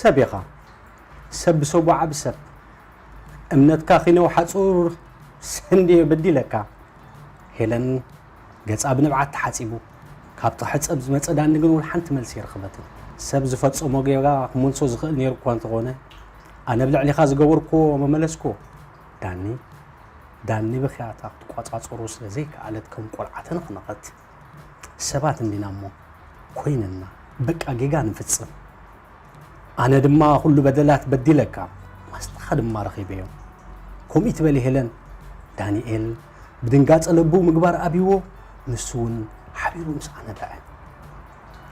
ሰብ ኢኻ። ሰብ ብሰቡ ዓቢ ሰብ። እምነትካ ኺነው ሓጹር ሰንድየ በዲለካ። ሄለን ገጻ ብንብዓት ተሓጺቡ። ካብ ጥርሒ ጸብ ዝመጸ ዳኒ ግን ወላ ሓንቲ መልሲ ኣይረኸበትን። ሰብ ዝፈጸሞ ጌጋ ክመልሶ ዝኽእል ነይሩ እኳ እንተኾነ፣ ኣነ ኣብ ልዕሊኻ ዝገበርኩዎ መመለስኩዎ። ዳኒ፣ ዳኒ ብኽያታ ክትቆጻጸሮ ስለ ዘይከኣለት ከም ቆልዓ ተነኽነኸት። ሰባት እንዲና እሞ ኮይንና፣ በቃ ጌጋ ንፍጽም። ኣነ ድማ ኩሉ በደላት በዲለካ፣ ማስጣኻ ድማ ረኺበዮ። ከምኡ ትበሊ ሄለን። ዳንኤል ብድንጋጸ ለቡ ምግባር ኣብይዎ፣ ንሱ እውን ሓቢሩ ምስኣ ነብዐ።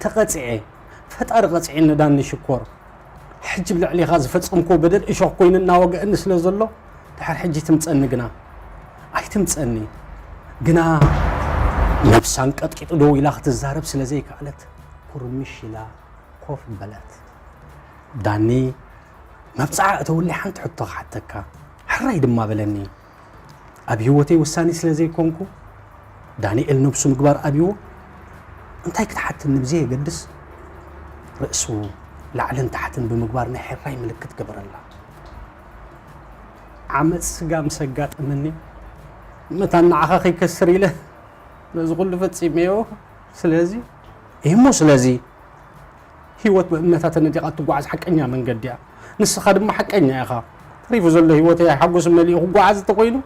ተቐጺዐ፣ ፈጣሪ ቀጺዐኒ ዳኒ ሽኮር። ሕጂ ብልዕሊኻ ዝፈጸምክዎ በደል እሾኽ ኮይኑ እናወግአኒ ስለ ዘሎ፣ ድሕሪ ሕጂ ትምጸኒ ግና ኣይትምጸኒ። ግና ነብሳ ኣንቀጥቂጡ ደው ኢላ ክትዛረብ ስለ ዘይከኣለት፣ ኩርምሽ ኢላ ኮፍ በለት። ዳኒ፣ መብጽዓ እተውለይ ሓንቲ ሕቶ ክሓተካ፣ ሕራይ ድማ በለኒ። ኣብ ህይወተይ ወሳኒ ስለ ዘይኮንኩ፣ ዳንኤል ነብሱ ምግባር ኣብይዎ፣ እንታይ ክትሓተኒ ብዘየገድስ፣ ርእሱ ላዕልን ታሕትን ብምግባር ናይ ሕራይ ምልክት ገበረላ። ዓመጽ ስጋ ምስ ኣጋጠመኒ፣ መታን ንዓኻ ከይከስር ኢለ ነዚ ኩሉ ፈጺመዮ። ስለዚ፣ እሞ ስለዚ፣ ህይወት ብእምነታ ተነዲቓ እትጓዓዝ ሓቀኛ መንገዲ እያ። ንስኻ ድማ ሓቀኛ ኢኻ። ተሪፉ ዘሎ ህይወተይ ሓጎስ መሊኡ ክጓዓዝ እንተኾይኑ፣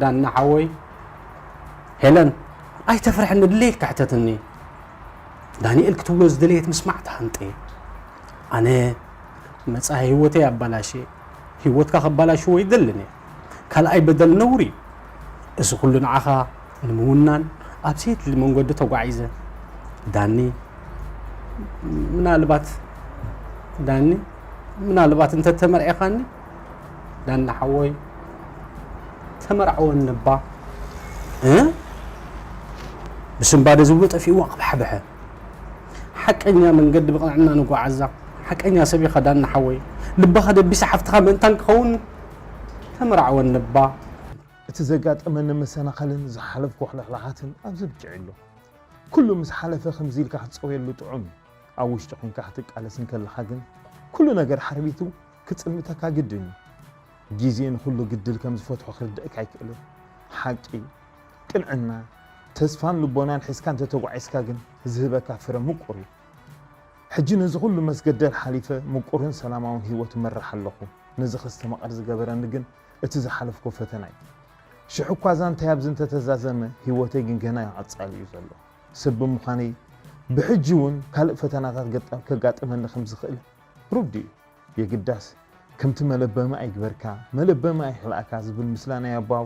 ዳና ሓወይ። ሄለን፣ ኣይተፍርሕኒ፣ ድሌትካ ሕተትኒ። ዳንኤል ክትብሎ ዝደለየት ምስማዕ ተሃንጠየ። ኣነ መጻኢ ህይወተይ ኣባላሽየ፣ ህይወትካ ከባላሽዎ ኣይደልን እየ። ካልኣይ በደል ነውሪ እዩ። እዚ ኩሉ ንዓኻ ንምውናን ኣብ ዘየድሊ መንገዲ ተጓዒዘ። ዳኒ፣ ምናልባት፣ ዳኒ፣ ምናልባት እንተ ተመርዒኻኒ፣ ዳኒ ሓወይ፣ ተመርዓወኒ እባ። እ? ብስንባደ ዝብሎ ጠፊእዋ ቀብሓብሐ። ሓቀኛ መንገዲ ብቕንዕና ንጓዓዛ። ሓቀኛ ሰብ ኢኻ ዳኒ ሓወይ። ልብኻ ደቢሰ ሓፍትኻ ምእንታን ክኸውን ተመርዓወኒ እባ። እቲ ዘጋጠመኒ መሰናኸልን ዝሓለፍኩ ሕልኽላኻትን ኣብዚ ብቂዑ ኣሎ። ኩሉ ምስ ሓለፈ ከምዚ ኢልካ ክትጸውየሉ ጥዑም እዩ። ኣብ ውሽጢ ኮንካ ክትቃለስ እንከለኻ ግን ኩሉ ነገር ሓርቢቱ ክጽልምተካ ግድን እዩ። ግዜ ንኹሉ ግድል ከም ዝፈትሖ ክርድእካ ኣይክእልን። ሓቂ፣ ቅንዕና፣ ተስፋን ልቦናን ሒዝካ እንተተጓዒዝካ ግን ዝህበካ ፍረ ምቁር እዩ። ሕጂ ነዚ ኩሉ መስገደል ሓሊፈ ምቁርን ሰላማውን ህይወት እመርሕ ኣለኹ። ነዚ ከስተማቕር ዝገበረኒ ግን እቲ ዝሓለፍኩ ፈተና እዩ። ሽሕ እኳ እዛ እንታይ ኣብዚ እንተተዛዘመ፣ ህይወተይ ግን ገና ቀጻሊ እዩ ዘሎ። ሰብ ብምዃነይ ብሕጂ እውን ካልእ ፈተናታት ገጣ-፣ ከጋጥመኒ ከም ዝኽእል ርዱእ እዩ። የግዳስ ከምቲ መለበሚ ኣይግበርካ፣ መለበሚ ኣይኽልኣካ ዝብል ምስላ ናይ ኣባው፣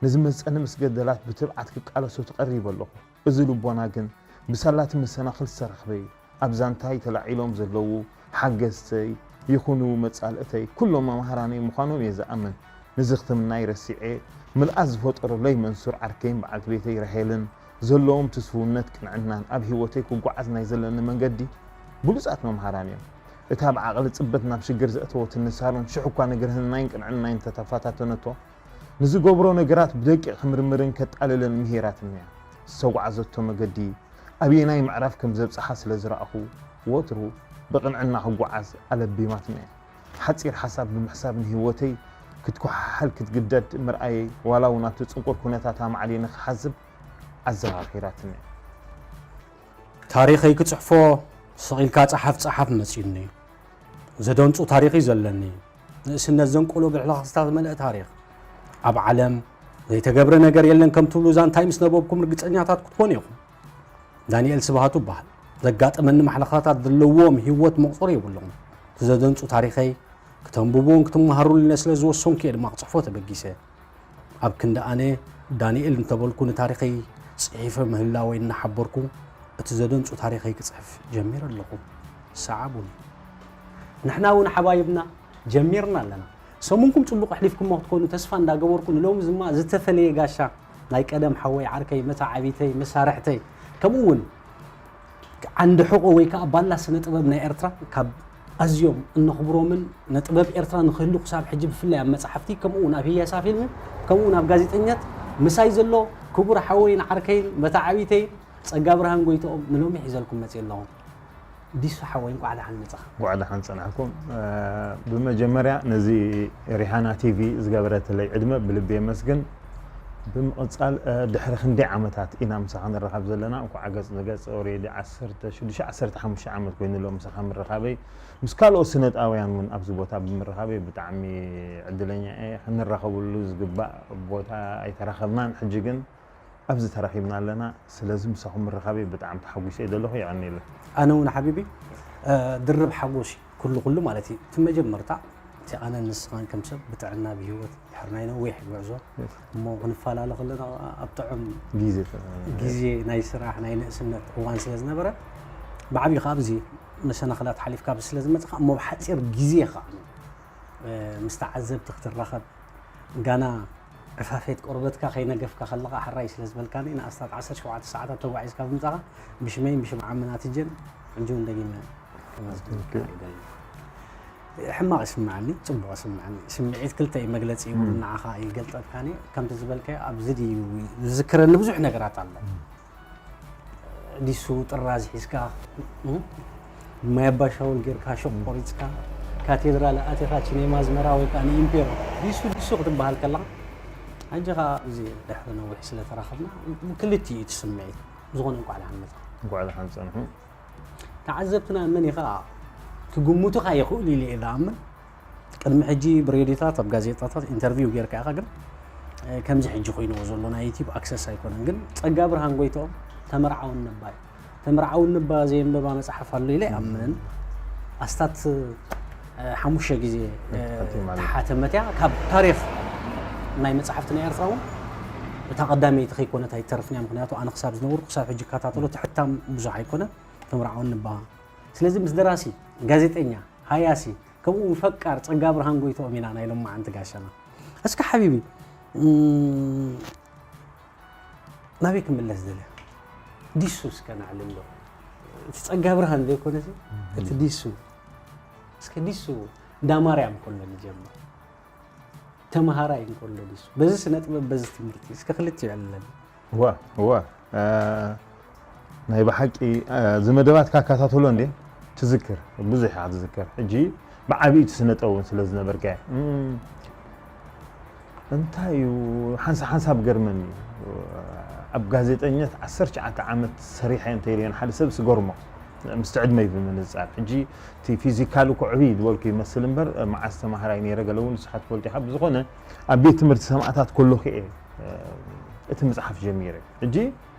ንዝመጸኒ መስገደላት ብትብዓት ክቃለሶ ተቐሪበ ኣለኹ። እዚ ልቦና ግን ብሳላቲ መሰናኽል ዝተረኽበ እዩ። ኣብ ዛንታይ ተላዒሎም ዘለዉ ሓገዝተይ ይኹኑ መጻልእተይ ኩሎም መምሃራነይ ምዃኖም እየ ዝኣምን። ንዝኽትምናይ ረሲዐ፣ ምልኣት ዝፈጠሩለይ መንሱር ዓርከይን በዓልቲ ቤተይ ራሄልን ዘለዎም ትስፉውነት ቅንዕናን ኣብ ህይወተይ ክጓዓዝ ናይ ዘለኒ መንገዲ ብሉጻት መምሃራን እዮም። እታ ብዓቕሊ ጽበት ናብ ሽግር ዘእተወትኒ ሳሮን ሽሕ እኳ ንግርህናይን ቅንዕናይን እንተተፈታተነቶ፣ ንዝገብሮ ነገራት ብደቂቕ ክምርምርን ከጣልልን ምሂራትኒ እያ። ዝተጓዓዘቶ መገዲ ኣበየናይ ምዕራፍ ከም ዘብጽሓ ስለ ዝረኣኹ፣ ወትሩ ብቕንዕና ክጓዓዝ ኣለቢማትኒ እያ። ሓጺር ሓሳብ ብምሕሳብ ንህይወተይ ክትኮሓሓል ክትግደድ ምርኣየይ፣ ዋላ እውን ኣብቲ ጽንቁር ኩነታት ኣማዕዲነ ክሓስብ ኣዘኻኺራትኒ እያ። ታሪኸይ ክጽሕፎ ስቕ ኢልካ ጸሓፍ ጸሓፍ መጺኡኒ እዩ። ዘደንጹ ታሪኽ እዩ ዘለኒ። ንእስነት ዘንቀሎ ብሕልኽስታ ዝመልአ ታሪኽ። ኣብ ዓለም ዘይተገብረ ነገር የለን ከም ትብሉ ዛንታይ ምስ ነበብኩም ርግጸኛታት ክትኮኑ ኢኹም። ዳንኤል ስብሃቱ እበሃል። ዘጋጠመኒ ማሕለኻታት ዘለዎም ህይወት መቑጸሪ የብሎም። እቲ ዘደንጹ ታሪኸይ ክተንብብዎን ክትመሃሩሉን ስለ ዝወሰንኩ እየ ድማ ክጽሕፎ ተበጊሰ። ኣብ ክንዲ ኣነ ዳንኤል እንተበልኩ ንታሪኸይ ጽሒፈ ምህላወይ እናሓበርኩ፣ እቲ ዘደንጹ ታሪኸይ ክጽሕፍ ጀሚረ ኣለኹ። ሰዓቡኒ። ንሕና እውን ሓባይብና ጀሚርና ኣለና። ሰሙንኩም ጽቡቕ ኣሕሊፍኩሞ ክትኮኑ ተስፋ እንዳገበርኩ፣ ንሎሚ ድማ ዝተፈለየ ጋሻ ናይ ቀደም ሓወይ ዓርከይ፣ መተዓቢተይ፣ መሳርሕተይ፣ ከምኡ እውን ዓንዲ ሕቖ ወይ ከዓ ባላ ስነ ጥበብ ናይ ኤርትራ፣ ካብ ኣዝዮም እነኽብሮምን ንጥበብ ኤርትራ ንክህሉ ክሳብ ሕጂ ብፍላይ ኣብ መጻሕፍቲ፣ ከምኡ እውን ኣብ ህያሳ ፊልም፣ ከምኡ እውን ኣብ ጋዜጠኛት ምሳይ ዘሎ ክቡር ሓወይን ዓርከይን መተዓቢተይን ጸጋብርሃን ጎይትኦም ንሎሚ ሒዘልኩም መጽየ ኣለኹ። ዲሱ ሓወይ፣ እንቋዕ ደሓን መጻኻ። እንቋዕ ደሓን ጸናሕኩም። እ፣ ብመጀመርያ ነዚ ሪሃና ቲቪ ዝገበረትለይ ዕድመ ብልቢ የመስግን። ብምቕጻል፣ እ፣ ድሕሪ ክንደይ ዓመታት ኢና ምሳኻ ንራኸብ ዘለና? እንኳዕ ገጽ ንገጽ ኦሬዲ ዓሰርተ ሽዱሽተ ዓሰርተ ሓሙሽተ ዓመት ኮይኑ ኣሎ ምሳኻ ምርኻበይ። ምስ ካልኦት ስነጣውያን እውን ኣብዚ ቦታ ብምርኻበይ ብጣዕሚ ዕድለኛ እየ። ክንራኸብሉ ዝግባእ ቦታ ኣይተራኸብናን፣ ሕጂ ግን ኣብዚ ተራኺብና ኣለና። ስለዚ ምሳኹም ምርኻበይ ብጣዕሚ ተሓጒሰ እየ ዘለኹ። የቐንየለይ። ኣነ እውን ሓቢቢ፣ እ፣ ድርብ ሓጎስ እዩ። ኩሉ ኩሉ ማለት እዩ። እቲ መጀመርታ እቲ ኣነን ንስኻን ከም ሰብ ብጥዕና ብህይወት ድሕሪ ናይ ነዊሕ ጉዕዞ እሞ ክንፈላለ ከለና ኣብ ጥዑም ግዜ ግዜ ናይ ስራሕ ናይ ንእስነት እዋን ስለ ዝነበረ ብዓብዩ ካብ እዚ መሰናኽላት ሓሊፍካ ኣብዚ ስለ ዝመፅኻ እሞ ብሓፂር ግዜ ከዓ እ፣ ምስ ተዓዘብቲ ክትራኸብ ጋና ዕፋፌት ቆርበትካ ከይነገፍካ ከለኻ ሕራይ ስለ ዝበልካኒ ንኣስታት ዓሰርተ ሸውዓተ ሰዓታት ተጓዒዝካ ብምጻኻ ብሽመይን ብሽም ዓምና ትጀን ሕጂ እውን ደጊመ ከመስግነካ ይደሊ። ሕማቕ ይስምዓኒ፣ ጽቡቕ ይስምዓኒ። ስምዒት ክልተ እዩ መግለጺ ይብሉ፣ ንዓኻ ይገልጠልካኒ። ከምቲ ዝበልካዮ ኣብዚ ድዩ ዝዝክረኒ ብዙሕ ነገራት ኣሎ። ዲሱ ጥራዝ ሒዝካ፣ እ? ማይ ኣባሻውል ጌርካ ሹቕ ቆሪጽካ ካቴድራል ኣቲኻ ቺኔማ ኣዝመራ ወይ ከዓ ንኢምፔሮ ዲሱ ዲሱ ክትበሃል ከለኻ፣ ሕጂ ኸዓ እዚ ድሕሪ ነዊሕ ስለ ተራኸብና ክልቲኡ እዩ እቲ ስምዒት። ብዝኾነ እንቋዕ ደሓን መጻኻ። እንቋዕ ደሓን ጸንሑ። ተዓዘብትና መን እዩ ኸዓ ክግምቱ ኸዓ ይኽእሉ ኢለ እየ ዝኣምን። ቅድሚ ሕጂ ብሬድዮታት ኣብ ጋዜጣታት ኢንተርቪው ጌርካ ኢኻ፣ ግን እ፣ ከምዚ ሕጂ ኮይንዎ ዘሎ ናይ ዩቲዩብ ኣክሰስ ኣይኮነን። ግን ጸጋ ብርሃን ጎይትኦም ተመርዓውን ነባ እዩ። ተመርዓውን ነባ ዘየንበባ መጽሓፍ ኣሎ ኢለ ኣይኣምንን። ኣስታት እ፣ ሓሙሽተ ግዜ እ፣ ተሓቲማ ኣላ። ተሓተመት እያ። ካብ ታሪኽ ናይ መጽሓፍቲ ናይ ኤርትራ እውን እታ ቀዳመይቲ ከይኮነት ኣይትተርፍን እያ። ምክንያቱ ኣነ ክሳብ ዝነበርኩ ክሳብ ሕጂ እከታተሎ፣ እቲ ሕታም ብዙሕ ኣይኮነን። ተመርዓውን ነባ ስለዚ ምስ ደራሲ፣ ጋዜጠኛ፣ ሃያሲ ከምኡ እውን ፈቃር ጸጋ ብርሃን ጎይትኦም ኢና ናይ ሎማዓንቲ ጋሻና። እስከ ሓቢቢ እም፣ ናበይ ክምለስ ደለ? ዲሱ እስከ ነዕልሎ። እቲ ጸጋ ብርሃን ዘይኮነሲ እቲ ዲሱ እስከ ዲሱ እንዳ ማርያም ከሎ ንጀምር። ተምሃራይ እንከሎ ዲሱ በዚ ስነ ጥበብ በዚ ትምህርቲ እስከ ክልቲኡ የዕልለኒ። እዋ እዋ እ፣ ናይ ብሓቂ እ፣ እዚ መደባት ካካታተሎ እንዴ ትዝክር ብዙሕ ኢኻ ትዝክር። ሕጂ ብዓብዪ እቲ ስነ ጥበብ እውን ስለ ዝነበርካዮ እም፣ እንታይ እዩ ሓንሳብ ሓንሳብ ገርመኒ እዩ። ኣብ ጋዜጠኝነት ዓሰርተ ትሽዓተ ዓመት ሰሪሐ እንተኢለዮ ንሓደ ሰብ ስገርሞ ምስቲ ዕድመይ ብምንጻር። ሕጂ እቲ ፊዚካል እኮ ዕብይ ዝበልኩ ይመስል እምበር መዓስ ተማሃራይ ነይረ፣ ገለ እውን ንስኻ ትፈልጡ ኢኻ። ብዝኾነ ኣብ ቤት ትምህርቲ ሰማእታት ከለኹ እየ እቲ ምጽሓፍ ጀሚረ። ሕጂ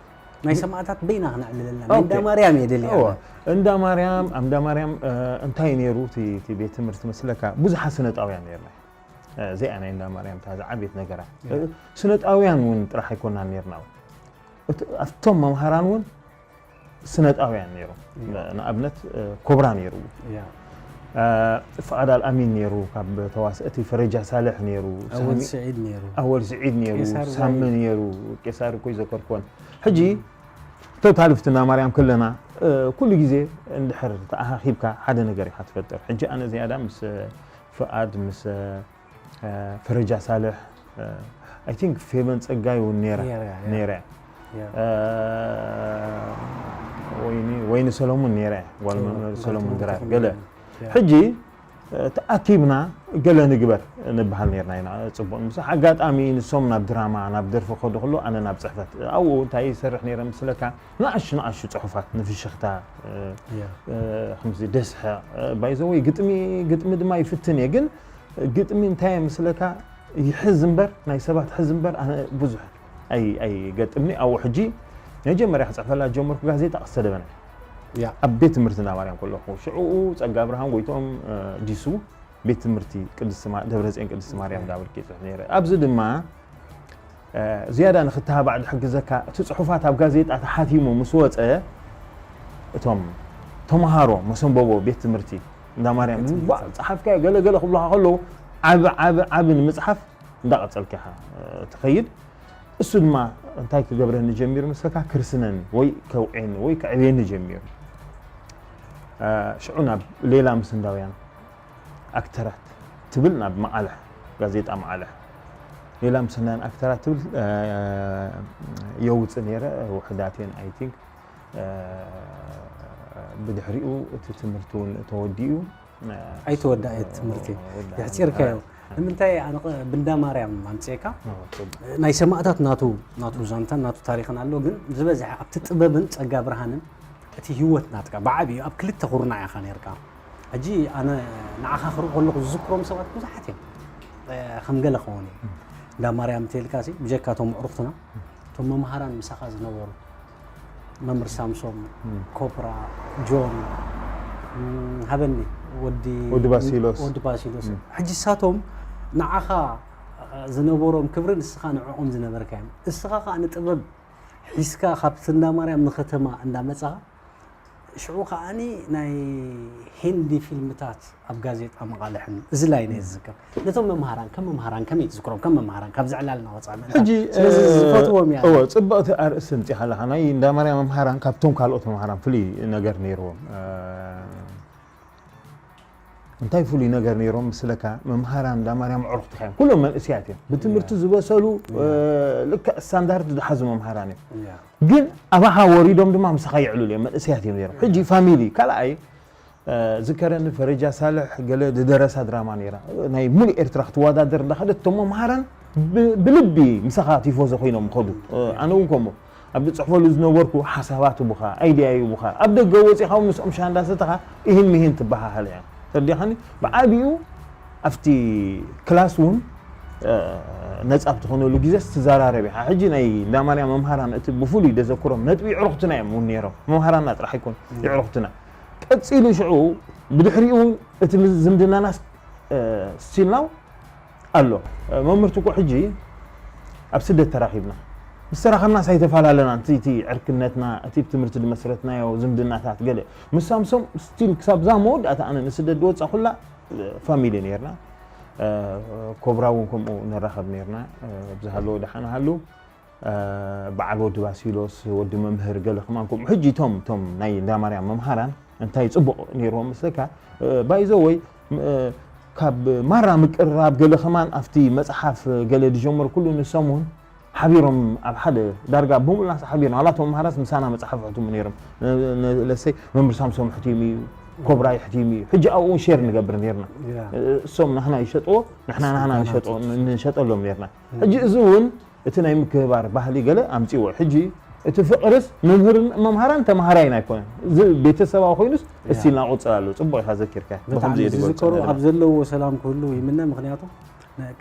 ናይ ሰማእታት በይና ክነዕልለና ናይ እንዳ ማርያም እየ ደልያ። እወ፣ እንዳ ማርያም ኣብ እንዳ ማርያም እ፣ እንታይ ነይሩ እቲ እቲ ቤት ትምህርቲ መስለካ? ብዙሓት ስነጣውያን ነይርና። እ፣ እዚኣ ናይ እንዳ ማርያም እታ ዝዓበየት ነገራ። እ፣ ስነጣውያን እውን ጥራሕ ኣይኮናን ነይርና። እቲ ኣብቶም መምሃራን እውን ስነጣውያን ነይሮም። ንኣብነት እ፣ ኮብራ ነይሩ፣ ያ እ፣ ፍቓድ ኣልኣሚን ነይሩ፣ ካብ ተዋስእቲ ፈረጃ ሳልሕ ነይሩ፣ ኣወል ሳሚ- ስዒድ ነይሩ። ኣወል ስዒድ ነይሩ፣ ቄሳር ሳሚ ነይሩ፣ ቄሳር እኮ ይዘከርኮን። ሕጂ ቶታል ፍትና ማርያም ከለና እ፣ ኩሉ ግዜ እንድሕር ተኣኻኺብካ ሓደ ነገር ኢኻ ትፈጥር። ሕጂ ኣነ ዝያዳ ምስ እ፣ ፍቓድ ምስ እ፣ ፈረጃ ሳልሕ፣ I think ፌቨን ጸጋይ እውን ነይራ ነይራ፣ ያ። ነይራ እያ። ያ። እ፣ ወይኒ ወይኒ ሰሎሙን ነይራ እያ፣ ጓል መምህር ሰሎሙን ድራር ገለ። ያ። ሕጂ እ፣ ተኣኪብና ገለ ንግበር ንበሃል ነይርና ኢና። ጽቡቕ ምስ ኣጋጣሚ ንሶም ናብ ድራማ ናብ ደርፊ ክኸዱ ከሎ ኣነ ናብ ጽሕፈት ኣብኡ እንታይ ይሰርሕ ነይረ ምስለካ ንኣሹ ንኣሹ ጽሑፋት ንፍሽኽታ እ፣ ያ። እ፣ ከምዚ ደስሐ ባይዘወይ ግጥሚ ግጥሚ ድማ ይፍትን እየ ግን ግጥሚ እንታይ እየ ምስለካ ይሕዝ እምበር ናይ ሰባት ሕዝ እምበር ኣነ ብዙሕ ኣይ ኣይ ገጥምኒ ኣብኡ ሕጂ መጀመርያ ክጽሕፈላ ጀመርኩ ጋዜጣ ቀስተ ደበና ያ። ኣብ ቤት ትምህርቲ እንዳ ማርያም ከለኹ ሽዑኡ ጸጋ ብርሃን ጎይቶም እ፣ ዲሱ ቤት ትምህርቲ ቅድስቲ ማ- ደብረጽዮን ቅድስቲ ማርያም እንዳበልኩ ይጽሕፍ ነይረ ኣብዚ ድማ እ፣ ዝያዳ ንክተባባዕ ዝሕግዘካ እቲ ጽሑፋት ኣብ ጋዜጣ ተሓቲሙ ምስ ወጸ እቶም ተምሃሮ መሰንበቦ ቤት ትምህርቲ እንዳ ማርያም ዋ ጸሓፍካዮ ገለ ገለ ክብሉካ ከለዉ ዓቢ ዓቢ ዓቢ ንምጽሓፍ እንዳቐጸልካ ኢኻ እ፣ ትኸይድ እሱ ድማ እንታይ ክገብረኒ ጀሚሩ መስለካ ክርስነኒ ወይ ከውዕየኒ ወይ ከዕብየኒ ጀሚሩ እ፣ ሽዑ ናብ ሌላ ምስ ህንዳውያን ኣክተራት ትብል ናብ መዓልሕ ጋዜጣ መዓልሕ ሌላ ምስ ህንዳውያን ኣክተራት ትብል እ፣ የውጽእ ነይረ ውሕዳት እየን I think እ፣ ብድሕሪኡ እቲ ትምህርቲ እውን ተወዲኡ። ኣይተወዳእ ትምህርቲ። የሕፂርካዮ። ንምንታይ ኣነ ብንዳ ማርያም ኣምፅእካ? ናይ ሰማእታት ናቱ ናቱ ዛንታን ናቱ ታሪኽን ኣሎ፣ ግን ዝበዝሐ ኣብቲ ጥበብን ጸጋ ብርሃንን እቲ ህይወት ናትካ ብዓብዩ ኣብ ክልተ ኩርናዕ ኢኻ ነርካ። ሕጂ ኣነ ንዓኻ ክርኢ ከለኹ ዝዝክሮም ሰባት ብዙሓት እዮም። ከም ገለ ክኸውን እዩ። እንዳ ማርያም ተልካ ሲ ብጀካ እቶም ኣዕሩኽትና እቶም መምሃራን ምሳኻ ዝነበሩ መምህር ሳምሶም፣ ኮፕራ፣ ጆን፣ ሃበኒ ወዲ ወዲ ባሲሎስ። ወዲ ባሲሎስ። ሕጂ እሳቶም ንዓኻ ዝነበሮም ክብሪ ንስኻ ንዕኦም ዝነበርካዮም። እስኻ ከዓ ንጥበብ ሒዝካ ካብቲ እንዳ ማርያም ንከተማ እንዳመጻኻ ሽዑ ከዓኒ ናይ ሂንዲ ፊልምታት ኣብ ጋዜጣ መቓልሕን እዚ ላይ ነየ ዝዝከር። ነቶም መምሃራን ከም መምሃራን ከመይ ትዝክሮም? ከም መምሃራን ካብ ዝዕላልና ወፃኢ ምእንታን። ሕጂ ስለዚ ዝፈትዎም እያ። እወ፣ ጽብቕቲ ኣርእስቲ ኣምጺኻ ኣለኻ። ናይ እንዳ ማርያም መምሃራን ካብቶም ካልኦት መምሃራን ፍሉይ ነገር ነይርዎም። እ፣ እንታይ ፍሉይ ነገር ነይሮም ምስለካ? መምሃራን እንዳ ማርያም ኣዕሩኽትኻ እዮም። ኩሎም መንእስያት እዮም። ብትምህርቲ ዝበሰሉ፣ እ፣ ልክዕ ስታንዳርድ ዝሓዙ መምሃራን እዮም። ያ። ግን ኣባኻ ወሪዶም ድማ ምሳኻ ይዕልሉ እዮም። መንእስያት እዮም ነይሮም። ሕጂ ፋሚሊ ካልኣይ፣ እ፣ ዝከረኒ ፈረጃ ሳልሕ ገለ ዝደረሳ ድራማ ነይራ። ናይ ሙሉእ ኤርትራ ክትወዳደር እንዳኸደት እቶም መምሃራን ብ-፣ ብልቢ ምሳኻ ቲፎዞ ኮይኖም ይኸዱ። እ፣ ኣነ እውን ከምኡ ኣብ ዝጽሕፈሉ ዝነበርኩ ሓሳባት ይቡኻ፣ ኣይድያ ይቡኻ። ኣብ ደገ ወጺኻ እውን ምስኦም ሻሂ እንዳሰተኻ ኢሂን ምሂን ትበሃሃል እያ። ተረዲኻኒ? ብዓቢኡ ኣብቲ ክላስ እውን፣ እ፣ ነጻ ብትኾነሉ ግዜስ ትዘራረብ ኢኻ። ሕጂ ናይ እንዳ ማርያም መምሃራን እቲ ብፍሉይ ደዘክሮም ነጥቢ የዕሩኽትና እዮም እውን ነይሮም። መምሃራንና ጥራሕ ኣይኮን፣ የዕሩኽትና። ቀጺሉ ሽዑ ብድሕሪኡ እውን እቲ ዝምድናናስ፣ እ፣ ስቲል ናው ኣሎ። መምህርቲ እኮ ሕጂ ኣብ ስደት ተራኺብና። ምስ ተራኸብናስ ኣይተፈላለናን። እቲ፣ እቲ ዕርክነትና፣ እቲ ብትምህርቲ ዝመስረትናዮ ዝምድናታት ገለ። ምስ ሳምሶም ስቲል ክሳብ እዛ መወዳእታ ኣነ ንስደት ዝወጻኹላ ፋሚሊ ነይርና። እ፣ ኮብራ እውን ከምኡ ንራኸብ ነይርና። እ፣ ብዝሃለዎ ደሓን ሃሉ። እ፣ በዓል ወዲ ባሲሎስ፣ ወዲ መምህር ገለ ከማን ከምኡ። ሕጂ እቶም፣ እቶም ናይ እንዳ ማርያም መምሃራን እንታይ ጽቡቕ ነይርዎም መስለካ? እ፣ ባይዘወይ፣ እ፣ ካብ ማራ ምቅርራብ ገለ ከማን ኣብቲ መጽሓፍ ገለ ዝጀመርኩሉ ንሶም እውን ሓቢሮም ኣብ ሓደ ዳርጋ ብምሉእ ናስ ሓቢሮም፣ ዋላ እቶም መምሃራስ ምሳና መጽሓፍ ይሕትሙ ነይሮም። ን-፣ ን-፣ ለሰይ መምህር ሳምሶም ሕቲሙ እዩ፣ ኮብራ ይሕቲሙ እዩ። ሕጂ ኣብኡ እውን ሼር ንገብር ነይርና። ያ። እሶም ናህና ይሸጥዎ፣ ንሕና ናህና ንሸጦ-፣ ንሸጠሎም ነይርና። ሕጂ እዚ እውን እቲ ናይ ምክብባር ባህሊ ገለ ኣምጺዎ። ሕጂ እቲ ፍቕርስ መምህርን መምሃራን ተምሃራይን ኣይኮነን። እዚ ቤተሰባዊ ኮይኑስ እስቲልና ቁጽር ኣሎ። ጽቡቕ ኢኻ ዘኪርካ። ብጣዕሚ ብኸምዚ እዩ ዝገልጾ ዝዝከሩ ነይሩ። ኣብ ዘለዎ ሰላም ክህሉ ይምነ። ምክንያቱ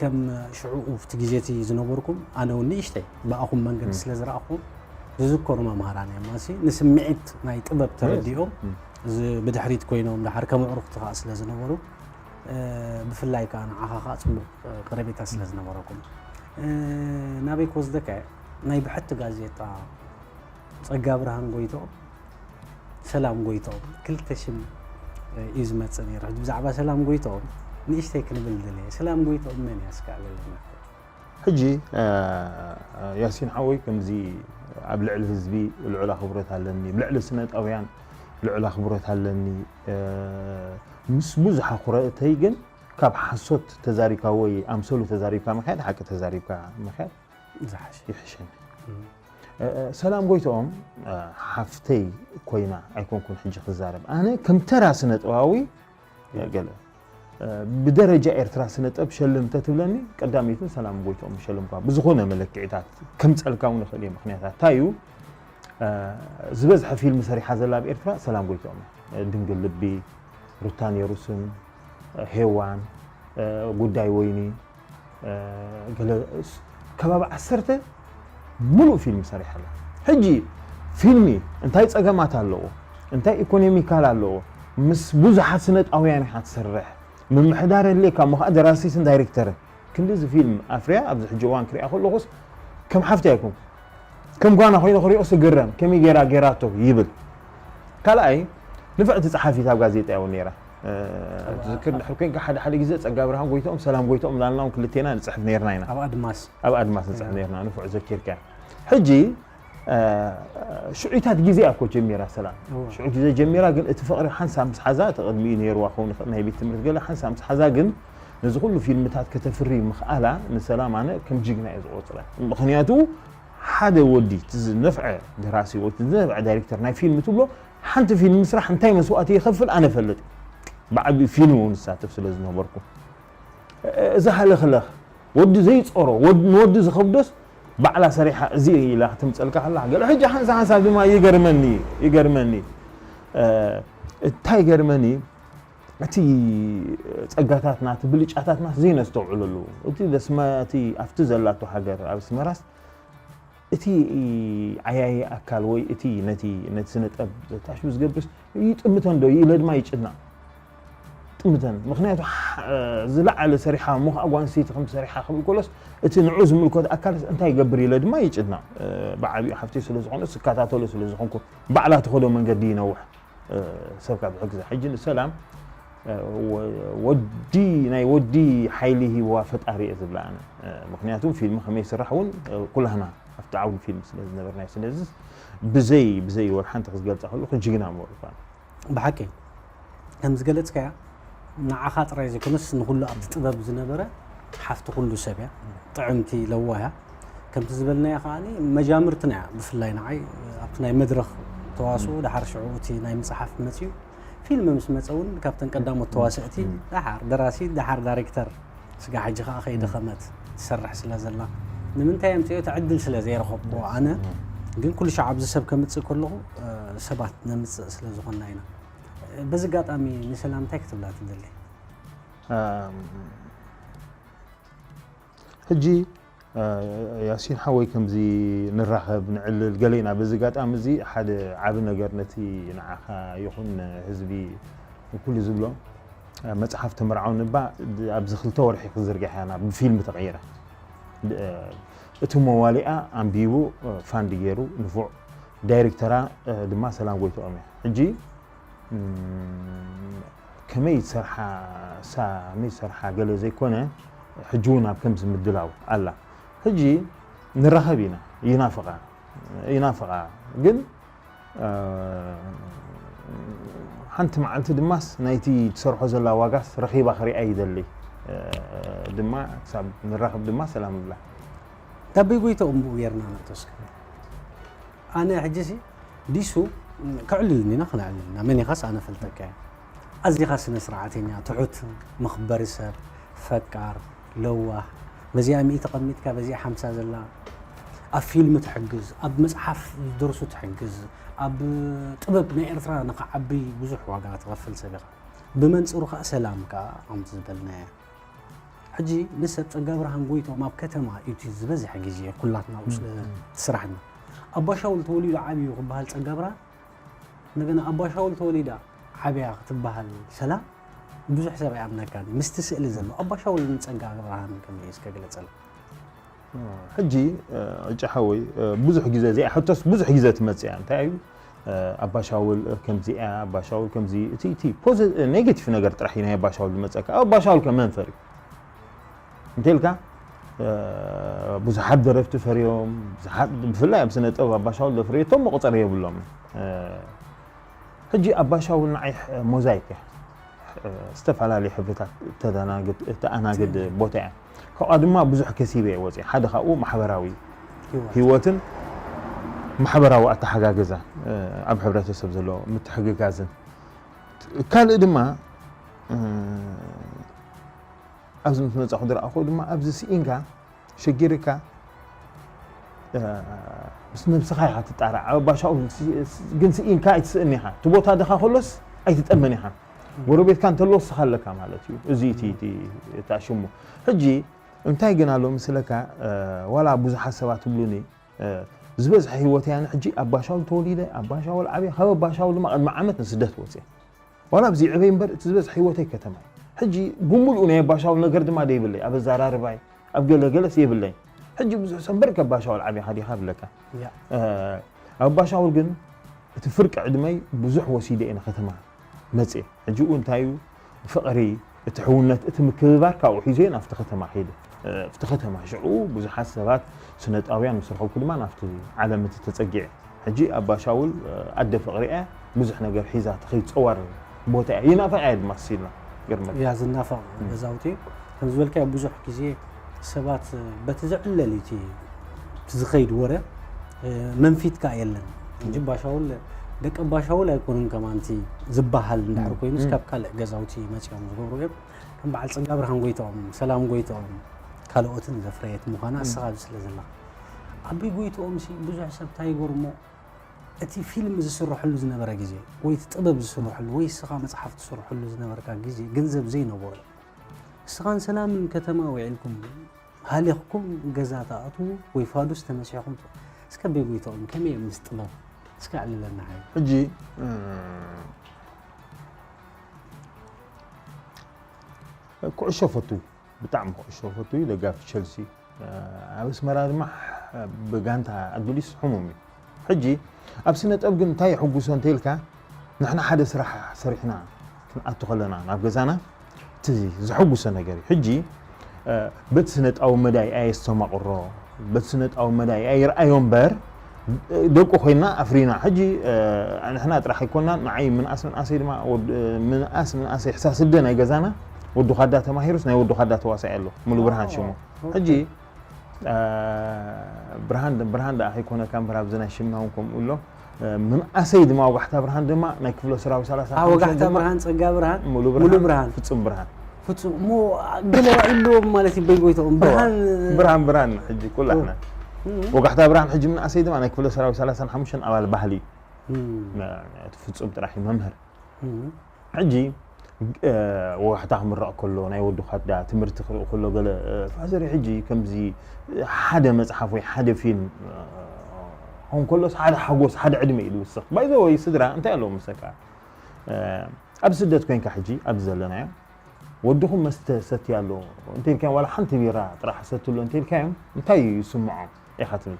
ከም ሽዑ ኣብቲ ግዜ እቲ ዝነበርኩም ኣነ እውን ንእሽተይ ብኣኹም መንገዲ ስለ ዝረኣኹም ዝዝከሩ መምሃራን እዮም። ማሲ ንስምዒት ናይ ጥበብ ተረዲኦም እም። እዚ ብድሕሪት ኮይኖም ደሓር ከም ኣዕሩኽቲ ከዓ ስለ ዝነበሩ፣ እ፣ ብፍላይ ከዓ ንዓኻ ከዓ ጽቡቕ፣ እ፣ ቀረቤታ ስለ ዝነበረኩም፣ እ፣ ናበይ ክወስደካ እየ? ናይ ብሕቲ ጋዜጣ ጸጋ ብርሃን ጎይትኦም፣ ሰላም ጎይትኦም፣ ክልተ ሽም፣ እ፣ እዩ ዝመጽእ ነይሩ። ሕጂ ብዛዕባ ሰላም ጎይትኦም ንእሽተይ ክንብል ደልየ። ሰላም ጎይትኦም መን እያ እስከ ኣበለና? ሕጂ፣ እ፣ ያሲን ሓወይ፣ ከምዚ ኣብ ልዕሊ ህዝቢ ልዑል ኣኽብሮት ኣለኒ፣ ኣብ ልዕሊ ስነ ጥበባውያን ልዑል ኣኽብሮት ኣለኒ። እ፣ ምስ ብዙሕ ኣኽብሮተይ ግን ካብ ሓሶት ተዛሪብካ ወይ ኣምሰሉ ተዛሪብካ ምኽያድ ሓቂ ተዛሪብካ ምኽያድ ዝሓሸ። ይሕሸኒ። እ፣ እ፣ ሰላም ጎይትኦም፣ እ፣ ሓፍተይ ኮይና ኣይኮንኩን ሕጂ ክዛረብ። ኣነ ከም ተራ ስነ ጥበባዊ፣ እ፣ ገለ፣ እ፣ ብደረጃ ኤርትራ ስነ ጥበብ ሸልም ተትብለኒ ቀዳመይቲ ሰላም ጎይትኦም ሸልምኳ። ብዝኾነ መለክዒታት ከምጸልካ እውን ይኽእል እየ። ምኽንያታት እንታይ እዩ? እ፣ ዝበዝሐ ፊልም ሰሪሓ ዘላ ኣብ ኤርትራ ሰላም ጎይትኦም እያ። እ፣ ድንግል ልቢ፣ ሩታ ኔሩስን፣ እ፣ ሄዋን፣ እ፣ ጉዳይ ወይኒ፣ እ፣ ገለ ስ-፣ ከባቢ ዓሰርተ ሙሉእ ፊልም ሰሪሓ ኣላ። ሕጂ ፊልሚ እንታይ ጸገማት ኣለዎ? እንታይ ኢኮኖሚካል ኣለዎ? ምስ ብዙሓት ስነጣውያን ኢኻ ትሰርሕ። ምምሕዳር የድልየካ እሞ ኸዓ ደራሲትን ዳይሬክተርን። ክንድዚ ፊልም ኣፍርያ ኣብዚ ሕጂ እዋን ክሪኣ ከለኹስ ከም ሓፍቲ ኣይኮንኩ። ከም ጓና ኮይነ ክሪኦ ስግረም፣ ከመይ ገይራ ገይራቶ ይብል። ካልኣይ፣ ንፍዕቲ ጸሓፊት ኣብ ጋዜጣ እውን ነይራ። እ፣ ትዝክር ድሕሪ ኮይንካ ሓደ ሓደ ግዜ ጸጋ ብርሃን ጎይትኦም፣ ሰላም ጎይትኦም እናበልና እውን ክልቴና ንጽሕፍ ነይርና ኢና። ኣብ ኣድማስ። ኣብ ኣድማስ ንጽሕፍ ነይርና፣ ንፉዕ ዘኪርካ። ሕጂ፣ እ፣ ሽዑታት ግዜ እያ እኮ ጀሚራ ሰላም። እወ። ሽዑ ግዜ ጀሚራ፣ ግን እቲ ፍቕሪ ሓንሳብ ምስ ሓዛ፣ እቲ ቅድሚኡ ነይርዋ ክኸውን ይኽእል ናይ ቤት ትምህርቲ ገለ፣ ሓንሳብ ምስ ሓዛ ግን ነዚ ኩሉ ፊልምታት ከተፍሪ ምኽኣላ ንሰላም ኣነ ከም ጅግና እየ ዝቖጽራ። ምኽንያቱ ሓደ ወዲ እቲ ዝነፍዐ ደራሲ ወይ እቲ ዝነፍዐ ዳይሬክተር ናይ ፊልም ትብሎ ሓንቲ ፊልም ምስራሕ እንታይ መስዋእቲ ይኸፍል ኣነ እፈልጥ። ብዓቢኡ ፊልም እውን ዝሳተፍ ስለ ዝነበርኩ፣ እዚ ሃለኽለኽ ወዲ ዘይጸሮ፣ ወድ-፣ ንወዲ ዝኸብዶስ ባዕላ ሰሪሓ እዚ ኢላ ክትምጸልካ ከላ፣ ገለ ሕጂ ሓንሳ ሓንሳብ ድማ ይገርመኒ፣ ይገርመኒ። እ፣ እንታይ ይገርመኒ፣ እቲ ጸጋታትና፣ እቲ ብልጫታትና ዘይነስተውዕለሉ፣ እቲ ደስመ-፣ እቲ ኣብቲ ዘላቶ ሃገር፣ ኣብ ኣስመራስ፣ እቲ ዓያዪ ኣካል ወይ እቲ ነቲ፣ ነቲ ስነ ጥበብ ታሽሙ ዝገብርስ ይጥምተን ዶ ኢለ ድማ ይጭነቕ። ጥምተን። ምኽንያቱ፣ ሓ-፣ ዝለዓለ ሰሪሓ እሞ፣ ከዓ ጓል ኣንስተይቲ ከምቲ ሰሪሓ ክብል ከሎስ፣ እቲ ንዑ ዝምልከት ኣካልስ እንታይ ይገብር ኢለ ድማ ይጭነቕ። እ፣ ብዓቢኡ ሓፍተይ ስለ ዝኾነ፣ ዝከታተሎ ስለ ዝኾንኩ፣ ባዕላ ትኸዶ መንገዲ ይነውሕ። እ፣ ሰብ ካብ ሕግዛ። ሕጂ ንሰላም፣ እ፣ ወ-፣ ወዲ፣ ናይ ወዲ ሓይሊ ሂብዋ ፈጣሪ እየ ዝብላ ኣነ። እ፣ ምኽንያቱ ፊልም ከመይ ይስራሕ እውን፣ እ፣ ኩላህና ኣብቲ ዓውዲ ፊልም ስለ ዝነበርና እዩ። ስለዚ ብዘይ፣ ብዘይ ወላ ሓንቲ ክዝገልጻ ከለኹ ጅግና ምበልኳ። ብሓቂ፣ ከም ዝገለጽካያ፣ ንዓኻ ጥራይ ዘይኮነስ ንኹሉ ኣብቲ ጥበብ ዝነበረ ሓፍቲ ኩሉ ሰብ እያ። ጥዕምቲ፣ ለዋህ እያ። ከምቲ ዝበልናዮ ከኣ መጃምርትና እያ። ብፍላይ ንዓይ ኣብቲ ናይ መድረኽ ተዋስኦ፣ ም። ደሓር ሽዑ እቲ ናይ ምጽሓፍ መጺኡ፣ ፊልም ምስ መጸ እውን ካብተን ቀዳሞት ተዋሰእቲ፣ ም። ደሓር ደራሲ፣ ደሓር ዳይሬክተር፣ ስጋ ሕጂ ከኣ ከይደኸመት ትሰርሕ ስለ ዘላ፣ ንምንታይ ኣምጽኦ እቲ ዕድል ስለ ዘይረኸብኩዎ ኣነ። ም። ግን ኩሉ ሻዕ ኣብዚ ሰብ ከምጽእ ከለኹ፣ እ፣ ሰባት ነምጽእ ስለ ዝኾንና ኢና። በዚ ኣጋጣሚ ንሰላም እንታይ ክትብላ ትደሊ? ኣም፣ ሕጂ፣ እ፣ ያሲን ሓወይ፣ ከምዚ ንራኸብ፣ ንዕልል፣ ገለ ኢና። በዚ ኣጋጣሚ እዚ ሓደ ዓቢ ነገር ነቲ ንዓኻ ይኹን ንህዝቢ ንኩሉ ዝብሎ፣ እ፣ መጽሓፍ ተመርዓውኒ እባ ኣብዚ ክልተ ወርሒ ክዝርግሕ እያ ናብ ፊልም ተቐይራ። እ፣ እቲ መዋሊኣ ኣንቢቡ፣ እ፣ ፋንድ ገይሩ ንፉዕ ዳይሬክተራ፣ እ፣ ድማ ሰላም ጎይትኦም እያ። ሕጂ፣ እም፣ ከመይ ዝሰርሓ፣ እሳ ከመይ ዝሰርሓ ገለ ዘይኮነ፣ ሕጂ እውን ኣብ ከምዚ ምድላው ኣላ። ሕጂ ንራኸብ ኢና፣ ይናፍቓ፣ ይናፍቓ። ግን፣ እ፣ ሓንቲ መዓልቲ ድማስ ናይቲ ትሰርሖ ዘላ ዋጋስ ረኺባ ክሪኣ ይደሊ። እ፣ ድማ ክሳብ ንራኸብ ድማ ሰላም እብላ። ዳበይ ጎይትኦም ብኡ ጌርና ንእቶስ። ኣነ ሕጂሲ ዲሱ ከዕልል እንዲና፣ ክነዕልል ኢና። መን ኢኻስ ኣነ ፈልጠካ እየ። ኣዚኻ ስነ ስርዓተኛ፣ ትሑት፣ መኽበሪ ሰብ፣ ፈቃር፣ ለዋህ፣ በዚኣ ሚእቲ ቀሚጥካ በዚኣ ሓምሳ ዘላ፣ ኣብ ፊልም ትሕግዝ፣ ኣብ መጽሓፍ ዝደርሱ ትሕግዝ፣ ኣብ ጥበብ ናይ ኤርትራ ንኽዓቢ ብዙሕ ዋጋ ትኸፍል ሰብ ኢኻ። ብመንጽሩ ከኣ ሰላም ከኣ ከምቲ ዝበልናያ። ሕጂ ንሰብ ጸጋብርሃን ጎይትኦም ኣብ ከተማ እዩ እቲ ዝበዝሐ ግዜ ኩላትና ኣብኡ ስለ እም። ስራሕና። ኣባሻውል ተወሊዱ ዓብዩ ክበሃል ጸጋብርሃን፣ እንደገና ኣባሻውል ተወሊዳ ዓብያ ክትበሃል ሰላም ብዙሕ ሰብ ኣይኣምነካን እዩ። ምስቲ ስእሊ ዘሎ ኣባሻውልን ጸጋብርሃንን ከመይ እዩ እስከ ግለጸልና? ሕጂ፣ እ፣ ዕጫ ሓወይ፣ እ፣ ብዙሕ ግዜ እዚኣ ሕቶስ ብዙሕ ግዜ ትመጽእ እያ። እንታይ እዩ? እ፣ ኣባሻውል፣ እ፣ ከምዚ እያ፣ ኣባሻውል ከምዚ፣ እቲ፣ እቲ ፖዚ-፣ እ፣ ኔጌቲቭ ነገር ጥራሕ እዩ ናይ ኣባሻውል ዝመጸካ። ኣብ ኣባሻውል ከ መን ፈርዩ? እንተልካ፣ እ፣ ብዙሓት ደረፍቲ ፈርዮም፣ ብዙሓት፣ ብፍላይ ኣብ ስነ ጥበብ ኣባሻውል ዘፍረየቶም መቑጸሪ የብሎም። እ፣ ሕጂ ኣባሻውል ንዓይ ሕ-፣ ሞዛይክ እያ። ሕ-፣ ዝተፈላለዩ ሕብርታት እተደናግድ-፣ እተኣናግድ ትእናግድ። ቦታ እያ። ካብኣ ድማ ብዙሕ ከሲበ እየ ወፂአ። ሓደ ካብኡ ማሕበራዊ ህይወት። ህይወትን ማሕበራዊ ኣተሓጋገዛን፣ እ፣ ኣብ ሕብረተሰብ ዘሎ ምትሕግጋዝን። ካልእ ድማ፣ እ፣ ኣብዚ ምስ መጻኹ ዝረኣኹ ድማ፣ ኣብዚ ስኢንካ፣ ሸጊርካ፣ እ፣ ምስ ነብስኻ ኢኻ ትጣራዕ። ኣብ ኣባሻውል ሲ-፣ ስ-፣ ግን ስኢንካ ኣይትስእን ኢኻ። እቲ ቦታ ድኻ ከሎስ ኣይትጠምን ኢኻ። ጎረቤትካ እንተሎ ንስኻ ኣለካ ማለት እዩ። እዚ እቲ፣ እቲ፣ እቲ ኣሽሙ። ሕጂ እንታይ ግን ኣሎ ምስለካ፣ እ፣ ዋላ ብዙሓት ሰባት ትብሉኒ፣ እ፣ ዝበዝሐ ህይወተይ ኣነ ሕጂ ኣባሻውል ተወሊደ፣ ኣባሻውል ዓብየ፣ ካብ ኣባሻውል ድማ ቅድሚ ዓመት ንስደት ወፅየ። ዋላ ኣብዚ ዕበይ እምበር እቲ ዝበዝሐ ህይወተይ ከተማ እዩ። ሕጂ ብምሉኡ ናይ ኣባሻውል ነገር ድማ ደይብለይ፣ ኣብ ኣዘራርባይ፣ ኣብ ገለ ገለስ የብለይ። ሕጂ ብዙሕ ሰብ እምበር ኣባሻውል ዓብኻ ዲኻ ብለካ። ያ። እ፣ ኣብ ኣባሻውል ግን እቲ ፍርቂ ዕድመይ ብዙሕ ወሲደ እየ ንከተማ መፅየ። ሕጂ እውን እንታይ እዩ ፍቕሪ፣ እቲ ሕውነት፣ እቲ ምክብባር ካብኡ ሒዘ እየ ናብቲ ከተማ ከይደ። እ፣ ኣብቲ ከተማ ሽዑ ብዙሓት ሰባት ስነጣውያን ምስ ረኸብኩ ድማ ናብቲ ዓለም እቲ ተፀጊዐ። ሕጂ ኣባሻውል፣ እ፣ ኣደ ፍቕሪ እያ፣ ብዙሕ ነገር ሒዛ ትኸይድ ፀዋር ቦታ እያ። ይናፍቓ እያ ድማ ሲልና ገርመት። እያ ዝናፈቕ እም። ገዛውቲ። ከም ዝበልካዮ ብዙሕ ግዜ ሰባት በቲ ዝዕለል እቲ ዝኸይድ ወረ፣ እ፣ መንፊትካ የለን። ሕጂ ኣባሻውል ደቂ ኣባሻውል ኣይኮኑን ከማንቲ ዝበሃል እንድሕር ኮይኑ እስካብ ካልእ ገዛውቲ መፂኦም ዝገብሩ እዮም። ከም በዓል ፀጋ ብርሃን ጎይታኦም፣ ሰላም ጎይታኦም ካልኦትን ዘፍረየት ምዃና ኣሰኻቢ ስለ ዘላ ኣቢ ጎይታኦም ሲ ብዙሕ ሰብ እንታይ ይገርሞ እቲ ፊልም ዝስርሐሉ ዝነበረ ግዜ ወይ እቲ ጥበብ ዝስርሐሉ ወይ እስኻ መፅሓፍ ትስርሐሉ ዝነበርካ ግዜ ገንዘብ ዘይነበሩ እስኻን ሰላምን ከተማ ውዒልኩም ሃሊኽኩም ገዛ ትኣትዉ ወይ ፋዱስ ተመሲሕኩም እስከ ቤጎይታኦም ከመይ እዮም ምስ ጥበብ እስከ ኣዕልለና ሓይ ሕጂ ኩዕሾ ፈቱ ብጣዕሚ ኩዕሾ ፈቱ ደጋፊ ቸልሲ ኣብ ኣስመራ ድማ ብጋንታ ኣዱሊስ ሕሙም እዩ ሕጂ ኣብ ስነ ጥበብ ግን እንታይ የሕጉሶ እንተኢልካ ንሕና ሓደ ስራሕ ሰሪሕና ክንኣቱ ከለና ናብ ገዛና እቲ ዘሐጉሰ ነገር እዩ ሕጂ በቲ ስነጣዊ መዳይ ኣየስተማቕሮ በቲ ስነጣዊ መዳይ ኣይርኣዮ እምበር ደቁ ኮይና ኣፍሪና ሕጂ ንሕና ጥራሕ ኣይኮና ንዓይ ምንኣስ ምንኣሰይ ድማ ምንኣስ ምንኣሰይ ሕሳስደ ናይ ገዛና ወዲ ኻዳ ተማሂሩስ ናይ ወዲ ኻዳ ተዋሳኢ ኣሎ ሙሉ ብርሃን ሽሙ ሕጂ ብርሃን ብርሃን ደኣ ከይኮነካ እምበር ኣብዚ ናይ ሽምና እውን ከምኡ ኣሎ ምንኣሰይ ድማ ወጋሕታ ብርሃን ድማ ናይ ክፍለ ሰራዊ ሰላሳ ወጋሕታ ብርሃን ፀጋ ብርሃን ሙሉ ብርሃን ፍፁም ብርሃን ፍፁም እሞ ገለ ኣለዎም ማለት እዩ በይጎይታኦም ብርሃን ብርሃን ብርሃን ሕጂ ኩላሕና ወጋሕታ ብርሃን ሕጂ ምንኣሰይ ድማ ናይ ክፍለ ሰራዊ ሰላሳን ሓሙሽተን ኣባል ባህሊ ፍፁም ጥራሕ እዩ መምህር ሕጂ ወጋሕታ ክምረቕ ከሎ ናይ ወዲ ኳዳ ትምህርቲ ክርኢ ከሎ ገለ ፋዘሪ ሕጂ ከምዚ ሓደ መፅሓፍ ወይ ሓደ ፊልም ሆን ከሎስ ሓደ ሓጎስ ሓደ ዕድመ እዩ ዝውስኽ ባይዘ ወይ ስድራ እንታይ ኣለዎ ምሰካ ኣብ ስደት ኮይንካ ሕጂ ኣብዚ ዘለናዮ ወድኹም መስተ ሰቲ ኣሎ እንተልካዮም ዋላ ሓንቲ ቢራ ጥራሕ ሰትሎ እንተልካዮም እንታይ ይስምዖም ኢኻ ትብል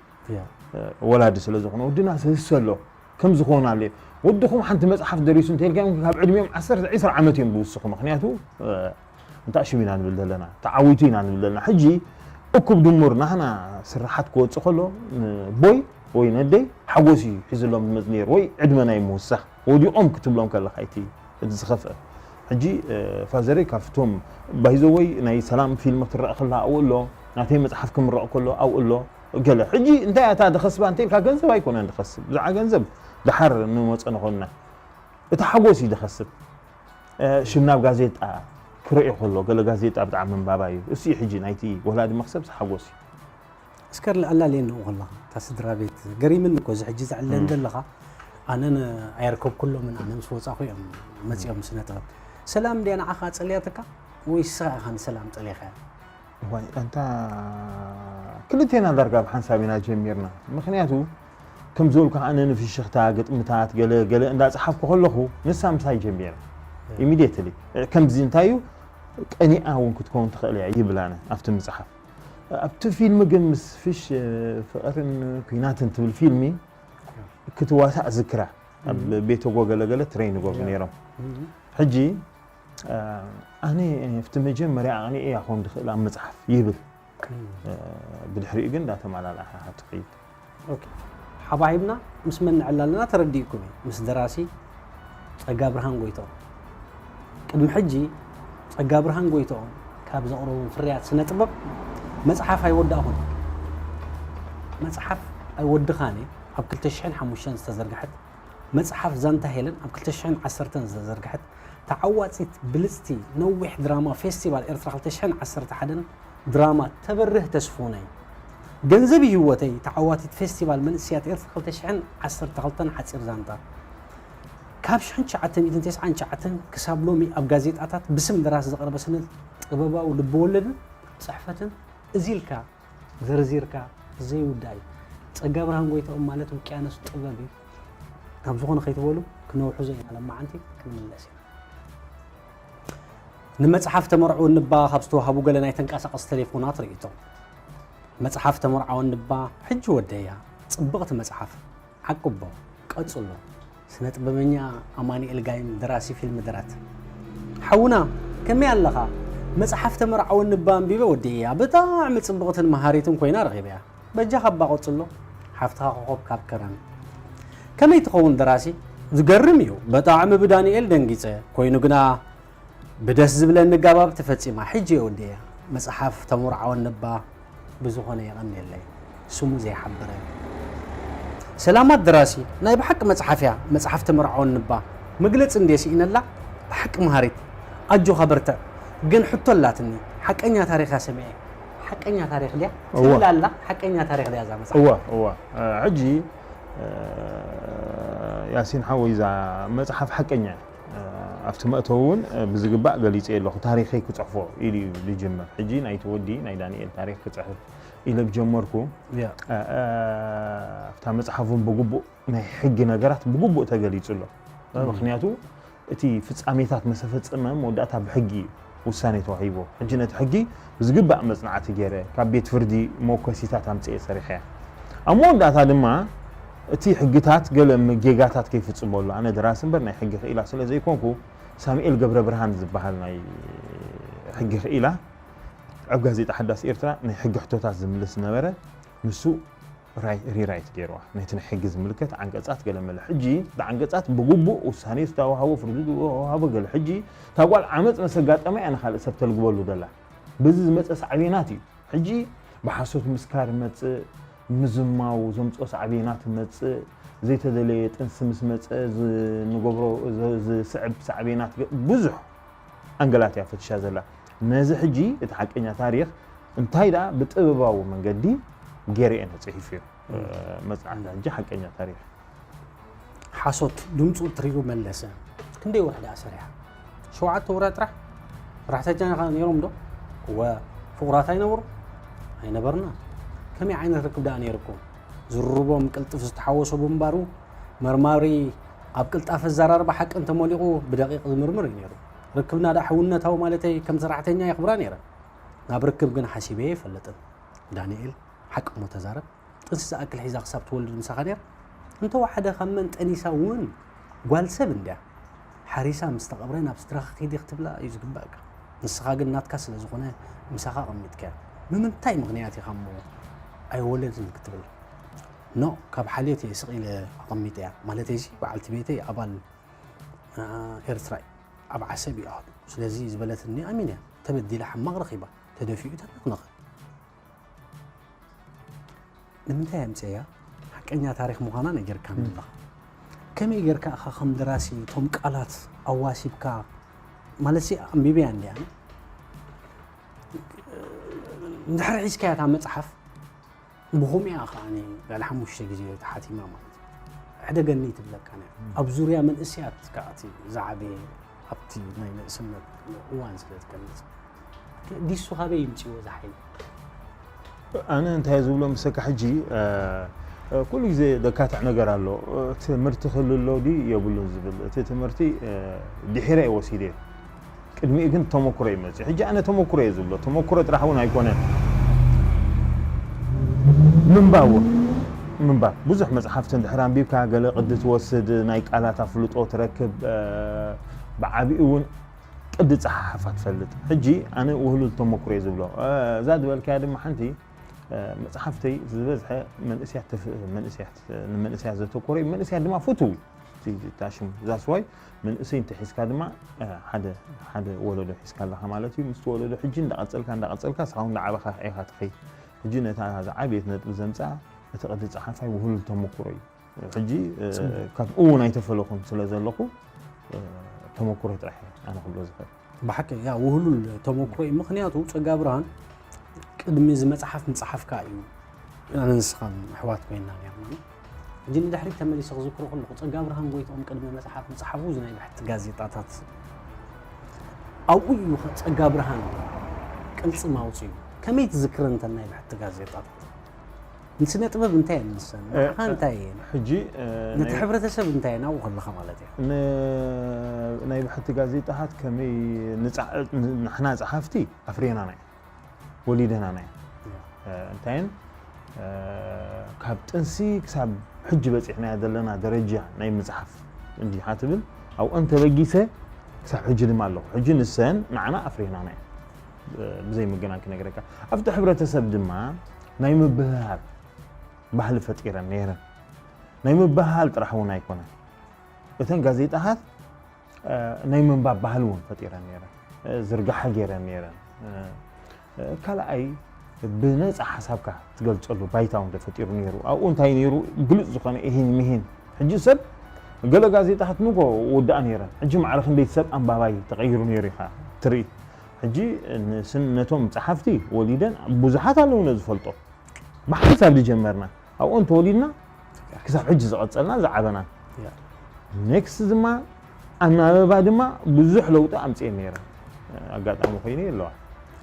ወላዲ ስለ ዝኾነ ወድና ስህሰ ኣሎ ከም ዝኾን ኣሎ ወድኹም ሓንቲ መፅሓፍ ደሪሱ እንተልካዮም ካብ ዕድሚኦም ዓሰርተ ዒስራ ዓመት እዮም ዝውስኹ ምክንያቱ እንታይ ሽም ኢና ንብል ዘለና ተዓዊቱ ኢና ንብል ዘለና ሕጂ እኩብ ድሙር ናህና ስራሓት ክወፅእ ከሎ ቦይ ወይ ነደይ ሓጎስ እዩ ሒዝሎም ዝመፅ ነይሩ ወይ ዕድመ ናይ ምውሳኽ ወዲቖም ክትብሎም ከለካ እቲ እቲ ዝኸፍአ ሕጂ ፋዘረይ ካብቶም ባይዘወይ ናይ ሰላም ፊልም ክትረአ ከላ ኣብኡ ኣሎ ናተይ መፅሓፍ ክምረቕ ከሎ ኣብኡ ኣሎ ገለ ሕጂ እንታይ እታ ደኸስባ እንተ ኢልካ ገንዘብ ኣይኮነን ደኸስብ ብዛዕባ ገንዘብ ደሓር ንመፀ ንኾንና እቲ ሓጎስ እዩ ደኸስብ ሽም ናብ ጋዜጣ ክርእዮ ከሎ ገለ ጋዜጣ ብጣዕሚ ምንባባ እዩ እሱ እዩ ሕጂ ናይቲ ወላዲ መክሰብ ሓጎስ እዩ እስከ ኣላልየኒ ንኡ ከለኻ እታ ስድራ ቤት ገሪምኒ እኮ እዚ ሕጂ ዘዕለኒ ዘለኻ ኣነ ኣየርከብኩሎምን ኣነ ምስ ወፃኹ እዮም መፂኦም ስነ ጥበብ ሰላም እንድያ ንዓኻ ፀልያትካ ወይ ስኻ ኢኻ ንሰላም ፀሊኻያ ዋይ ኣንታ ክልቴና ዳርጋ ብሓንሳብ ኢና ጀሚርና ምክንያቱ ከም ዝበልኩ ኣነ ንፍሽኽታ ግጥምታት ገለ ገለ እንዳፀሓፍኩ ከለኹ ንሳ ምሳይ ጀሚራ ኢሚድየትሊ ከምዚ እንታይ እዩ ቀኒኣ እውን ክትከውን ትኽእል እያ ይብል ኣነ ኣብቲ ምፅሓፍ ኣብቲ ፊልም ግን ምስ ፍሽ ፍቕርን ኩናትን ትብል ፊልሚ ክትዋሳእ ዝክራ ኣብ ቤተ ጎገለገለ ትረይን ይገብሩ ነይሮም ሕጂ ኣነ ኣብቲ መጀመርያ ኣቕኒኤ እያ ክኾን ዝኽእል ኣብ መፅሓፍ ይብል ብድሕሪኡ ግን እንዳተመላልኣኻ ትኸይድ ሓባሂብና ምስ መን ንዕላ ኣለና ተረዲእኩም እዩ ምስ ደራሲ ፀጋ ብርሃን ጎይትኦም ቅድሚ ሕጂ ፀጋ ብርሃን ጎይትኦም ካብ ዘቕረቦም ፍርያት ስነ ጥበብ መፅሓፍ ኣይወዳእኹን መፅሓፍ ኣይወድኻን ኣብ ክልተ ሽሕን ሓሙሽተን ዝተዘርግሐት መፅሓፍ ዛንታ ሄለን ኣብ ክልተ ሽሕን ዓሰርተን ዝተዘርግሐት ተዓዋፂት ብልፅቲ ነዊሕ ድራማ ፌስቲቫል ኤርትራ ክልተ ሽሕን ዓሰርተ ሓደን ድራማ ተበርህ ተስፎነይ ገንዘብ ህይወተይ ተዓዋቲት ፌስቲቫል መንእስያት ኤርትራ ክልተ ሽሕን ዓሰርተ ክልተን ሓፂር ዛንታ ካብ ሽሕን ትሽዓተ ሚእትን ተስዓን ትሽዓተን ክሳብ ሎሚ ኣብ ጋዜጣታት ብስም ደራሲ ዝቐረበ ስነ ጥበባዊ ልብወለድን ፅሕፈትን እዚ ኢልካ ዘርዚርካ ዘይውዳእ እዩ። ፀጋ ብርሃን ጎይትኦም ማለት ውቅያኖስ ጥበብ እዩ። ካብ ዝኾነ ከይትበሉ ክነውሕዞ ኢና ለማዓንቲ ክንምለስ ኢና። ንመፅሓፍ ተመርዕውኒ እባ ካብ ዝተዋህቡ ገለ ናይ ተንቀሳቐሲ ቴሌፎናት ርእይቶ። መፅሓፍ ተመርዓወኒ እባ ሕጂ ወደያ። ፅብቕቲ መፅሓፍ። ዓቅቦ፣ ቀጽሎ። ስነ ጥበበኛ ኣማኑኤል ጋይም ደራሲ ፊልም ድራት። ሓውና ከመይ ኣለኻ? መጽሓፍ ተመርዓወኒ እባ ኣንቢበ ወዲእያ። ብጣዕሚ ጽብቕትን መሃሪትን ኮይና ረኺበያ። በጃኻ እባ ቀጽሎ። ሓፍትኻ ኮኾብ ካብ ከረን። ከመይ ትኸውን ደራሲ? ዝገርም እዩ። በጣዕሚ ብዳንኤል ደንጊጸ። ኮይኑ ግና ብደስ ዝብለኒ ኣጋባብ ተፈጺማ። ሕጂ እየ ወዲእያ። መጽሓፍ ተመርዓወኒ እባ ብዝኾነ የቐንየለይ። ስሙ ዘይሓበረ። ሰላማት ደራሲ ናይ ብሓቂ መጽሓፍ እያ፣ መጽሓፍ ተመርዓወኒ እባ። መግለጺ እንድየ ስኢነላ፣ ብሓቂ መሃሪት። ኣጆኻ በርትዕ። ግን ሕቶ ኣላትኒ፣ ሓቀኛ ታሪኽ እያ ሰሚዐ። ሓቀኛ ታሪኽ ድያ? እወ። ትብል ኣላ፣ ሓቀኛ ታሪኽ ድያ እዛ መጽሓፍ? እወ፣ እወ። እ፣ ሕጂ፣ እ፣ ያሲን ሓወይ እዛ መጽሓፍ ሓቀኛ እያ። እ፣ ኣብቲ መእተዊ እውን፣ እ፣ ብዝግባእ ገሊጸ ኣለኹ። ታሪኸይ ክጽሕፎ ኢሉ እዩ ዝጅምር። ሕጂ ናይቲ ወዲ ናይ ዳንኤል ታሪኽ ክጽሕፍ ኢለ ብጀመርኩ፣ ያ። እ፣ እ፣ ኣብታ መጽሓፍ እውን ብግቡእ ናይ ሕጊ ነገራት ብግቡእ ተገሊጹ ኣሎ። እም። ምኽንያቱ እቲ ፍጻሜታት መሰፈጸመ መወዳእታ ብሕጊ እዩ ውሳኔ ተዋሂቦ። ሕጂ ነቲ ሕጊ ብዝግባእ መጽናዕቲ ገይረ፣ ካብ ቤት ፍርዲ መወከሲታት ኣምጽኤ ሰሪሐ እያ። ኣብ መወዳእታ ድማ እቲ ሕግታት ገለ ም-፣ ጌጋታት ከይፍጽመሉ፣ ኣነ ደራሲ እምበር ናይ ሕጊ ክኢላ ስለ ዘይኮንኩ፣ ሳሙኤል ገብረ ብርሃን ዝበሃል ናይ ሕጊ ክኢላ ኣብ ጋዜጣ ሓዳስ ኤርትራ ናይ ሕጊ ሕቶታት ዝምልስ ዝነበረ፣ ንሱ ራይ-፣ ሪራይት ገይርዋ። ነቲ ንሕጊ ዝምልከት ዓንቀጻት ገለ መለ። ሕጂ እቲ ዓንቀጻት ብግቡእ ውሳኔ ዝተዋህቦ፣ ፍርዲ ዝተዋህቦ ገለ። ሕጂ እታ ጓል ዓመጽ መሰጋጠማ እያ ንኻልእ ሰብ ተልግበሉ ደላ። በዚ ዝመጸ ሳዕቤናት እዩ። ሕጂ ብሓሶት ምስካር መጽእ፣ ምዝማው ዘምጽኦ ሳዕቤናት መጽእ፣ ዘይተደለየ ጥንሲ ምስ መጸ ዝ-፣ ንገብሮ ዝ-፣ ዝስዕብ ሳዕቤናት ገ-፣ ብዙሕ ኣንገላት እያ ፈትሻ ዘላ። ነዚ ሕጂ እቲ ሓቀኛ ታሪኽ እንታይ ደኣ ብጥበባዊ መንገዲ ገይረ እየ ነጽሒፉ እዩ። እም። መጽናዕቲ ሕጂ ሓቀኛ ታሪኽ። ሓሶት ድምፁ ትሪሩ መለሰ። ክንደይ ወርሒ ደኣ ሰሪሓ? ሸውዓተ ወርሒ ጥራሕ። ሰራሕተኛኻ ነይሮም ዶ? እወ። ፍቑራት ኣይነበሩ? ኣይነበርና። ከመይ ዓይነት ርክብ ደኣ ነይርኩም? ዝርርቦም ቅልጥፍ ዝተሓወሶ ብምንባሩ፣ መርማሪ ኣብ ቅልጣፈ ኣዘራርባ ሓቂ እንተመሊቑ ብደቂቕ ዝምርምር እዩ ነይሩ። ርክብና ደኣ ሕውነታዊ ማለተይ ከም ሰራሕተኛ የኽብራ ነይረ። ናብ ርክብ ግን ሓሲበ ኣይፈልጥን። ዳንኤል፣ ሓቂ እሞ ተዛረብ። ጥንሲ ዝኣክል ሒዛ ክሳብ ትወልድ ምሳኻ ነይራ? እንተወሓደ ካብ መን ጠኒሳ እውን ጓል ሰብ እንድያ። ሓሪሳ ምስ ተቐብረ ናብ ስድራኻ ኪዲ ክትብላ እዩ ዝግባእካ። ንስኻ ግን ናትካ ስለ ዝኾነ ምሳኻ ኣቐሚጥካያ። ብምንታይ ምኽንያት ኢኻ እሞ ኣይወለድን ክትብል? ኖ፣ ካብ ሓልዮት እየ ስቕ ኢለ ኣቐሚጠያ። ማለተይሲ በዓልቲ ቤተይ ኣባል፣ አ፣ ኤርትራ እዩ። ኣብ ዓሰብ እዩ ኣህዱ። ስለዚ ዝበለትኒ ኣሚነ እያ። ተበዲላ ሕማቕ ረኺባ። ተደፊኡ ተነቕነቐ። ንምንታይ ኣምፅእያ? ሓቀኛ ታሪኽ ምዃና ነጊርካኒ እም። ኣለኻ። ከመይ ጌርካ ኢኻ ከም ደራሲ እቶም ቃላት ኣዋሲብካ? ማለትሲ ኣንቢበያ እንድያ። እንድሕር ሒዝካያ እታ መፅሓፍ፣ ብኸምኡ እያ ከዓኒ ልዕሊ ሓሙሽተ ግዜ ተሓቲማ ማለት እዩ። ሕደገኒ ትብለካ ነያ። እም። ኣብ ዙርያ መንእሰያት ከዓ እቲ ዝዓበየ ኣብቲ ናይ ንእስነት እዋን ስለ ትገልጽ። ዲሱ ካበይ ይምጽእዎ እዚ ሓይሊ? ኣነ እንታይ ዝብሎ ምሰካ ሕጂ፣ እ፣ እ፣ ኩሉ ግዜ ደካትዕ ነገር ኣሎ። እ፣ ትምህርቲ ክህሉ ኣሎ ድዩ የብሉን ዝብል። እቲ ትምህርቲ፣ እ፣ ድሒረ እየ ወሲደ። ቅድሚኡ ግን ተመኩሮ እዩ መጽዩ። ሕጂ ኣነ ተመኩሮ እየ ዝብሎ። ተመኩሮ ጥራሕ እውን ኣይኮነን። ምንባብ እውን። ምንባብ። ብዙሕ መጽሓፍቲ እንድሕር ኣንቢብካ፣ ገለ ቅዲ ትወስድ፣ ናይ ቃላት ኣፍልጦ ትረክብ፣ እ፣ ብዓቢኡ እውን ቅዲ ጸሓሓፋ ትፈልጥ። ሕጂ ኣነ ውህሉል ተመኩሮ እየ ዝብሎ። እ፣ እዛ ዝበልካያ ድማ ሓንቲ፣ እ፣ መጽሓፍተይ ዝበዝሐ መንእስያት ተፍ-፣ መንእስያት፣ ንመንእስያት ዘተኮረ እዩ። መንእስያት ድማ ፍቱው እዩ። እቲ፣ እታ ሽም እዛ ስዋይ መንእሰይ እንተሒዝካ ድማ፣ እ፣ ሓደ፣ ሓደ ወለዶ ሒዝካ ኣለኻ ማለት እዩ። ምስቲ ወለዶ ሕጂ እንዳቐጸልካ፣ እንዳቐጸልካ፣ ንስኻ እውን እንዳዓበኻ ኢኻ ትኸይድ። ሕጂ ነታ ዝዓበየት ነጥቢ ዘምጽኣ እቲ ቅዲ ጸሓፋይ ውህሉል ተመኩሮ እዩ። ሕጂ፣ እ፣ ጽቡቕ። ካብኡ እውን ኣይተፈለኹን ስለ ዘለኹ፣ እ፣ ተመኩሮ ጥራሕ እየ ኣነ ክብሎ ዝኽእል። ብሓቂ፣ ያ፣ ውህሉል ተመኩሮ እዩ። ምኽንያቱ ጸጋ ብርሃን ቅድሚ እዚ መጽሓፍ ምጽሓፍካ እዩ ኣነ ንስኻን ኣሕዋት ኮይንና ነርና። ሕጂ ንድሕሪት ተመሊሰ ክዝክሮ ከለኹ፣ ጸጋ ብርሃን ጎይትኦም ቅድሚ መጽሓፍ ምጽሓፉ እዚ ናይ ብሕቲ ጋዜጣታት ኣብኡ እዩ ጸጋ ብርሃን ቅልጽም ኣውጺኡ። ከመይ ትዝክረን እተን ናይ ብሕቲ ጋዜጣታት? ንስነ ጥበብ እንታይ እየን ንሰን? እ፣ ንዓኻ እንታይ እየን? ሕጂ፣ እ፣ ነቲ ናይ ሕብረተሰብ እንታይ እየን ኣብኡ ከለኻ ማለት እየ? ን-፣ ናይ ብሕቲ ጋዜጣታት ከመይ ንጻ-፣ ን-፣ ንሕና ጸሓፍቲ ኣፍሪናና እየን፣ ወሊደናና እየን። እያ። እ፣ እንታይ እየን? እ፣ ካብ ጥንሲ ክሳብ ሕጂ በጺሕናዮ ዘለና ደረጃ ናይ ምጽሓፍ እንዲኻ ትብል፣ ኣብኦን ተበጊሰ ክሳብ ሕጂ ድማ ኣለኹ። ሕጂ ንሰን ንዓና ኣፍሪናና እየን። እ፣ ብዘይ ምግናን ክነግረካ። ኣብቲ ሕብረተሰብ ድማ ናይ ምብህሃል ባህሊ ፈጢረን ነይረን። ናይ ምብህሃል ጥራሕ እውን ኣይኮነን። እተን ጋዜጣታት፣ እ፣ ናይ ምንባብ ባህሊ እውን ፈጢረን ነይረን። እ፣ ዝርጋሐ ገይረን ነይረን። እ፣ እ፣ ካልኣይ፣ ብነጻ ሓሳብካ ትገልጸሉ ባይታ እውን ተፈጢሩ ነይሩ። ኣብኡ እንታይ ነይሩ? ግሉጽ ዝኾነ እሂን ምሂን። ሕጂ ሰብ ገለ ጋዜጣታት ንጎ ወዳኣ ነይረን። ሕጂ ማዕረ ክንደይ ሰብ ኣንባባይ ተቐይሩ ነይሩ ኢኻ ትርኢ። ሕጂ ንስን ነቶም ጸሓፍቲ ወሊደን ብዙሓት ኣለውነ ዝፈልጦ። ብሓንሳብ ዝጀመርና ኣብኡ እንተወሊድና ክሳብ ሕጂ ዝቐጸልና ዝዓበና። ኔክስት ድማ ኣናበባ ድማ ብዙሕ ለውጢ ኣምፅኤ ነይረ። ኣጋጣሚ ኮይኑ ኣለዋ።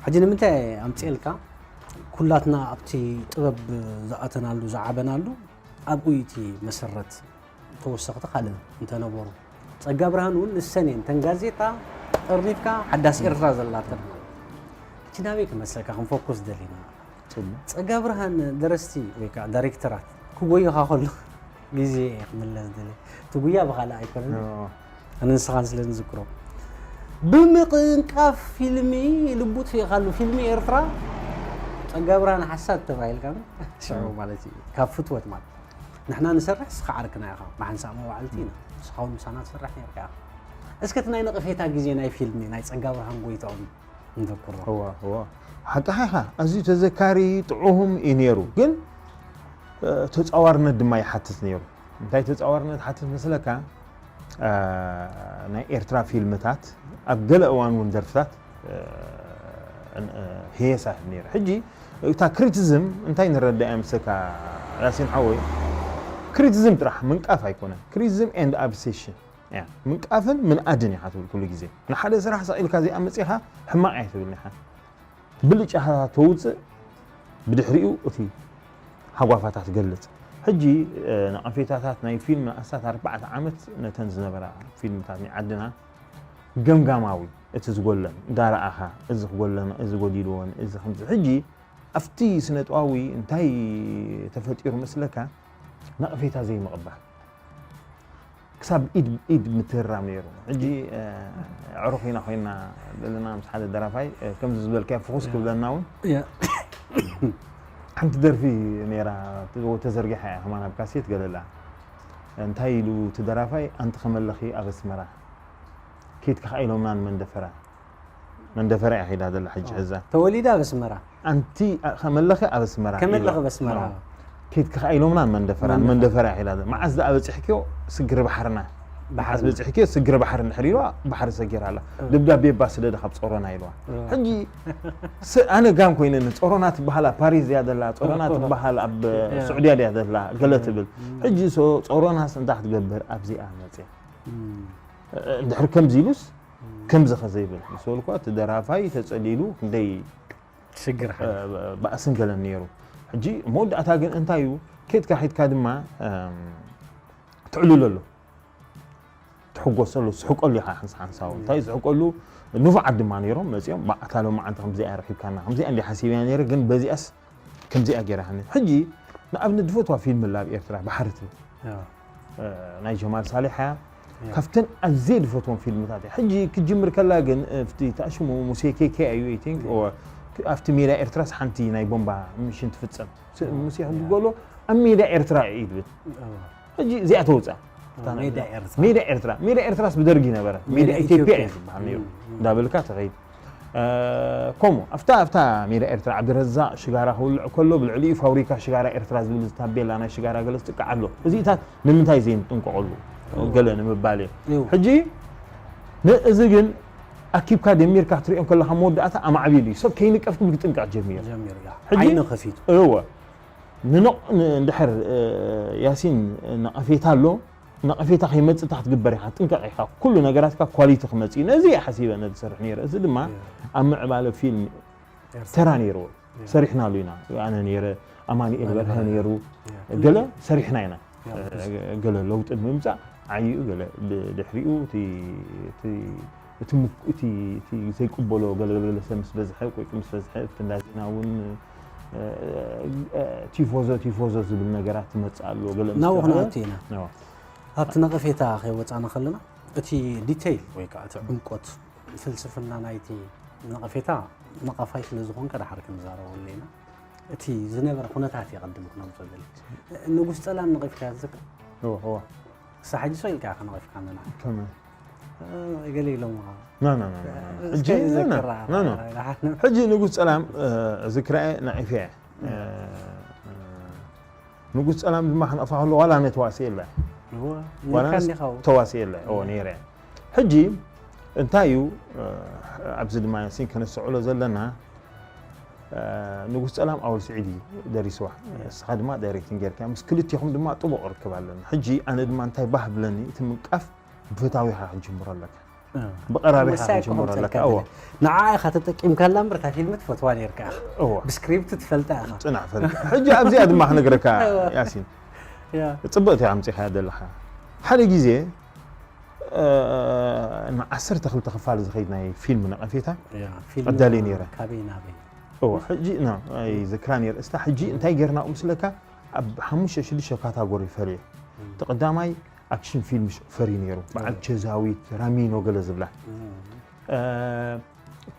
ሕጂ ንምንታይ ኣምፅኤልካ? ኩላትና ኣብቲ ጥበብ ዝኣተናሉ ዝዓበናሉ ኣብኡ እቲ መሰረት ተወሰኽቲ ካልእ እንተነበሩ ጸጋ ብርሃን እውን ንሰን እየን ተን ጋዜጣ ጠርኒፍካ ሓዳስ ኤርትራ ዘላተን ማለት። ሕጂ ናበይ ክመሰልካ ክንፎኩስ ደሊና? ጸጋ ብርሃን ደረስቲ ወይ ከዓ ዳይሬክተራት ክጎይኻ ከሎ ግዜ እየ ክምለስ ደለ። እቲ ጉያ ብኻልእ ኣይኮነን። ኣነ ንስኻን ስለ ንዝክሮ ብምቕንቃፍ ፊልሚ ልቡ ትፍኢኻሉ ፊልሚ ኤርትራ ጸጋ ብርሃን ሓሳድ ተባሂልካ ሽዑ ማለት እዩ ካብ ፍትወት ማለት ንሕና ንሰርሕ ስኻ ዓርክና ኢኻ ብሓንሳእ መዋዕልቲ ኢና ንስኻ እውን ምሳና ትሰርሕ ነርካ ኢኻ እስከ እቲ ናይ ነቐፌታ ግዜ ናይ ፊልሚ ናይ ጸጋ ብርሃን ጎይትኦም ንዘክሮ እዋ እዋ ሓቅኻ ኢኻ ኣዝዩ ተዘካሪ ጥዑም እዩ ነይሩ ግን ተፃዋርነት ድማ ይሓትት ነይሩ እንታይ ተፃዋርነት ሓትት መስለካ ናይ ኤርትራ ፊልምታት ኣብ ገለ እዋን እውን ደርፍታት ህየሳ ነይሩ ሕጂ እታ ክሪቲዝም እንታይ ንረዳእ እያ ምስካ ያሲን ሓወይ ክሪቲዝም ጥራሕ ምንቃፍ ኣይኮነን ክሪቲዝም ኤንድ ኣብሴሽን እያ ምንቃፍን ምንኣድን ኢኻ ትብል ኩሉ ግዜ ንሓደ ስራሕ ሰቒልካ ዘይኣመፂኻ ሕማቕ እያ ትብል ኢኻ ብልጫኻ ተውፅእ ብድሕሪኡ እቲ ሃጓፋታ ትገልፅ ሕጂ ነቐፌታታት ናይ ፊልም ንኣስታት ኣርባዕተ ዓመት ነተን ዝነበራ ፊልምታት ናይ ዓድና ገምጋማዊ እቲ ዝጎለን እንዳረኣኻ እዚ ክጎለን እዚ ጎዲልዎን እዚ ከምዚ ሕጂ ኣብቲ ስነጥባዊ እንታይ ተፈጢሩ መስለካ ነቐፌታ ዘይምቕባል ክሳብ ኢድ ኢድ ምትህራም ነይሩ ሕጂ ዕሩኽ ኢና ኮይና ዘለና ምስ ሓደ ደራፋይ ከምዚ ዝበልካዮ ፍኹስ ክብለና እውን ሓንቲ ደርፊ ነይራ ተዘርጊሓ እያ ከማን ኣብ ካሴት ገለላ እንታይ ኢሉ እቲ ደራፋይ ኣንቲ ከመለኺ ኣብ ኣስመራ ኬድካ ኢሎምና ንመንደፈራ መንደፈራ እያ ኸይዳ ዘላ ሕጂ ሕዛ ተወሊዳ ኣብ ኣስመራ ኣንቲ ከመለኺ ኣብ ኣስመራ ከመለኺ ኣብ ኣስመራ ኬድካ ኢሎምና መንደፈራ መንደፈራ እያ ኸይዳ ዘላ መዓዝ ደኣ በፂሕክዮ ስግሪ ባሕርና መዓዝ በፂሕክዮ ስግሪ ባሕሪ እንድሕር ኢልዋ ባሕሪ ሰጊራ ኣላ ደብዳቤ ባ ስደደ ካብ ፆሮና ኢልዋ ሕጂ ኣነ ጋም ኮይነኒ ፆሮና ትበሃላ ፓሪስ እያ ዘላ ፆሮና ትበሃል ኣብ ስዑድያ እያ ዘላ ገለ ትብል ሕጂ ሶ ጾሮናስ እንታይ ክትገብር ኣብዚኣ መጽያ እንድሕር ከምዚ ኢሉስ ከምዚ ከዘይብል ምስ በልኳ እቲ ደራፋይ ተጸሊሉ ክንደይ ሽግር ባእስን ገለን ነይሩ ሕጂ መወዳእታ ግን እንታይ እዩ ኬድካ ሒድካ ድማ ትዕልሎ ኣሎ ትሕጎሰሉ ትስሕቀሉ ኢኻ ሓንሳ ሓንሳው እንታይ ዝስሕቀሉ ንፉዓት ድማ ነይሮም መፂኦም ባዕታ ሎማዓንቲ ከምዚኣ ረኪብካና ከምዚኣ እንዲ ሓሲብያ ነይረ ግን በዚኣስ ከምዚኣ ገይራ ሃኒ ሕጂ ንኣብነት ዝፈትዋ ፊልም ኣላ ኣብ ኤርትራ ባሕሪ ትብል ናይ ጀማል ሳሊሕ እያ ካብተን ኣዝየ ዝፈትዎም ፊልምታት እያ ሕጂ ክጅምር ከላ ግን ኣብቲ ተኣሽሙ ሙሴ ኬኬ እዩ ቲንክ ኣብቲ ሜዳ ኤርትራስ ሓንቲ ናይ ቦምባ ምሽን ትፍፀም ሙሴ ክብጎሎ ኣብ ሜዳ ኤርትራ እዩ ትብል ሕጂ እዚኣ ተውፅኣ ሜዳ ኤርትራ ሜዳ ኤርትራስ ብደርጊ ነበረ ሜዳ ኢትዮጵያ እዩ ዝበሃል ነይሩ እንዳበልካ ትኸይድ ከምኡ ኣብታ ኣብታ ሜዳ ኤርትራ ዓብድረዛቅ ሽጋራ ክውልዕ ከሎ ብልዕሊኡ ፋብሪካ ሽጋራ ኤርትራ ዝብል ታቤላ ናይ ሽጋራ ገለ ዝጥቃዕ ኣሎ እዚታት ንምንታይ ዘይንጥንቀቀሉ ገለ ንምባል እዩ ሕጂ እዚ ግን ኣኪብካ ደሚርካ ክትሪኦም ከለካ መወዳእታ ኣማዕቢሉ እዩ ሰብ ከይንቀፍ ክብል ክጥንቀቅ ጀሚሩ ሕጂ ዓይኑ ከፊቱ እወ ንንቕ እንድሕር ያሲን ነቐፌታ ኣሎ ነቐፌታ ከይመፅእ እንታይ ክትግበር ኢኻ ጥንቀቕ ኢኻ ኩሉ ነገራትካ ኳሊቲ ክመፅእ እዩ ነዚ እየ ሓሲበ ነዚ ዝሰርሕ ነይረ እዚ ድማ ኣብ ምዕባለ ፊልም ተራ ነይርዎ ሰሪሕናሉ ኢና ኣነ ነይረ ኣማኒኤል በርሀ ነይሩ ገለ ሰሪሕና ኢና ገለ ለውጢ ንምምፃእ ዓይኡ ገለ ብድሕሪኡ እቲ ዘይቅበሎ ገለገለገለ ሰብ ምስ በዝሐ ቆይቂ ምስ በዝሐ ኣብቲ እንዳ ዜና እውን ቲፎዞ ቲፎዞ ዝብል ነገራት ትመፅእ ኣሎ ገለ ናብኡ ክንኣቱ ኢና ኣብቲ ነቐፌታ ከይወፃና ከለና እቲ ዲተይል ወይ ከዓ እቲ ዕምቆት ፍልስፍና ናይቲ ነቐፌታ ነቐፋይ ስለ ዝኾንካ ድሓር ክንዛረበሉ ኢና እቲ ዝነበረ ኩነታት የቐድም ክነምፅኦ ደሊ ንጉስ ፀላም ነቒፍካ ዝዝክር ክሳብ ሕጂ ሰው ኢልካ ከነቒፍካ ኣለና ገለ ኢሎምኻ። ና ና ና ና ና። እስከ ሕጂ ና ና ንዘክራ ና ና። ደሓን። ሕጂ ንጉስ ጸላም ዝክራኤ ነዒፍያ። ንጉስ ጸላም ድማ ክነቕፋ ከሎ ዋላ ኣነ ተዋስኤ ኣላ። እወ፣ ዋላ ነካ ኣነስ እንዲኻ። ተዋስኤ ኣላ። እዎ ነይረ። ሕጂ እንታይ እዩ፣ ኣብዚ ድማ ያሲን ከነስተውዕሎ ዘለና፣ ንጉስ ጸላም ኣወል ስዒድ እዩ ደሪስዋ። እስኻ ድማ ዳይሬክቲንግ ጌርካ፣ ምስ ክልቲኹም ድማ ጥቡቕ ርክብ ኣለና። ሕጂ ኣነ ድማ እንታይ ባህ ብለኒ፣ እቲ ምንቃፍ ብፈታዊኻ ክትጅምሮ ኣለካ፣ ብቐራቢኻ መሳይ ክትጅምሮ ኣለካ። ክኾን እዎ ንዓ ኢኻ ተጠቂምካላ እምበር እታ ፊልም ትፈትዋ ነይርካ ኢኻ። እዎ ብስክሪፕት ትፈልጣ ኢኻ። ጽናዕ ፈልጥ። ሕጂ ኣብዚኣ ድማ ክነግረካ ያሲን፣ ያ። ጽብቕቲ ኣምጺኻ ዘለኻ። ሓደ ግዜ እ፣ ንዓሰርተ ክልተ ክፋል ዝኸይድ ናይ ፊልም ነቐፌታ ያ፣ ፊልም ኣዳልየ ነይረ። ካበይ ናበይ? እዎ፣ ሕጂ ና ኣይዝክራ ነይረ። እስታ ሕጂ እንታይ ጌርና ምስለካ፣ ኣብ ሓሙሽተ ሽዱሽተ ካታጎሪ ፈርየ። እቲ ቀዳማይ ኣክሽን ፊልም ሽ- ፈሪ ነይሩ። በዓል ቸዛዊት፣ ራሚኖ ገለ ዝብላ። እ፣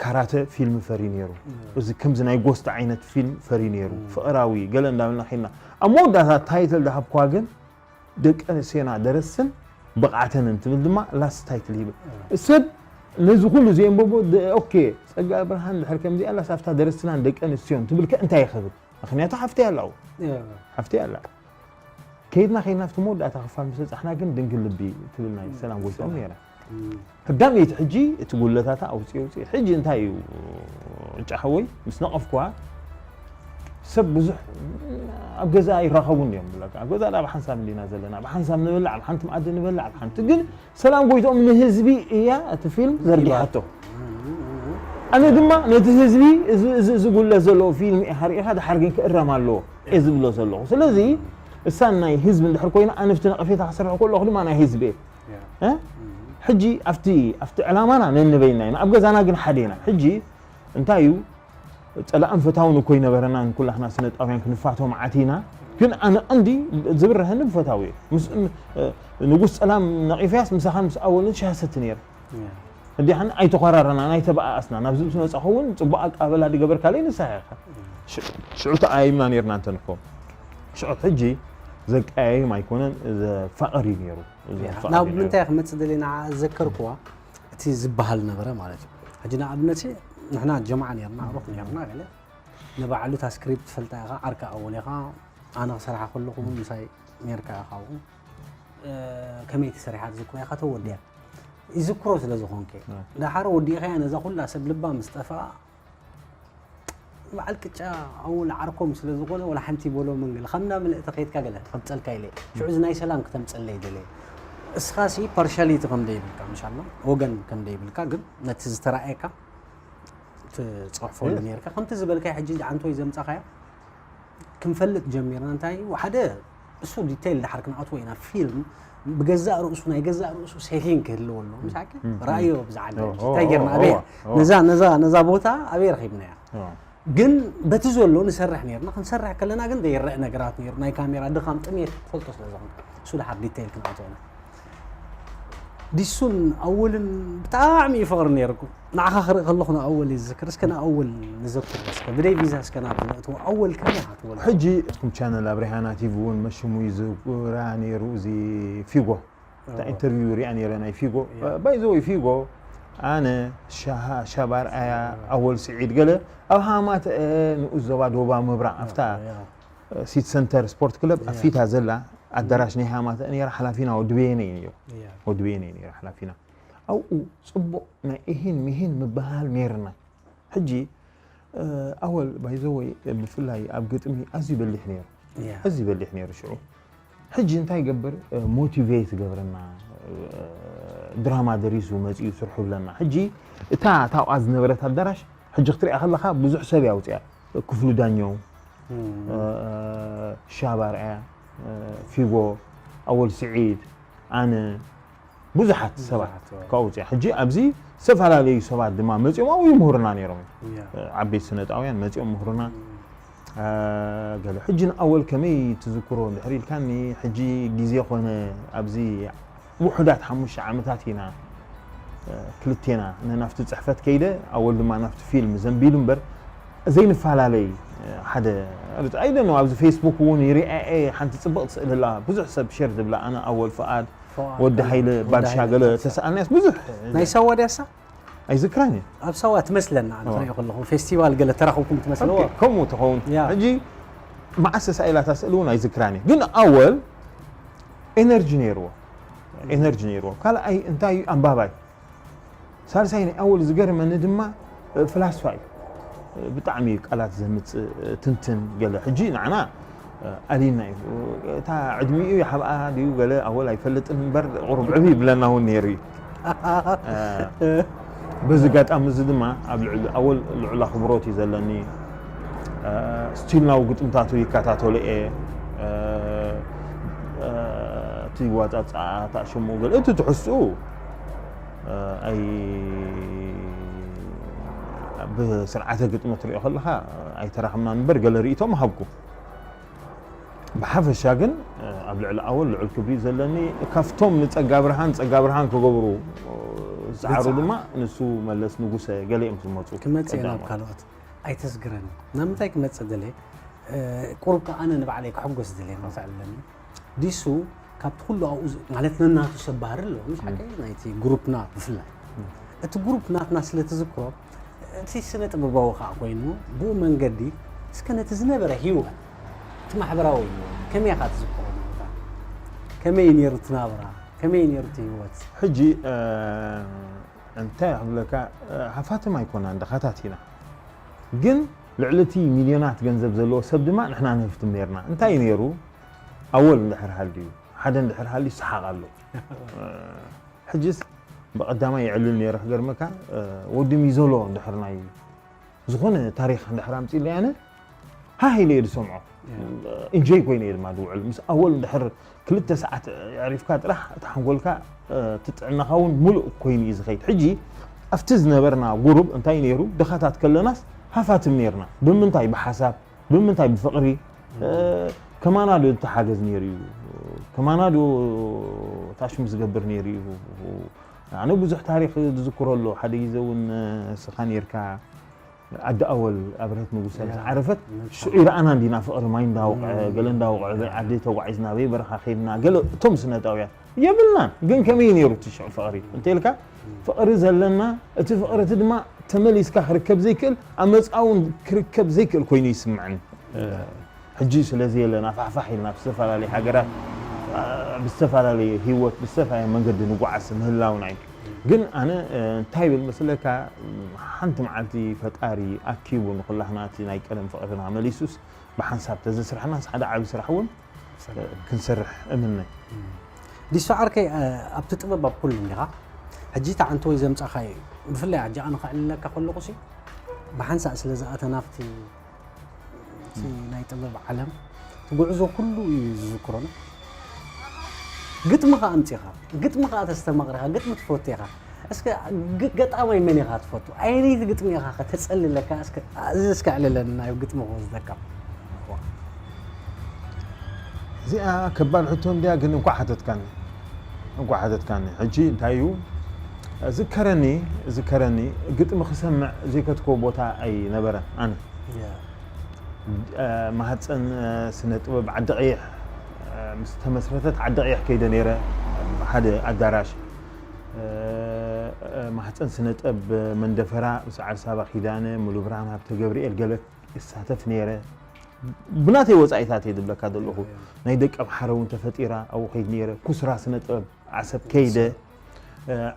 ካራተ ፊልም ፈሪ ነይሩ። እዚ ከምዚ ናይ ጎስት ዓይነት ፊልም ፈሪ ነይሩ። ፍቕራዊ ገለ እንዳበልና ኸይድና፣ ኣብ መወዳእታ ታይትል ዝሃብኳ ግን ደቂ ኣንስትዮና ደረስትን ብቕዓተንን ትብል ድማ ላስት ታይትል ሂበ። ሰብ ነዚ ኩሉ ዘየንበቦ ደ- ኦኬ፣ ጸጋ ብርሃን ድሕር ከምዚኣ ኣላስ ኣብታ ደረስትናን ደቂ ኣንስትዮን ትብል ከ እንታይ ይኸብል? ምኽንያቱ ሓፍተይ ኣላ፣ ያ። ሓፍተይ ኣላ። ከይድና ከይድና ኣብቲ መወዳእታ ክፋል ምስ በጻሕና ግን ድንግል ልቢ ትብል ናይ ሰላም ጎይትኦም ነይራ። እም። ቀዳመይቲ ሕጂ እቲ ጉለታታ ኣውፅእ ኣውፅእ። ሕጂ እንታይ እዩ ዕጫ ሓወይ፣ ምስ ነቐፍኩዋ ሰብ ብዙሕ ኣብ ገዛ ይራኸቡን እዮም ብለካ። ኣብ ገዛ ዳ ብሓንሳብ እንዲና ዘለና፣ ብሓንሳብ ንበላዕ፣ ኣብ ሓንቲ መኣዲ ንበላዕ፣ ኣብ ሓንቲ ግን ሰላም ጎይትኦም ንህዝቢ እያ እቲ ፊልም ዘርጊሓቶ። ኣነ ድማ ነቲ ህዝቢ እዚ እዚ እዚ ጉለት ዘለዎ ፊልም እየ ሓሪእኻ፣ ድሓር ግን ክእረም ኣለዎ እየ ዝብሎ ዘለኹ። ስለዚ እሳ ናይ ህዝቢ እንድሕር ኮይና፣ ኣነ ብቲ ነቐፌታ ክሰርሕ ከለኹ ድማ ናይ ህዝቢ እየ። እ? ሕጂ ኣብቲ ኣብቲ ዕላማና ነንበይና ኢና፣ ኣብ ገዛና ግን ሓደ ኢና። ሕጂ እንታይ እዩ፣ ጸላእን ፈታውን እኮ ይነበረና፣ ንኩላህና ስነጣውያን ክንፋቶ መዓት ኢና። ግን ኣነ ቀንዲ ዝብረሀኒ ብፈታዊ እዩ። ምስ ም- እ፣ ንጉስ ጸላም ነቒፍያስ ምሳኻን ምስ ኣወልን ሻሂ ሰቲ ነይረ። ሕዲሓን ኣይተኾራረና፣ ናይ ተበኣኣስና። ናብዚ ምስ መጻኹ እውን ጽቡቕ ኣቀባበላ ድገበርካለይ ንስኻ ኢኻ። ሽ- ሽዑ ተኣይምና ነይርና እንተ ንኮ። ሽዑ ሕጂ ዘቀያይም ኣይኮነን፣ ዘፋቕር እዩ ነይሩ። ዘፋቕር ናብ እዩ ነይሩ። ምንታይ ክመጽእ ደልየ ንዓ ዘከርክዋ እቲ ዝበሃል ነበረ ማለት እዩ። ሕጂ ንኣብነት ንሕና ጀማዓ ነርና፣ ኣዕሩኽ ነርና ገለ ንባዕሉ እታ ስክሪፕት ትፈልጣ ኢኻ፣ ዓርካ ኣወል ኢኻ፣ ኣነ ክሰርሓ ከለኹ እውን ምሳይ ነርካ ኢኻ ኣብኡ። እ፣ ከመይ ተሰሪሓ ትዝክሮ ኢኻ፣ ተወዲያ ይዝክሮ ስለ ዝኾንከ። እ። ደሓር ወዲእኻያ ነዛ ኩላ ሰብ ልባ ምስ ጠፍኣ፣ በዓል ቅጫ ኣወል ዓርኮም ስለ ዝኾነ ወላ ሓንቲ ይበሎ መንገድ። ከምና ምልእቲ ከይድካ ገለ ትቐብጸልካ ኢለ። ሽዑ እዚ ናይ ሰላም ክተምጸለይ ደለ። እስኻሲ ፓርሻሊቲ ከም ደይብልካ፣ ምሻላ ወገን ከም ደይብልካ፣ ግን ነቲ ዝተራእየካ ትጽሕፈሉ ነርካ። ከምቲ ዝበልካዮ ሕጂ ዓንቶይ ዘምጻኻያ ክንፈልጥ ጀሚርና። እንታይ እዩ? ሓደ እሱ ዲቴይል ድሓር ክንኣትዎ ኢና። ፊልም ብገዛእ ርእሱ፣ ናይ ገዛእ ርእሱ ሴቲንግ ክህልዎ ኣለዎ። ምሳኪ ራእዮ ብዛዕባ እንታይ ጌርና ኣበይ ነዛ ነዛ ነዛ ቦታ ኣበይ ረኺብናያ? ግን በቲ ዘሎ ንሰርሕ ነርና። ክንሰርሕ ከለና ግን ዘይረአ ነገራት ነይሩ። ናይ ካሜራ ድኻም፣ ጥሜት ትፈልጦ ስለ ዝኾነ እሱ ድሓር ዲቴይል ክንኣትዎ ኢና። ዲሱን ኣወልን ብጣዕሚ እዩ ፍቕሪ ነይርኩም። ንዓኻ ክርኢ ከለኹ ንኣወል እዩ ዝዝክር። እስከ ንኣወል ንዘክሮ እስከ። ብደይ ቪዛ እስከ ናብ ነእትዎ። ኣወል ከመይ ኢኻ ትበልዖ? ሕጂ እትኩም ቻነል ኣብሪሃና ቲቪ እውን መሽሙ እዩ ዝጉራ ነይሩ። እዚ ፊጎ እታ ኢንተርቪው ሪኣ ነይረ ናይ ፊጎ። ባይ ዘ ወይ ፊጎ፣ ኣነ፣ ሻሃ፣ ሻባ ኣርኣያ፣ ኣወል ስዒድ ገለ ኣብ ሃማተ ንኡስ ዞባ ዶባ ምብራቕ ኣብታ ሲቲ ሰንተር ስፖርት ክለብ ኣብ ፊታ ዘላ ኣዳራሽ ናይ ሃማተ ነይራ። ሓላፊና ወዲ በየነ እዩ ነይሩ። ወዲ በየነ እዩ ነይሩ ሓላፊና። ኣብኡ ጽቡቕ ናይ እሂን ምሂን ምበሃል ነይርና። ሕጂ እ፣ ኣወል ባይ ዘ ወይ ብፍላይ ኣብ ግጥሚ ኣዝዩ በሊሕ ነይሩ። ያ። ኣዝዩ በሊሕ ነይሩ ሽዑ። ሕጂ እንታይ ይገብር? እ፣ ሞቲቬት ይገብረና። እ፣ ድራማ ደሪሱ መጺኡ ስርሑ ብለና። ሕጂ እታ ታውኣ ዝነበረት ኣዳራሽ ሕጂ ክትሪኣ ከለኻ ብዙሕ ሰብ እያ ኣውጺኣ። ክፍሉ ዳኘው፣ እ፣ ሻባ ኣርኣያ፣ እ፣ ፊጎ፣ ኣወል ስዒድ፣ ኣነ፣ ብዙሓት ሰባት ሰባት። ካብኡ ውፅያ። ሕጂ ኣብዚ ዝተፈላለዩ ሰባት ድማ መፂኦም ኣብኡ ይምህሩና ነይሮም እዮም። ያ። ዓበይቲ ስነጣውያን መፂኦም ምህሩና። እ፣ ገለ ሕጂ ንኣወል ከመይ ትዝክሮ እንድሕር ኢልካኒ፣ ሕጂ ግዜ ኮነ ኣብዚ ውሑዳት ሓሙሽተ ዓመታት ኢና፣ እ፣ ክልቴና፣ ኣነ ናብቲ ፅሕፈት ከይደ፣ ኣወል ድማ ናብቲ ፊልም ዘንቢሉ እምበር ዘይንፈላለይ፣ እ፣ ሓደ፣ I don't know፣ ኣብዚ ፌስቡክ እውን ይሪኣ እየ፣ ሓንቲ ፅብቕቲ ስእሊ ኣላ፣ ብዙሕ ሰብ ሼር ዝብላ፣ ኣነ ኣወል ፍኣድ፣ ወዲ ሓይለ ባድሻ ገለ ተሰኣልናስ ብዙሕ ናይ ሳዋ ድያሳ ኣይዝክራን እየ። ኣብ ሳዋ ትመስለና ኣነ ክሪኦ ከለኹ ፌስቲቫል ገለ ተራኽብኩም ትመስለዎ። ከምኡ ትኸውን። ሕጂ መዓስ ተሳኢላታ ስእሊ እውን ኣይዝክራን እየ። ግን ኣወል ኤነርጂ ነይርዎ፣ ኤነርጂ ነይርዎ። ካልኣይ እንታይ እዩ ኣንባባይ። ሳልሳይ ናይ ኣወል ዝገርመኒ ድማ ፍላስፋ እዩ። ብጣዕሚ ቃላት ዘምፅእ ትንትን ገለ ሕጂ ንዓና ኣሊና እዩ። እታ ዕድሚኡ ይሓብኣ ድዩ ገለ ኣወል ኣይፈልጥን እምበር ቁሩብ ዕብ ይብለና እውን ነይሩ እዩ። በዚ ኣጋጣሚ እዚ ድማ ኣብ ልዕሊ ኣወል ልዑል ኣኽብሮት እዩ ዘለኒ። ስቲል ናው ግጥምታቱ ይከታተሎ እየ። እቲ ዋፃፃ ታሽሙ ገለ እቲ ትሕዝኡ ኣይ ብስርዓተ ግጥሚ ትሪኦ ከለኻ ኣይተራኸብናን እምበር ገለ ርእይቶ ምሃብኩ። ብሓፈሻ ግን ኣብ ልዕሊ ኣወል ልዑል ክብሪ እዩ ዘለኒ። ካብቶም ንፀጋ ብርሃን ፀጋ ብርሃን ክገብሩ ዝፀዓሩ ድማ ንሱ መለስ ንጉሰ ገለ እዮም ዝመፁ። ክመፅእ ናብ ካልኦት ኣይተስግረኒ። ናብ ምንታይ ክመፅእ ደለ ቁሩብ ከዓ ኣነ ንባዕለይ ክሕጎስ ደለ መሳዕ ኣለኒ። ዲሱ ካብቲ ኩሉ ኣብኡ ማለት ነናቱ ሰብ ባህሪ ኣለዎ። ምሽ ሓቀይ ናይቲ ግሩፕና ብፍላይ እቲ ግሩፕ ናትና ስለ ትዝክሮ እቲ ስነ ጥበባዊ ከዓ ኮይኑ ብኡ መንገዲ እስከ ነቲ ዝነበረ ህይወት እቲ ማሕበራዊ ህይወት ከመይ ኢኻ ትዝክሮ ነታ ከመይ ነይሩ እቲ ናብራ ከመይ ነይሩ እቲ ህይወት ሕጂ እንታይ ክብለካ ሃፋትም ኣይኮናን ድኻታት ኢና ግን ልዕሊ እቲ ሚልዮናት ገንዘብ ዘለዎ ሰብ ድማ ንሕና ንህፍትም ነርና እንታይ ነይሩ ኣወል እንድሕር ሃልዩ ሓደ እንድሕር ሃልዩ ይሰሓቕ ኣሎ ሕጅስ ብቐዳማይ ይዕልል ነይረ ክገርመካ ወዲ ሚዞሎ እንድሕር ናይ ዝኾነ ታሪኽ እንድሕር ኣምፂለይ ኣነ ሃህ ኢለ እየ ዝሰምዖ ኢንጆይ ኮይነ እየ ድማ ዝውዕል ምስ ኣወል እንድሕር ክልተ ሰዓት ኣዕሪፍካ ጥራሕ እቲ ሓንጎልካ እቲ ጥዕናኻ እውን ሙሉእ ኮይኑ እዩ ዝኸይድ ሕጂ ኣብቲ ዝነበርና ጉሩብ እንታይ ነይሩ ድኻታት ከለናስ ሃፋትም ነይርና ብምንታይ ብሓሳብ ብምንታይ ብፍቕሪ ከማና ዶ ዝተሓገዝ ነይሩ እዩ ከማና ዶ ታሽሙ ዝገብር ነይሩ እዩ ኣነ ብዙሕ ታሪክ ዝዝክሮ ኣሎ ሓደ ግዜ እውን ስኻ ነርካ ኣዲ ኣወል ኣብረት ንጉሰ ምስ ዓረፈት ሽዑ ይረኣና እንዲና ፍቕሪ ማይ እንዳወቕዐ ገለ እንዳወቕዐ በይ ዓዲ ተጓዒዝና በይ በረኻ ከይድና ገለ እቶም ስነጣውያን የብልናን ግን ከመይ ነይሩ እቲ ሽዑ ፍቕሪ እንተልካ ፍቕሪ ዘለና እቲ ፍቕሪ እቲ ድማ ተመሊስካ ክርከብ ዘይክእል ኣመፃ እውን ክርከብ ዘይክእል ኮይኑ ይስምዐኒ ሕጂ ስለዚ የለና ፋሕፋሕ ኢልና ብዝተፈላለየ ሃገራት ብዝተፈላለየ ህይወት ብዝተፈላለየ መንገዲ ንጓዓዝ ምህላውና እዩ ግን ኣነ እንታይ ይብል መስለካ ሓንቲ መዓልቲ ፈጣሪ ኣኪቡ ንኩላህና እቲ ናይ ቀደም ፍቅርና መሊሱስ ብሓንሳብ ተዘስራሕናስ ሓደ ዓቢ ስራሕ እውን ክንሰርሕ እምነ ዲሱ ዓርከይ ኣብቲ ጥበብ ኣብ ኩሉ እንዲኻ ሕጂ ተዓንተወይ ዘምፃኻዮ እዩ ብፍላይ ኣጃ ኣነ ከዕልለካ ከለኹ ሲ ብሓንሳእ ስለ ዝኣተና ኣብቲ እቲ ናይ ጥበብ ዓለም እቲ ጉዕዞ ኩሉ እዩ ዝዝክሮና ግጥሚ ከ ኣምፂኻ ግጥሚ ከ ተስተማቕሪኻ ግጥሚ ትፈቱ ኢኻ እስከ ገጣማይ መን ኢኻ ትፈቱ ኣየነይቲ ግጥሚ ኢኻ ከተፀልለካ እስከ እዚ እስከ ዕልለኒ ናይ ግጥሚ ክወስደካ እዚኣ ከባድ ሕቶ እንድያ ግን እንኳዕ ሓተትካኒ እንኳዕ ሓተትካኒ ሕጂ እንታይ እዩ ዝከረኒ ዝከረኒ ግጥሚ ክሰምዕ ዘይከትኮ ቦታ ኣይነበረን ኣነ ማህፀን ስነ ጥበብ ዓዲ ቀይሕ ምስ ተመስረተት ዓዲ ቀይሕ ከይደ ነይረ ሓደ ኣዳራሽ ማህፀን ስነ ጥበብ መንደፈራ ምስ ዓርሳባ ኪዳነ ሙሉ ብርሃን ሃብተ ገብርኤል ገለ ይሳተፍ ነይረ ብናተይ ወፃኢታት እየ ዝብለካ ዘለኹ ናይ ደቂ ኣምሓረ እውን ተፈጢራ ኣብኡ ከይድ ነይረ ኩስራ ስነ ጥበብ ዓሰብ ከይደ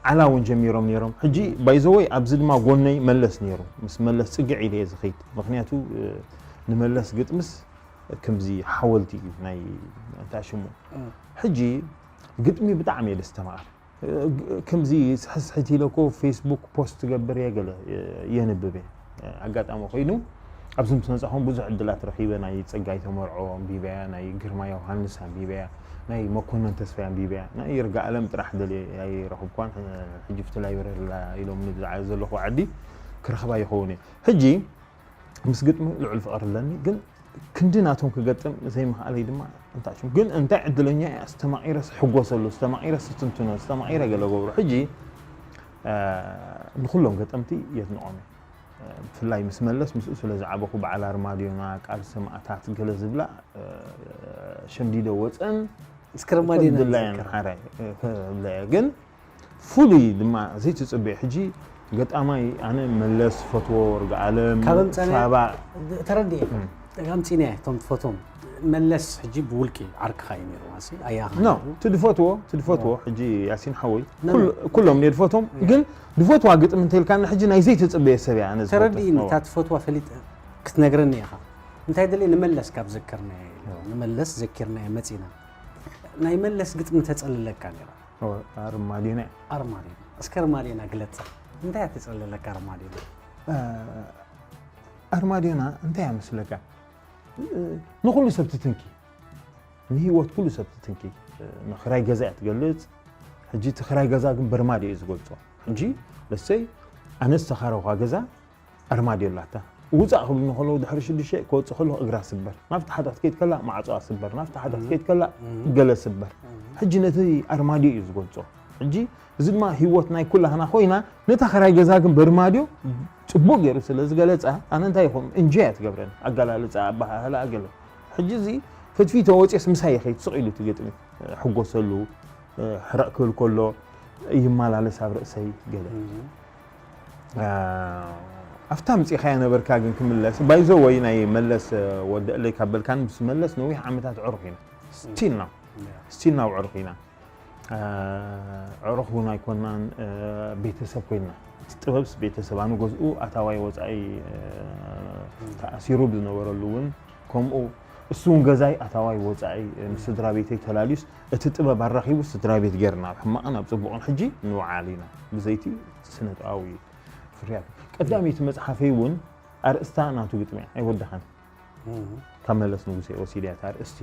ዓላ እውን ጀሚሮም ነይሮም ሕጂ ባይዘወይ ኣብዚ ድማ ጎነይ መለስ ነይሩ ምስ መለስ ፅግዕ ኢለ እየ ዝኸይድ ምክንያቱ ንመለስ ግጥምስ ከምዚ ሓወልቲ እዩ ናይ እንታይ ሽሙ ሕጂ ግጥሚ ብጣዕሚ እየ ደስተማቐር ከምዚ ስሕስሕት ኢለ ኮ ፌስቡክ ፖስት ትገብር እየ ገለ የንብብ እየ ኣጋጣሚ ኮይኑ ኣብዚ ምስ መፃኹም ብዙሕ ዕድላት ረኺበ ናይ ፀጋይ ተመርዖ ኣንቢበያ ናይ ግርማ ዮሃንስ ኣንቢበያ ናይ መኮነን ተስፋይ ኣንቢበያ ናይ ይርጋ ኣለም ጥራሕ ደልየ ኣይረኽብኳን ሕጂ ፍቲ ላይብረሪ ኢሎምኒ ብዛዕባ ዘለኹ ዓዲ ክረኽባ ይኸውን እየ ሕጂ ምስ ግጥሚ ልዑል ፍቕሪ ኣለኒ ግን ክንዲ ናቶም ክገጥም ዘይምኽኣለይ ድማ እንታይ ሽም ግን እንታይ ዕድለኛ እየ ኣስተማቒረ ስሕጎሰሉ ኣስተማቒረ ስትንትኖ ኣስተማቒረ ገለ ገብሮ ሕጂ ንኩሎም ገጠምቲ የድንቖም እየ ብፍላይ ምስ መለስ ምስኡ ስለ ዝዓበኹ በዓል ኣርማድዮና ቃል ሰማእታት ገለ ዝብላ ሸምዲዶ ወፀን እስከ ኣርማድዮና ድላያን ሓራይ ግን ፍሉይ ድማ ዘይትፅበዮ ሕጂ ገጣማይ ኣነ መለስ ፈትዎ ወርግኣለም ካብ ኣምፀነ ሳባ ተረድኤ ኣምፂነ እቶም ትፈትዎም መለስ ሕጂ ብውልቂ ዓርክኻ እዩ ነይሩ ማሲ ኣያኻ ኖ ትድፈትዎ ትድፈትዎ ሕጂ ያሲን ሓወይ ኖ፣ ኩል- ኩሎም እየ ድፈትዎም ግን ድፈትዋ ግጥሚ እንተልካና ሕጂ ናይ ዘይትፅበየ ሰብ እያ ኣነ ዝፈቱ። ተረድእኒ ኖ። እታ ትፈትዋ ፈሊጥ ክትነግረኒ ኢኻ እንታይ ደለ ንመለስ ካብ ዘክርና ንመለስ ዘኪርና መፂና ናይ መለስ ግጥሚ ተፀልለካ ነራ ኦ፣ ኣርማድዮና ኣርማድዮና እስከ ኣርማድዮና ግለፃ እንታይ እያ ተፀልለካ ኣርማድዮና እ፣ ኣርማድዮና እንታይ እያ መስለካ እ፣ ንኩሉ ሰብ ትትንኪ ንህይወት ኩሉ ሰብ ትትንኪ እ፣ ንክራይ ገዛ እያ ትገልፅ ሕጂ እቲ ክራይ ገዛ ግን በርማድዮ እዩ ዝገልፆ ሕጂ ለሰይ ኣነ ዝተኻረኳ ገዛ ኣርማድዮ ኣላታ ውፃእ ክብሉ ከለዉ ድሕሪ ሽዱሽተ ክወፅእ ከለኹ እግራ ስበር ናብቲ ሓደ ክትከይድ ከላ ማዕፆኣ ስበር ናብቲ ሓደ ክትከይድ ከላ ገለ ስበር ሕጂ ነቲ ኣርማድዮ እዩ ዝገልፆ ሕጂ እዚ ድማ ህይወት ናይ ኩላህና ኮይና ነታ ክራይ ገዛ ግን በርማድዮ ፅቡቅ ገይሩ ስለ ዝገለፃ ኣነ እንታይ ይኹም እንጂ እያ ትገብረን ኣገላልፃ ኣበሃህላ ገለ ሕጂ እዚ ፈትፊተ ወፅስ ምሳይ ይኸይድ ስቕ ኢሉ እቲ ግጥሚ ሕጎሰሉ ሕረቕ ክብል ከሎ ይመላለስ ኣብ ርእሰይ ገለ ኣብታ ምፅኢኻያ ነበርካ ግን ክምለስ ባይዞ ወይ ናይ መለስ ወደእለይ ካብ በልካን ምስ መለስ ነዊሕ ዓመታት ዕሩኽ ኢና still now still now ዕሩኽ ኢና ዕሩኽ እውን ኣይኮናን ቤተሰብ ኮይና እቲ ጥበብስ ቤተሰብ ኣነ ገዝኡ ኣታዋይ ወፃኢ ተኣሲሩ ብዝነበረሉ እውን ከምኡ እሱ እውን ገዛይ ኣታዋይ ወፃኢ ምስ ስድራ ቤተይ ተላልዩስ እቲ ጥበብ ኣራኺቡ ስድራ ቤት ገይርና ኣብ ሕማቕን ኣብ ፅቡቕን ሕጂ ንውዓል ኢና ብዘይቲ ስነጥበባዊ ፍርያት ቀዳመይቲ መፅሓፈይ እውን ኣርእስታ ናቱ ግጥሚ እያ ኣይወደኻን ካብ መለስ ንጉሴ ወሲድያ ኣርእስቲ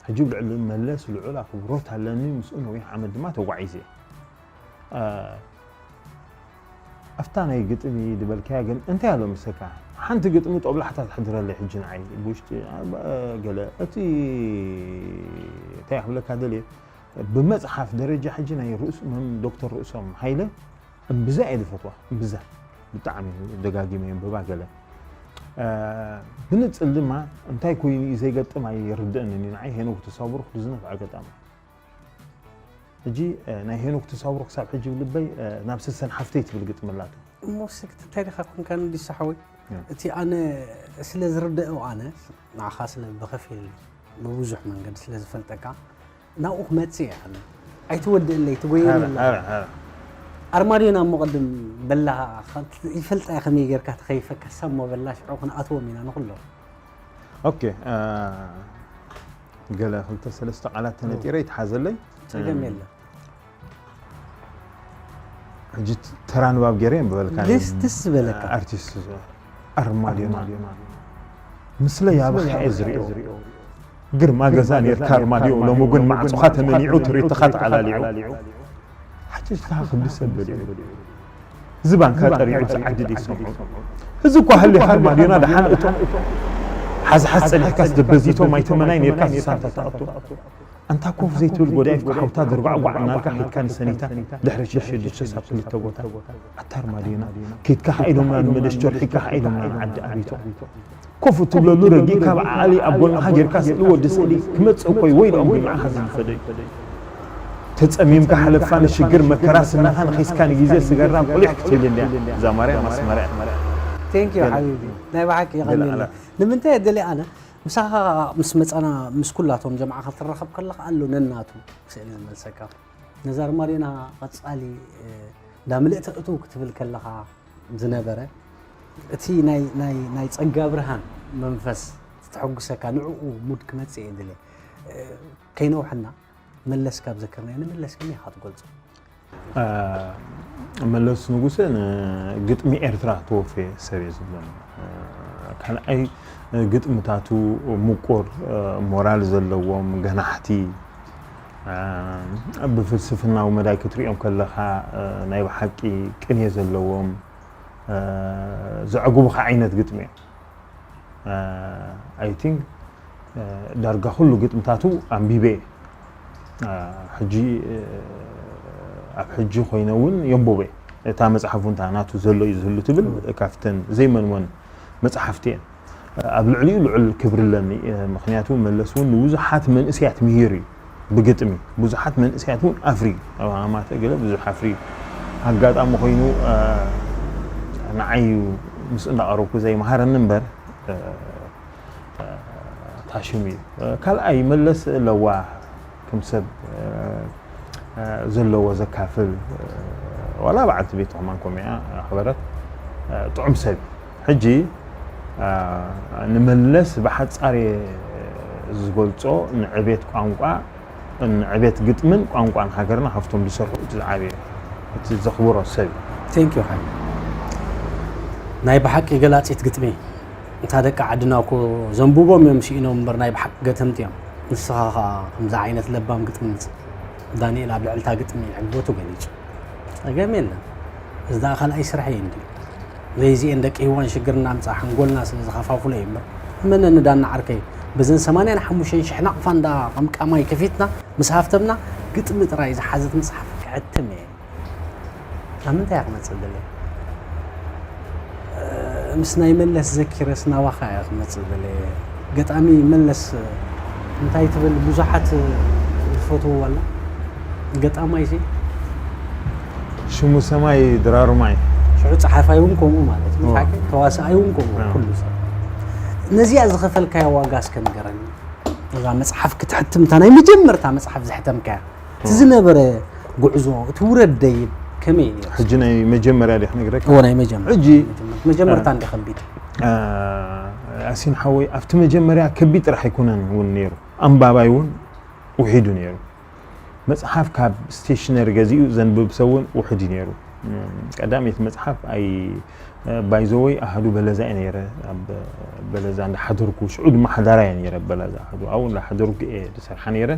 ሕጂ ብልዕሊ መለስ ልዑል ኣኽብሮት ኣለኒ ምስኡ ነዊሕ ዓመት ድማ ተጓዒዘ ኣብታ ናይ ግጥሚ ዝበልካያ ግን እንታይ ኣሎ ምሰካ ሓንቲ ግጥሚ ጦብላሕታ ትሕድረለይ ሕጂ ንዓይ ብውሽጢ ገለ እቲ እንታይ ክብለካ ደልየ ብመፅሓፍ ደረጃ ሕጂ ናይ ዶክተር ርእሶም ሃይለ እምብዛ እየ ዝፈትዋ እምብዛ ብጣዕሚ ደጋጊመ የንብባ ገለ ብንፅል ድማ እንታይ ኮይኑ እዩ ዘይገጥም ኣይርድእንን እዩ ንዓይ ሄኖክ ተሳው ብሩክ ብዝነፍዐ ገጣሚ ሕጂ ናይ ሄኖክ ተሳው ብሩክ ክሳብ ሕጂ ብልበይ ናብ ስሰን ሓፍተይ ትብል ግጥሚ ኣላቶ እሞ ስክት እንታይ ዲኻ ኮንካ ንዲሱ ሓወይ እቲ ኣነ ስለ ዝርደኦ ኣነ ንዓኻ ስለ ብኸፊል ብብዙሕ መንገዲ ስለ ዝፈልጠካ ናብኡ ክመፅእ እየ ኣነ ኣይትወድእለይ ትጎየኒ ኣርማድዮና እሞ ቅድም በላኻ ይፈልጣ እየ ከመይ ጌርካ ተኸይፈካ ሳሞ በላ ሽዑ ክንኣትዎም ኢና ንኩሎም ኦኬ ገለ ክልተ ሰለስተ ቃላት ተነጢረ ይትሓዘለይ ፀገም የለ ሕጂ ተራ ንባብ ገይረ የንብበልካ ደስ ደስ ዝበለካ ኣርቲስት ኣርማድዮና ምስለይ ኣባኻ እየ ዝሪኦ ግርማ ገዛ ነርካ ኣርማድዮ ሎሚ ግን ማዕፆኻ ተመኒዑ ትርኢትኻ ተዓላሊዑ ሓሸሽካ ክብሰብ በሊዑ ዝባንካ ጠሪዑ ዝዓድድ ይሰምዑ እዚ እኳ ሃሊኻ ኣርማድዮና ደሓን እቶ ሓዝሓዝ ፀኒሕካስ ደበዚቶም ኣይተመናይ ነርካ ዝሳንታ ተኣቶ ኣንታ ኮፍ ዘይትብል ጎዳይፍካ ሓውታ ድርጓዕጓዕ እናልካ ሒድካ ንሰኒታ ድሕሪ ሽዱሽተ ሳብ ክልተ ቦታ ኣታ ኣርማድዮና ኬድካ ሓኢሎምና ንመደሽቶር ሒካ ሓኢሎምና ንዓዲ ኣቢቶ ኮፍ እትብለሉ ረጊእካ ብዓሊ ኣብ ጎንኻ ጌርካ ስእሊ ወዲ ስእሊ ክመጽእ እኮ እዩ ወይልኦም ግን ንዓኻ ዝልፈደዩ ተጸሚምካ ሓለፋ ንሽግር መከራ ስንኻ ንኺስካ ንግዜ ስገራ ቁሊሕ ክትብል እንድያ እዛ ማርያም ኣስመራ ቴንክ ዩ ሓቢቢ ናይ ብሓቂ የቐንየለ ንምንታይ የደሊ ኣነ ምሳኻ ምስ መጻና ምስ ኩላቶም ጀምዓ ክትራኸብ ከለኻ ኣሎ ነናቱ ስእሊ ዝመልሰካ ነዛ ኣርማድዮና ቀጻሊ ዳ ምልእቲ እትው ክትብል ከለኻ ዝነበረ እቲ ናይ ጸጋ ብርሃን መንፈስ ዝተሐጉሰካ ንዕኡ ሙድ ክመጽእ እየ ድለ ከይነውሐና መለስ ካብ ዘከርናዮ ንመለስ ከመይ ኢኻ ትገልጾ መለስ ንጉሰ ንግጥሚ ኤርትራ ተወፈየ ሰብ እየ ዝብሎም ካልኣይ ግጥምታቱ ምቁር ሞራል ዘለዎም ገናሕቲ ብፍልስፍናዊ መዳይ ክትሪኦም ከለኻ ናይ ብሓቂ ቅንየ ዘለዎም ዘዕጉብኻ ዓይነት ግጥሚ እዮም I think ዳርጋ ኩሉ ግጥምታቱ ኣንቢበ ሕጂ ኣብ ሕጂ ኮይነ እውን የንብበ እታ መፅሓፉ እንታ ናቱ ዘሎ እዩ ዝህሉ ትብል ካብተን ዘይመንወን መፅሓፍቲ እየን ኣብ ልዕሊኡ ልዑል ክብሪ ኣለኒ ምክንያቱ መለስ እውን ንብዙሓት መንእሰያት ምሂር እዩ ብግጥሚ ብዙሓት መንእሰያት እውን ኣፍርዩ። ኣብ ሃማተ ገለ ብዙሕ ኣፍርዩ። ኣጋጣሚ ኮይኑ፣ እ፣ ንዓይ ምስ እንዳቐረብኩ ዘይመሃረኒ እምበር፣ እ፣ እ፣ ታሽሙ እዩ። እ፣ ካልኣይ መለስ ለዋህ፣ ከም ሰብ፣ እ፣ እ፣ ዘለዎ ዘካፍል፣ እ፣ ዋላ በዓልቲ ቤቱ ከማን ከምኡ እያ ኣኽበረት፣ እ፣ ጥዑም ሰብ እዩ። ሕጂ፣ እ፣ ንመለስ ብሓጻር እየ ዝገልጾ፣ ንዕቤት ቋንቋ፣ ንዕቤት ግጥምን ቋንቋን ሃገርና ካብቶም ዝሰርሑ እቲ ዝዓበየ፣ እቲ ዘኽብሮ ሰብ እዩ። ቴንኪዩ ሓይ። ናይ ብሓቂ ገላጺት ግጥሚ። እታ ደቂ ዓድና እኮ ዘንብቦም እዮም ስኢኖም እምበር ናይ ብሓቂ ገተምቲ እዮም። ንስኻ ኸኣ ከምዚ ዓይነት ለባም ግጥሚ ምጽእ። ዳንኤል ኣብ ልዕልታ ግጥሚ ዕግበቱ ገሊጹ። ጸገም የለን። እዚ ደኣ ካልኣይ ስርሐይ እንድዩ። ዘይዚኤን ደቂ ህዋን ሽግር እናምጽኣ ሓንጎልና ስለ ዝኸፋፍሎ እዩ እምበር። እመነኒ ዳና ዓርከይ፣ በዘን ሰማንያን ሓሙሽተን ሽሕ ናቕፋ እንዳ ቀምቃማይ ከፊትና ምስ ሃፍተምና ግጥሚ ጥራይ ዝሓዘት መጽሓፍ ክሕትም እየ። ካብ ምንታይ እያ ክመጽእ ደልየ? ምስ ናይ መለስ ዘኪረስ ናባኻ እያ ክመጽእ ደልየ። ገጣሚ መለስ እንታይ ትብል ብዙሓት ዝፈትውዎ ኣላ። ገጣማይ ሲ ሽሙ ሰማይ ድራሩ ማይ። ሽዑ ጸሓፋይ እውን ከምኡ ማለት እዩ። እዎ። ሓቂ ተዋሳኣይ እውን ከምኡ እዎ። ኩሉ ሰብ። ነዚኣ ዝኸፈልካያ ዋጋ እስከ ንገረኒ። እዛ መጽሓፍ ክትሕትም እታ ናይ መጀመርታ መጽሓፍ ዘሕተምካያ እቲ ዝነበረ ጉዕዞ እቲ ውረድ ደይብ ከመይ እዩ ነይሩ? ሕጂ ናይ መጀመርያ ዲኽ ነግረካ? እዎ ናይ መጀመርታ ሕጂ መጀመርታ እንደ ከቢድ እ፣ ያሲን ሓወይ ኣብቲ መጀመርያ ከቢድ ጥራሕ ኣይኮነን እውን ነይሩ። ኣንባባይ እውን ውሒዱ ነይሩ። መጽሓፍ ካብ ስቴሽነሪ ገዚኡ ዘንብብ ሰብ እውን ውሑድ እዩ ነይሩ። እም፣ ቀዳመይቲ መጽሓፍ ኣይ ባይዘወይ ኣሃዱ በለዛ እየ ነይረ። ኣብ በለዛ እንዳሓደርኩ ሽዑ ድማ ሓዳራ እየ ነይረ። በለዛ ኣሃዱ ኣብኡ እንዳሓደርኩ እየ ዝሰርሓ ነይረ።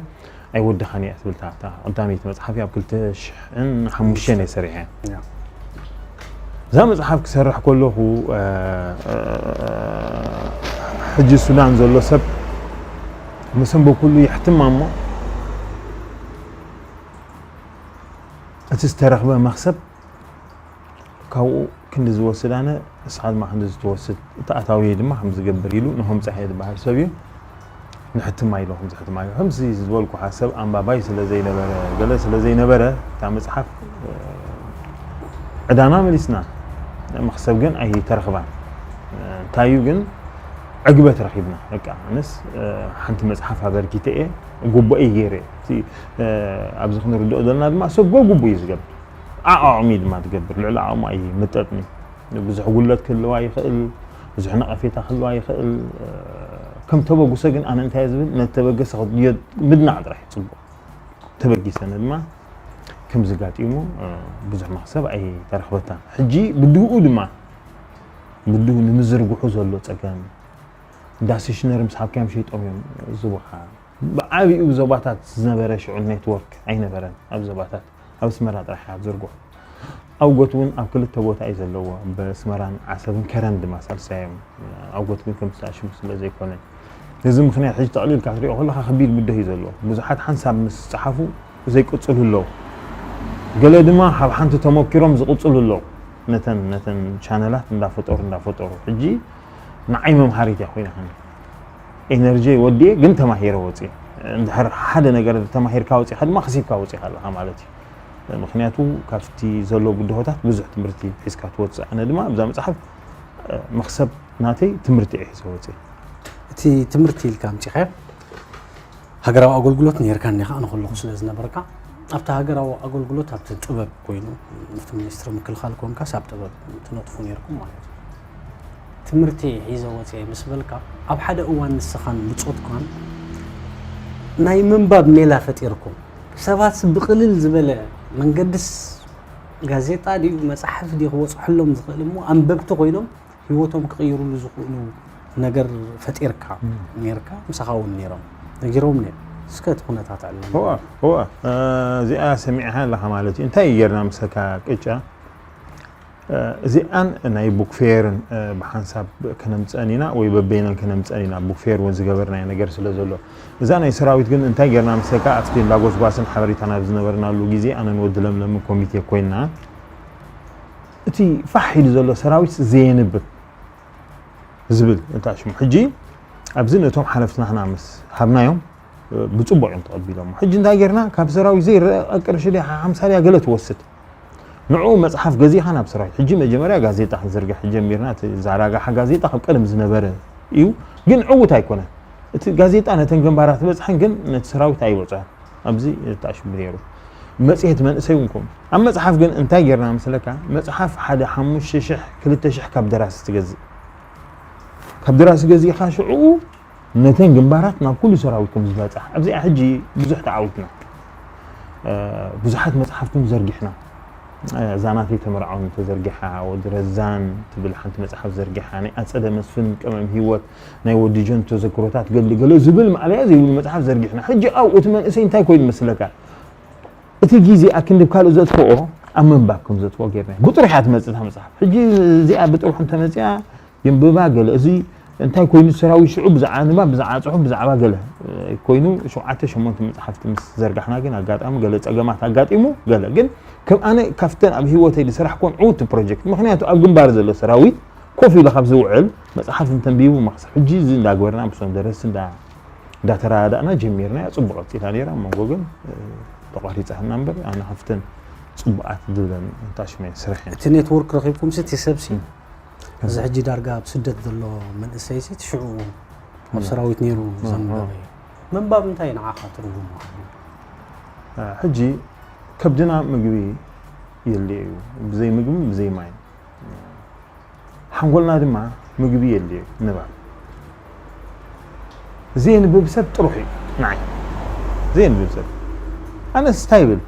ኣይወድኻን እያ ትብል እታ ቀዳመይቲ መጽሓፍ ኣብ ክልተ ሽሕን ሓሙሽተን እየ ሰሪሐ። ያ። እዛ መጽሓፍ ክሰርሕ ከለኹ እ፣ እ፣ ሕጂ ሱዳን ዘሎ ሰብ መሰንበኩሉ ይሕትማ እሞ እቲ ዝተረኽበ መኽሰብ ካብኡ ክንዲ ዝወስድ ኣነ ንስኻ ድማ ክንዲ ዝትወስድ እቲ ኣታዊ ድማ ከም ዝገብር ኢሉ ንሆም ፀሐ ዝበሃል ሰብ እዩ። ንሕትማ ኢሉ ከም ዝሕትማ እዩ። ከምዚ ዝበልኩኻ ሰብ ኣንባባይ ስለ ዘይነበረ ገለ ስለ ዘይነበረ እታ መፅሓፍ እ፣ ዕዳና መሊስና መኽሰብ ግን ኣይተረኽባን። እ፣ እንታይ እዩ ግን ዕግበት ረኺብና። በቃ ኣነስ እ፣ ሓንቲ መፅሓፍ ኣበርኪተ እየ፣ ጉቡእ እዩ ገይረ። እቲ እ፣ ኣብዚ ክንርድኦ ዘለና ድማ ሰብ ጎጉቡ እዩ ዝገብር። ዓዓቕሚ ድማ ትገብር ልዕሊ ዓቕማ እዩ ምጠጥኒ። ብዙሕ ጉለት ክህልዋ ይኽእል፣ ብዙሕ ነቐፌታ ክህልዋ ይኽእል። ከም ተበጉሰ ግን ኣነ እንታይ ዝብል ነቲ ተበገሰ ክድዮ ምድናቕ ጥራሕ እዩ ፅቡቕ። ተበጊሰ ድማ ከምዚ ጋጢሙ ብዙሕ መኽሰብ ኣይተረኽበታን። ሕጂ ብድህኡ ድማ ብድሁ ንምዝርግሑ ዘሎ ፀገም እንዳ ስቴሽነሪ ምስ ሃብካዮም ሸይጦም እዮም ዝቡኻ። ብዓብኡ ዞባታት ዝነበረ ሽዑ ኔትወርክ ኣይነበረን ኣብ ዞባታት ኣብ ኣስመራ ጥራሕ እያ ትዝርግሑ። ኣውጎት እውን ኣብ ክልተ ቦታ እዩ ዘለዎ ኣብ ኣስመራን ዓሰብን ከረን ድማ ሳልሳዮም። ኣውጎት ግን ከምቲ ዝኣሽሙ ስለ ዘይኮነ ነዚ ምክንያት ሕጂ ተቕሊልካ ክትሪኦ ከለካ ከቢድ ብድህ እዩ ዘለዎ። ብዙሓት ሓንሳብ ምስ ጸሓፉ ዘይቅጽሉ ኣለዉ። ገለ ድማ ካብ ሓንቲ ተመኪሮም ዝቕጽሉ ኣለዉ። ነተን ነተን ቻነላት እንዳፈጠሩ እንዳፈጠሩ ሕጂ ንዓይ መምሃሪት እያ ኮይና ከኒ ኤነርጂ ወዲኤ ግን ተማሂረ ወፂ እንድሕር ሓደ ነገር ተማሂርካ ወፂኻ ድማ ክሲብካ ወፂኻ ኣለኻ ማለት እዩ። ምክንያቱ ካብቲ ዘሎ ብድሆታት ብዙሕ ትምህርቲ ሒዝካ ትወፅእ። ኣነ ድማ ኣብዛ መፅሓፍ መክሰብ ናተይ ትምህርቲ እየ ሒዘ ወፂ። እቲ ትምህርቲ ኢልካ ኣምፂኻዮ ሃገራዊ ኣገልግሎት ነርካ እኒኻ ኣነ ከለኹ ስለ ዝነበርካ ኣብቲ ሃገራዊ ኣገልግሎት ኣብቲ ጥበብ ኮይኑ ኣብቲ ሚኒስትሪ ምክልኻል ኮንካስ ኣብ ጥበብ ትነጥፉ ነርኩም ማለት እዩ። ትምህርቲ ሒዘ ወፅየ ምስ በልካ ኣብ ሓደ እዋን ንስኻን ብፆትኳን ናይ ምንባብ ሜላ ፈጢርኩም ሰባት ብቕልል ዝበለ መንገድስ ጋዜጣ ድዩ መፅሓፍ ድዩ ክበፅሐሎም ዝኽእል እሞ ኣንበብቲ ኮይኖም ህይወቶም ክቕይሩሉ ዝኽእሉ ነገር ፈጢርካ ነርካ ምሳኻ እውን ነይሮም ነጊሮም ነይሩ እስከ እቲ ኩነታት ዕለም እዋ እዋ እዚኣ ሰሚዕኻ ኣለኻ ማለት እዩ። እንታይ ጌርና ምሰካ ቅጫ እዚኣን ናይ ቡክ ፌርን ብሓንሳብ ከነምፀን ኢና ወይ በበይነን ከነምፀን ኢና። ቡክ ፌር እውን ዝገበርናዮ ነገር ስለ ዘሎ እዛ ናይ ሰራዊት ግን እንታይ ጌርና ምሰካ ኣብቲ እንዳጎስጓስን ሓበሬታን ኣብ ዝነበርናሉ ግዜ ኣነን ወዲ ለምለምን ኮሚቴ ኮይንና እቲ ፋሕ ኢሉ ዘሎ ሰራዊት ዘየንብብ ዝብል እንታይ ሽሙ ሕጂ ኣብዚ ነቶም ሓለፍትና ምስ ሃብናዮም ብጽቡቕ እዮም ተቐቢሎሞ። ሕጂ እንታይ ጌርና? ካብ ሰራዊት ዘይረኣ ቅርሺ ድያ ሓምሳ ድያ ገለ ትወስድ። ንዕኡ መጽሓፍ ገዚእኻ ናብ ሰራዊት። ሕጂ መጀመርያ ጋዜጣ ክንዝርግሕ ጀሚርና። እቲ ዛራጋሓ ጋዜጣ ካብ ቀደም ዝነበረ እዩ፣ ግን ዕዉት ኣይኮነን። እቲ ጋዜጣ ነተን ግንባራት በጽሐን፣ ግን ነቲ ሰራዊት ኣይበጽሖን። ኣብዚ ተኣሽሙ ነይሩ። መጽሔት መንእሰይ እውን ከምኡ። ኣብ መጽሓፍ ግን እንታይ ጌርና መስለካ? መጽሓፍ ሓደ ሓሙሽተ ሽሕ፣ ክልተ ሽሕ ካብ ደራሲ ትገዝእ። ካብ ደራሲ ገዚእኻ ሽዕኡ ነተን ግንባራት ናብ ኩሉ ሰራዊት ከም ዝበጽሕ። ኣብዚኣ ሕጂ ብዙሕ ተዓዊትና። እ፣ ብዙሓት መጽሓፍቲ እውን ዘርጊሕና። እ፣ እዛ ናተይ ተመርዓውን ተዘርጊሓ፣ ወዲ ረዛን ትብል ሓንቲ መጽሓፍ ዘርጊሓ፣ ናይ ኣጸደ መስፍን ቀመም ህይወት፣ ናይ ወዲ ጆን ተዘክሮታት ገድሊ ገለ ዝብል ማእለያ ዘይብሉ መጽሓፍ ዘርጊሕና። ሕጂ ኣብኡ እቲ መንእሰይ እንታይ ኮይኑ መስለካ? እቲ ግዜ ኣክንዲ ካልእ ዘጥፍኦ ኣብ ምንባብ ከም ዘጥፍኦ ጌርና። ብጥሩሕ እያ ትመጽእ እታ መጽሓፍ። ሕጂ እዚኣ ብጥሩሕ እንተመጽኣ የንብባ ገለ። እዚ እንታይ ኮይኑ ሰራዊት ሽዑ ብዛዕባ ንባብ፣ ብዛዕባ ጽሑፍ፣ ብዛዕባ ገለ፣ እ፣ ኮይኑ ሸውዓተ ሸሞንተ መጽሓፍቲ ምስ ዘርጋሕና ግን ኣጋጣሚ ገለ ጸገማት ኣጋጢሙ ገለ። ግን ከም ኣነ ካብተን ኣብ ህይወተይ ዝሰራሕኮን ዕውቲ ፕሮጀክት፣ ምኽንያቱ ኣብ ግንባር ዘሎ ሰራዊት ኮፍ ኢሉ ካብ ዝውዕል መጽሓፍ እንተንቢቡ መኽሰብ። ሕጂ እዚ እንዳግበርና ምስቶም ደረስቲ እንዳ-፣ እንዳተረዳዳእና ጀሚርናያ። ጽቡቕ ቀጺላ ነይራ፣ ኣብ መንጎ ግን፣ እ፣ ተቋሪጻ ህና እምበር ኣነ ካብተን ጽቡቓት ዝብለን ታሽመ ስራሕ እየን። እቲ ኔትወርክ ረኺብኩም ሲ እቲ ሰብሲ? እም። እዚ ሕጂ ዳርጋ ኣብ ስደት ዘሎ መንእሰይ ሲ እቲ ሽዑ ኣብ እም። ሰራዊት ነይሩ እም፣ ዘንበበ እም። እዩ። ምንባብ እንታይ ንዓኻ ትርጉሙ? እ፣ ሕጂ ከብድና ምግቢ የድልዮ እዩ። ብዘይ ምግብን ብዘይ ማይን። ሓንጎልና ድማ ምግቢ የድልዮ እዩ። ንባብ ዘየንብብ ሰብ ጥሩሕ እዩ ንዓይ። ዘየንብብ ሰብ። ኣነስ እንታይ ይብል?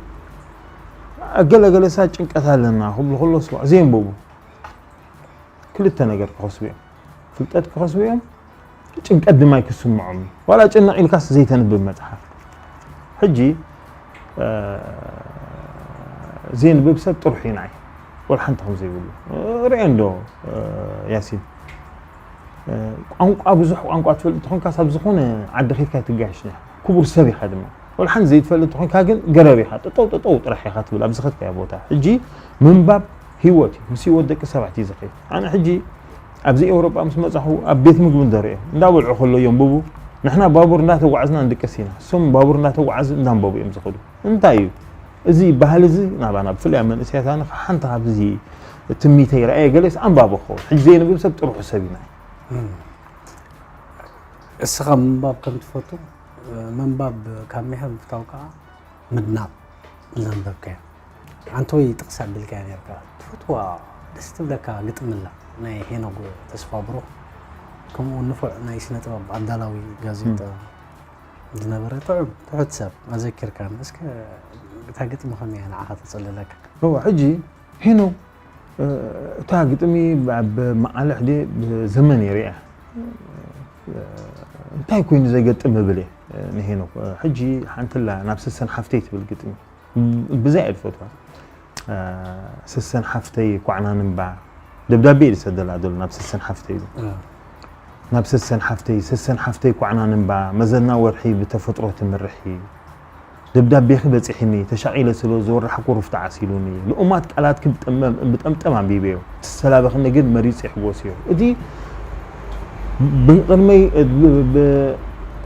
ገለ ገለ ሰባት ጭንቀት ኣለና ክብሉ ከለዉ ስማዕ፣ ዘየንበቡ ክልተ ነገር ክኸስቡ እዮም። ፍልጠት ክኸስቡ እዮም፣ ጭንቀት ድማ ኣይክስምዖም። ዋላ ጭንቕ ኢልካስ ዘይተንብብ መጽሓፍ። ሕጂ፣ እ፣ ዘየንብብ ሰብ ጥሩሕ እዩ ንዓይ። ወላ ሓንቲ ከም ዘይብሉ። እ፣ ርኤ እንዶ፣ እ፣ ያሲን። እ፣ ቋንቋ፣ ብዙሕ ቋንቋ ትፈልጥ እንተኾንካስ ኣብ ዝኾነ ዓዲ ኸይድካ ኣይትጋየሽን ኢኻ። ክቡር ሰብ ኢኻ ድማ። ወላ ሓንቲ ዘይትፈልጥ እንተኾንካ ግን ገረብ ኢኻ። ጠጠው፣ ጠጠው ጥራሕ ኢኻ ትብል ኣብ ዝኸድካዮ ቦታ። ሕጂ ምንባብ ህይወት እዩ። ምስ ህይወት ደቂ ሰባት እዩ ዝኸይድ። ኣነ ሕጂ ኣብዚ ኤውሮጳ ምስ መጻኹ ኣብ ቤት ምግቢ እንደርኦም፣ እንዳበልዑ ከለዉ የንብቡ። ንሕና ባቡር እንዳተጓዕዝና ንድቅስ ኢና። እሶም ባቡር እንዳተጓዓዙ እንዳንበቡ እዮም ዝኸዱ። እንታይ እዩ? እዚ ባህሊ እዚ ናባና ብፍላይ ኣብ መንእሰያት ኣነ ሓንቲ ካብዚ ትምኒተይ ረኣየ ገለስ ኣንባቢ ክኸውን። ሕጂ ዘየንብብ ሰብ ጥርሑ ሰብ ኢና። እም። እስኻ ምንባብ ከም ትፈቱ፣ ምንባብ ካብ ምሕብታው ከኣ ምድናቕ ዘንበብካዮ። ኣንተ ወይ ጥቕሲ ኣቢልካያ ነርካ። ትፈትዋ ደስ ትብለካ ግጥሚ ኣላ። ናይ ሄኖግ ተስፋ ብሩኽ። ከምኡ እውን ንፉዕ ናይ ስነ ጥበብ ኣዳላዊ ጋዜጣ እም። ዝነበረ ጥዑም፣ ትሑት ሰብ ኣዘኪርካኒ። እስከ እታ ግጥሚ ከመይ እያ ንዓኻ ተጸልለካ? እወ፣ ሕጂ ሄኖ፣ እ፣ እታ ግጥሚ ኣብ መዓልሕ ድየ ብዘመን እየ ሪኣ። እ፣ እንታይ ኮይኑ ዘገጥም እብል እየ፣ እ፣ ንሄኖክ። እ፣ ሕጂ ሓንቲ ኣላ ናብ ሰሰን ሓፍተይ ትብል ግጥሚ። ብ-፣ ብዛ እየ ዝፈትዋ። እ፣ ሰሰን ሓፍተይ ኳዕና ንምባ ደብዳቤ እየ ዝሰደላ ዘሎ ናብ ሰሰን ሓፍተይ። እ። ናብ ሰሰን ሓፍተይ፣ ሰሰን ሓፍተይ ኳዕና ንምባ፣ መዘና ወርሒ ብተፈጥሮ ትምርሒ። ደብዳቤኺ በጺሒኒ፣ ተሻቒለ ስለ ዝወራሕኩ ሩፍ ተዓሲሉኒ። ልኡማት ቃላትኪ ብጠምጠም፣ ብጠምጠም ኣንቢበዮ። እቲ ዝተላበኽኒ ግን መሪጸ ይሕጎስዮ። እቲ ብቕድመይ፣ ብ-፣ ብ-፣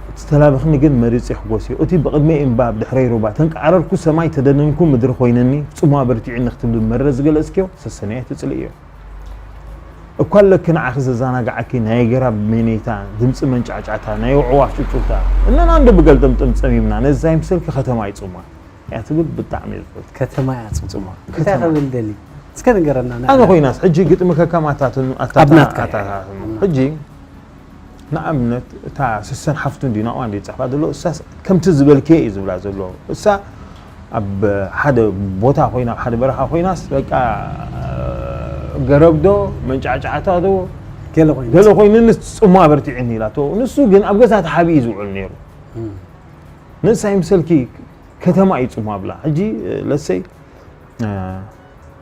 እቲ ዝተላበኽኒ ግን መሪጸ ይሕጎስዮ። እቲ ብቕድመይ እምባ፣ ብድሕረይ ሩባ። ተንቃዕረርኩ ሰማይ፣ ተደነንኩ ምድሪ ኮይነኒ። ጽምዋ በርቲዕኒ ክትብሊ መረ ዝገለጽክዮ፣ ሰሰነየ ትጽልእዮ። እኳ ኣለኪ ንዓኺ ዘዘናግዓኪ ናይ ኣግራብ ሜኔታ፣ ድምጺ መንጫዕጫዕታ፣ ናይ ኣዕዋፍ ጭጭውታ፣ እነና እንዶ ብገልጠምጠም ጸሚምና፣ ነዚ ኣይምሰልኪ ከተማ ኣይጽማ እያ ትብል፣ ብጣዕሚ እየ ዝፈቱ። ከተማ እያ ጽማ። ጽማ። እንታይ ከተማ። ክብል ደሊ? እስከ ንገረና፣ ኣነ ንዓና። ኮይናስ፣ ሕጂ ግጥሚ ከካም ኣታትን-፣ ኣታታ-፣ ኣብ ናትካ። ኣታታትን። ሕጂ ንኣብነት፣ እታ ስሰን ሓፍቱ እንድዩ ናብኣ እንድዩ ዝጽሕፋ ዘሎ፣ እሳስ ከምቲ ዝበልክዮ እዩ ዝብላ ዘሎ። እሳ ኣብ ሓደ ቦታ ኮይና፣ ኣብ ሓደ በረኻ ኮይናስ፣ በቃ፣ ገረብ ዶ፣ መንጫዕጫዕታ ዶ፣ ገለ ኮይኑ። ገለ ኮይኑ፣ ንስ ጽምዋ በርቲዕኒ ኢላቶ። ንሱ ግን ኣብ ገዛ ተሓቢኡ እዩ ዝውዕል ነይሩ። እም። ንሳ ይምሰልኪ ከተማ እዩ ጽምዋ ብላ። ሕጂ፣ ለሰይ፣ እ፣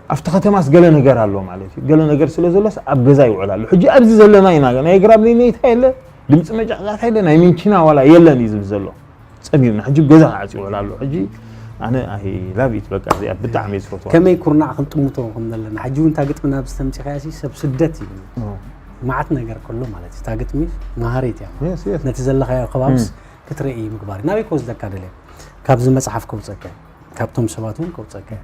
ኣብቲ ከተማስ ገለ ነገር ኣሎ ማለት እዩ። ገለ ነገር ስለ ዘሎስ ኣብ ገዛ ይውዕል ኣሎ። ሕጂ ኣብዚ ዘለና ኢና፣ ናይ ግራብ ሜኔታ የለ፣ ድምጺ መጫዕጫዕታ የለ፣ ናይ ሚንቺና ዋላ የለን እዩ ዝብል ዘሎ። ጸሚምና። ሕጂ ኣብ ገዛ ክዓጽ ይውዕል ኣሎ። ሕጂ ኣነ ኣይ ላቭ ኢት፣ በቃ እዚኣ ብጣዕሚ እየ ዝፈትዋ። ከመይ ኩርናዕ ክንጥምቶ ከም ዘለና። ሕጂ እውን እታ ግጥሚ ናብዚ ተምጺኻያ ሲ ሰብ ስደት እዩ። ኦ። መዓት ነገር ከሎ ማለት እዩ። እታ ግጥሚ መሃሪት እያ። የስ፣ የስ። ነቲ ዘለኻዮ ከባብስ እም። ክትርኢ ምግባር እዩ። ናበይ ከወስደካ ደልየ? ካብዚ መጽሓፍ ከውጸካ እዩ። ካብቶም ሰባት እውን ከውጸካ እዩ።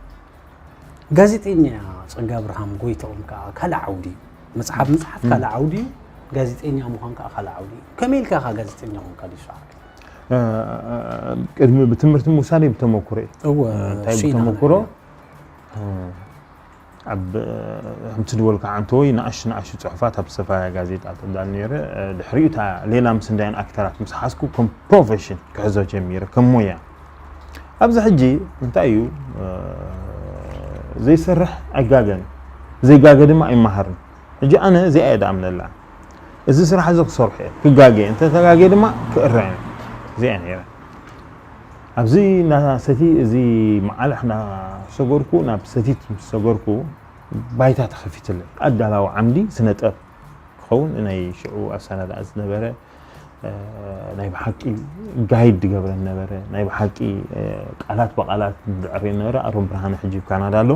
ጋዜጠኛ ጸጋ ብርሃን ጎይታኦም ከኣ ካልእ ዓውዲ እዩ። መጽሓፍ ምጽሓፍ ካልእ ዓውዲ እዩ። ጋዜጠኛ ምዃን ከኣ ካልእ ዓውዲ እዩ። ከመይ ኢልካ ኢኻ ጋዜጠኛ ኾንካ ዲሱ ዓርኪ? እ፣ ቅድሚ ብትምህርቲ ምውሳደይ ብተመኩሮ እዩ። እወ፣ እንታይ ስኢና ብተመኩሮ? ንሕና። እ፣ ኣብ፣ እ፣ ከምቲ ዝበልካ ዓንተወይ ንኣሽቱ ንኣሽቱ ጽሑፋት ኣብ ዝተፈላለያ ጋዜጣ ተዳሉ ነይረ። እ፣ ድሕሪኡ እታ ሌላ ምስ እንዳያን ኣክተራት ምስ ሓዝኩ ከም ፕሮፌሽን ክሕዞ ጀሚረ፣ ከም ሞያ። ኣብዚ ሕጂ እንታይ እዩ፣ እ፣ ዘይሰርሕ ኣይጋገን፣ ዘይጋገ ድማ ኣይመሃርን። ሕጂ ኣነ እዚኣ እየ ድኣምነላ። እዚ ስራሕ እዚ ክሰርሖ እየ፣ ክጋገ እየ፣ እንተተጋገ ድማ ክእረ እየ። እዚኣ እየ ነይረ። ኣብዚ እንዳ ሰቲ፣ እዚ መዓልሕ እንዳሰገርኩ፣ ናብ ሰቲት ምስ ሰገርኩ፣ ባይታ ተኸፊትለይ። ኣዳላዊ ዓምዲ ስነ ጥበብ ክኸውን፣ ናይ ሽዑ ኣሰናዳኢ ዝነበረ፣ እ፣ ናይ ብሓቂ ጋይድ ዝገብረን ነበረ፣ ናይ ብሓቂ፣ እ፣ ቃላት ብቓላት ዘዕርየን ነበረ። ኣሮን ብርሃነ ሕጂ ኣብ ካናዳ ኣሎ።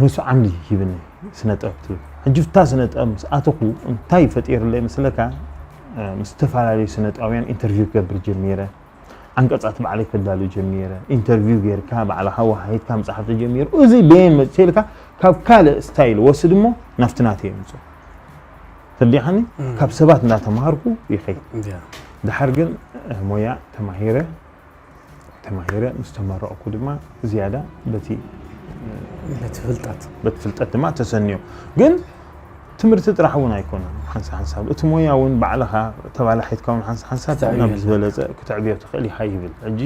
ንሱ ዓምዲ ሂብኒ፣ ስነ ጥበብ ትብል። ሕጂ ብታ ስነ ጥበብ ምስ ኣተኹ እንታይ ፈጢርለይ መስለካ? እ፣ ምስ ዝተፈላለዩ ስነ ጥበባውያን ኢንተርቪው ክገብር ጀሚረ። ዓንቀጻት ባዕለይ ከዳሉ ጀሚረ። ኢንተርቪው ጌርካ፣ ባዕልኻ ወሃሂድካ ምጽሓፍ ተጀሚሩ። እዚ በየን መጽእ ኢልካ ካብ ካልእ ስታይል ወስድ እሞ ናብቲ ናተይ የምጽኦ። ተረዲእካኒ? እም። ካብ ሰባት እንዳተማሃርኩ ይኸይድ። እያ። ድሓር ግን፣ እ፣ ሞያ ተማሂረ፣ ተማሂረ ምስ ተመረቕኩ ድማ ዝያዳ በቲ፣ እ፣ በቲ ፍልጠት። በቲ ፍልጠት ድማ ተሰንዮ። ግን ትምህርቲ ጥራሕ እውን ኣይኮነን። ሓንሳ ሓንሳብ እቲ ሞያ እውን ባዕልኻ ተባላሒትካ እውን ሓንሳ ሓንሳብ ክትዕብዮ ናብ ኣለካ። ዝበለጸ ክትዕብዮ ትኽእል ኢኻ ይብል። ሕጂ፣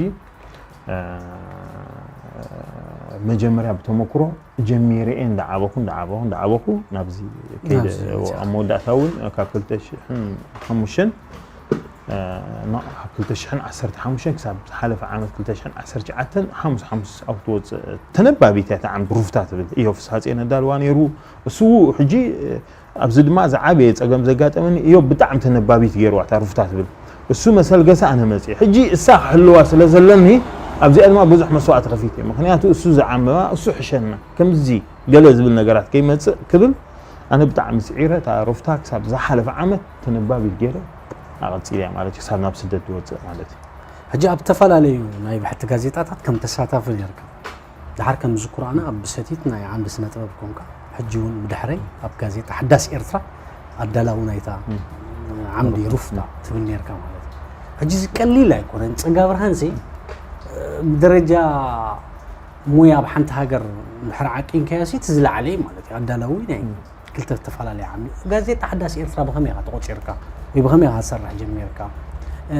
እ፣ መጀመርያ ብተመክሮ ጀሚረ እየ እንዳዓበኹ፣ እንዳዓበኹ፣ እንዳዓበኹ ናብዚ ከይደ። ናብዚ መጽኣ። ኣብ መወዳእታ እውን ካብ ክልተ ሽሕን ሓሙሽተን፣ እ፣ ኖ፣ ካብ ክልተ ሽሕን ዓሰርተ ሓሙሽተን ክሳብ ዝሓለፈ ዓመት ክልተ ሽሕን ዓሰርተ ትሽዓተን ሓሙስ ሓሙስ ኣብ ትወጽእ ተነባቢት እያ እታ ዓምዲ ሩፍታ ትብል። እዮብ ፍስሃጽዮን ኣዳልዋ ነይሩ። እሱ ሕጂ፣ እ፣ ኣብዚ ድማ ዝዓበየ ጸገም ዘጋጠመኒ፣ እዮብ ብጣዕሚ ተነባቢት ገይርዋ እታ ሩፍታ ትብል። እሱ መሰልገሰ ኣነ መጽየ። ሕጂ እሳ ክሕልዋ ስለ ዘለኒ ኣብዚኣ ድማ ብዙሕ መስዋእቲ ከፊት እየ። ምኽንያቱ እሱ ዝዓመዋ፣ እሱ ሕሸና። ከምዚ ገለ ዝብል ነገራት ከይመጽእ ክብል ኣነ ብጣዕሚ ስዒረ፣ እታ ሩፍታ ክሳብ ዝሓለፈ ዓመት ተነባቢት ገይረ ኣቐጺለያ ማለት እዩ፣ ክሳብ ናብ ስደት ዝወጽእ ማለት እዩ። ሕጂ ኣብ ዝተፈላለዩ ናይ ብሕቲ ጋዜጣታት ከም ተሳታፊ ነርካ። ድሓር ከም ዝዝክሮ ኣነ ኣብ ሰቲት ናይ ዓምዲ ስነ ጥበብ ኮንካ፣ ሕጂ እውን ብድሕረይ ኣብ ጋዜጣ ሓዳስ ኤርትራ ኣዳላዊ ናይታ እም። ዓምዲ ሩፍታ። ሩፍታ ትብል ነርካ ማለት እዩ። ሕጂ እዚ ቀሊል ኣይኮነን። ጸጋ ብርሃንሲ፣ እ፣ ብደረጃ ሞያ ኣብ ሓንቲ ሃገር እንድሕር ዓቂንካዮሲ እቲ ዝለዓለ እዩ ማለት እዩ። ኣዳላዊ ናይ እም። ክልተ ዝተፈላለየ ዓምዲ። ጋዜጣ ሓዳስ ኤርትራ ብኸመይ ኢኻ ተቖጺርካ? ወይ ብኸመይ ኢኻ ትሰርሕ ጀሚርካ?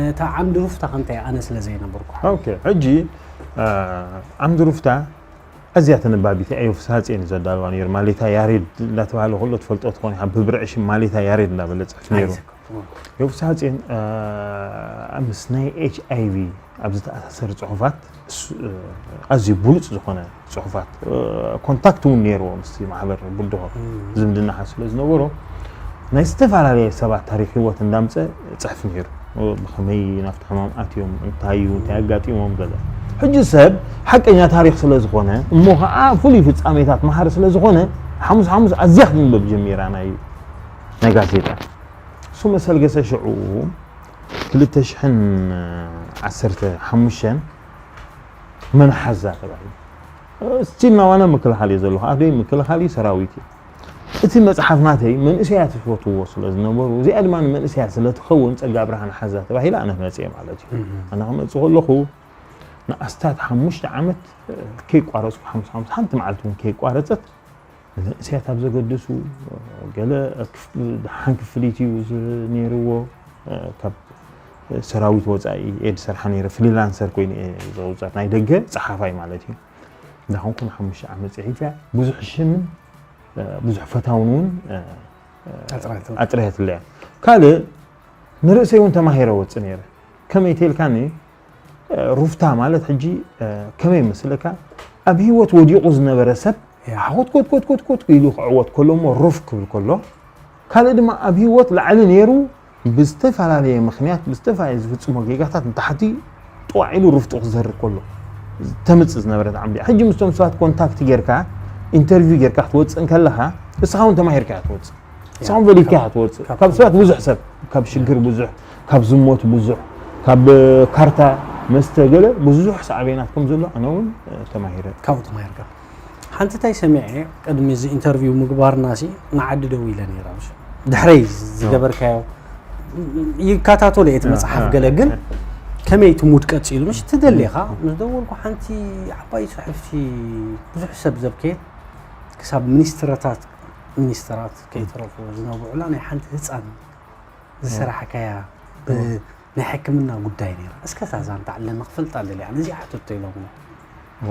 እታ ዓምዲ ሩፍታ ከ እንታይ? ኣነ ስለ ዘይነበርኩ። ኦኬ፣ ሕጂ፣ እ፣ ዓምዲ ሩፍታ ኣዝያ ተነባቢት እያ። እዮብ ፍስሃጽዮን እዩ ዘዳልዋ ነይሩ። ማሌታ ያሬድ እንዳተባህለ ከሎ ትፈልጦ ትኾን ኢኻ። ብብርዒ ሽም ማሌታ ያሬድ እንዳበለ ጽሕፍ ነይሩ። ኣይዝክር። እዮብ ፍስሃጽዮን፣ እ፣ ምስ ናይ ኤች ኣይ ቪ ኣብ ዝተኣሳሰር ጽሑፋት እሱ፣ እ፣ ኣዝዩ ብሉጽ ዝኾነ ጽሑፋት፣ እ፣ ኮንታክት እውን ነይርዎ ምስቲ ማሕበር ብድሆ እም። ዝምድና ስለ ዝነበሮ ናይ ዝተፈላለየ ሰባት ታሪኽ ህይወት እንዳምጸ ጽሕፍ ነይሩ። እ፣ ብኸመይ ናብቲ ሕማም ኣትዮም፣ እንታይ እዩ፣ እንታይ ኣጋጢሞም ገለ። ሕጂ ሰብ ሓቀኛ ታሪኽ ስለ ዝኾነ፣ እሞ ኸዓ ፍሉይ ፍጻሜታት መሃሪ ስለ ዝኾነ፣ ሓሙስ ሓሙስ ኣዝያ ክትንበብ ጀሚራ ናይ፣ ናይ ጋዜጣ። እሱ መሰል ገሰ ሽዑ ክልተ ሽሕን ዓሰርተ ሓሙሽተን መን ሓዛ ተባሂሉ። ስቲል ናዋና ምክልኻል እዩ ዘለኹ። ኣደይ ምክልኻል እዩ፣ ሰራዊት እዩ። እቲ መጽሓፍ ናተይ መንእሰያት ይፈትዎ ስለ ዝነበሩ፣ እዚኣ ድማ ንመንእሰያት ስለ ትኸውን ጸጋ ብርሃን ሓዛ ተባሂላ ኣነ መጽየ ማለት እዩ። እህ። ኣነ ክመጽእ ከለኹ ንኣስታት ሓሙሽተ ዓመት፣ እ፣ ከይቋረጽኩ፣ ሓሙስ ሓሙስ ሓንቲ መዓልቲ እውን ከይቋረጸት፣ ንመንእሰያት ኣብ ዘገድሱ፣ ገለ ክፍ-፣ ደሓን ክፍሊት እዩ ዝ-፣ ነይርዎ። እ፣ ካብ ሰራዊት ወጻኢ እየ ዝሰርሓ ነይረ፣ ፍሪላንሰር ኮይነ እየ ዘውጻት፣ ናይ ደገ ጸሓፋይ ማለት እዩ። እንዳኾንኩ ንሓሙሽተ ዓመት ጽሒፈ፣ ብዙሕ ሽምን፣ እ፣ ብዙሕ ፈታውን እውን፣ እ፣ እ፣ ኣጥራየት። ኣጥረየትለያ። ካልእ ንርእሰይ እውን ተማሂረ ወጽእ ነይረ። ከመይ ተልካኒ፣ እ፣ ሩፍታ ማለት ሕጂ፣ እ፣ ከመይ መስለካ፣ ኣብ ህይወት ወዲቑ ዝነበረ ሰብ ያ። ሓኾት ኮት ኮት ኮት ኮት ኢሉ ክዕወት ከሎ እሞ ሩፍ ክብል ከሎ፣ ካልእ ድማ ኣብ ህይወት ላዕሊ ነይሩ ብዝተፈላለየ ምኽንያት፣ ብዝተፈላለየ ዝፍጽሞ ጌጋታት ንታሕቲ ጥዋዕ ኢሉ ሩፍጡ ክዘርእ ከሎ ተምጽእ ዝነበረት ዓምዲ እያ። ሕጂ ምስቶም ሰባት ኮንታክት ጌርካ፣ ኢንተርቪው ጌርካ ክትወጽእ እንከለኻ፣ እስኻ እውን ተማሂርካ እያ ትወጽእ። ንስኹም ፈሊጥካ ኢኻ ትወፅእ። ካብ ሰባት ብዙሕ ሰብ፣ ካብ ሽግር ብዙሕ፣ ካብ ዝሞት ብዙሕ፣ ካብ ካርታ መስተ ገለ ብዙሕ ሳዕቤናት ከም ዘሎ ኣነ እውን ተማሂረ። ካብኡ ተማሂርካ። ሓንቲ እንታይ ሰሚዐ፣ ቅድሚ እዚ ኢንተርቪው ምግባርና ሲ ንዓዲ ደው ኢለ ነይረ። ድሕረይ ዝገበርካዮ ይከታተሎ እየ እቲ መፅሓፍ ገለ፣ ግን ከመይ እቲ ሙድ ቀፂሉ? ምሽ ትደሊኻ ምስ ደወልኩ ሓንቲ ዓባይ ፅሕፍቲ ብዙሕ ሰብ ዘብከየት ክሳብ ሚኒስትርታት ሚኒስትራት ከይተረፉ ዝነብዑላ ናይ ሓንቲ ህፃን ዝሰራሕካያ ናይ ሕክምና ጉዳይ ነይራ። እስከ እዛ ዛንታ ኣለና ክፈልጣ ደልያ ነዚ ሓተቶ ኢሎም።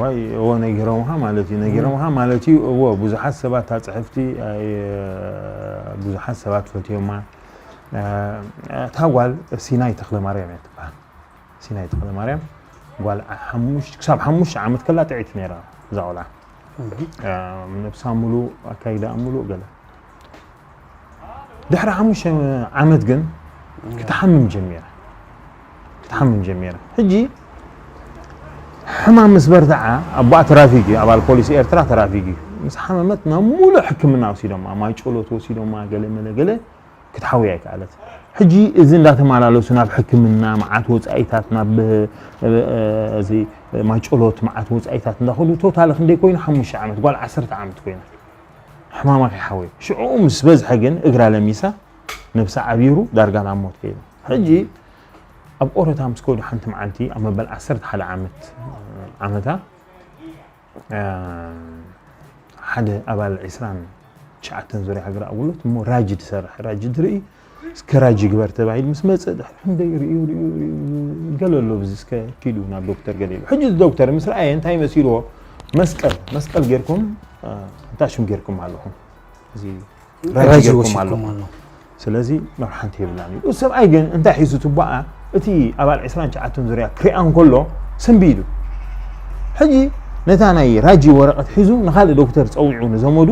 ዋይ እዎ ነጊሮምኻ ማለት እዩ ነጊሮምኻ ማለት እዩ። እዎ ብዙሓት ሰባት እታ ፅሕፍቲ ብዙሓት ሰባት ፈትዮማ። እታ ጓል ሲናይ ተኽለ ማርያም እያ ትበሃል። ሲናይ ተኽለ ማርያም ጓል ክሳብ ሓሙሽተ ዓመት ከላ ጥዕይቲ ነይራ እዛ ቆልዓ። ነብሳ ሙሉእ ኣካይዳ ሙሉእ ገለ ድሕሪ ሓሙሽተ ዓመት ግን ክትሓምም ጀሚራ ክትሓምም ጀሚራ። ሕጂ ሕማም ምስ በርትዓ ኣቦኣ ተራፊግ እዩ፣ ኣባል ፖሊስ ኤርትራ ተራፊግ እዩ። ምስ ሓመመት ናብ ሙሉእ ሕክምና ወሲዶማ፣ ማይ ጨሎት ወሲዶማ፣ ገለ መለ ገለ ክትሓውያ ኣይከኣለት። ሕጂ እዚ እንዳተመላለሱ ናብ ሕክምና መዓት ወፃኢታት ናብ እዚ ማይ ጨሎት መዓት ወፃኢታት እንዳኸዱ ቶታሊ ክንደይ ኮይኑ ሓሙሽተ ዓመት ጓል ዓሰርተ ዓመት ኮይና ሕማማ ከይሓወየ ሽዑኡ ምስ በዝሐ ግን እግራ ለሚሳ ነብሳ ዓቢሩ ዳርጋ ናብ ሞት ከይዳ። ሕጂ ኣብ ኦረታ ምስ ከዱ ሓንቲ መዓልቲ ኣብ መበል ዓሰርተ ሓደ ዓመት ዓመታ ሓደ ኣባል ዕስራን ትሽዓተን ዙርያ ሃገር ኣገልግሎት እሞ ራጂ ትሰርሕ ራጂ ትርኢ እስከ ራጂ ግበር ተባሂሉ ምስ መፀ ድሕሪ ክንደይ ርእዩ ርእዩ ርእዩ ገለ ኣሎ ብዚ እስከ ኪዱ ናብ ዶክተር ገለ ኢሉ ሕጂ ዶክተር ምስ ረኣየ እንታይ መሲልዎ መስቀል መስቀል ጌርኩም እንታይ ሽም ጌርኩም ኣለኹም እዚ ራጂ ወሲድኩም ኣሎ። ስለዚ መርሓንቲ የብላን እዩ። ሰብኣይ ግን እንታይ ሒዙ ትባኣ እቲ ኣባል ዕስራን ትሽዓተን ዙርያ ክሪኣ እንከሎ ሰንቢዱ። ሕጂ ነታ ናይ ራጂ ወረቐት ሒዙ ንኻልእ ዶክተር ጸዊዑ ንዘመዱ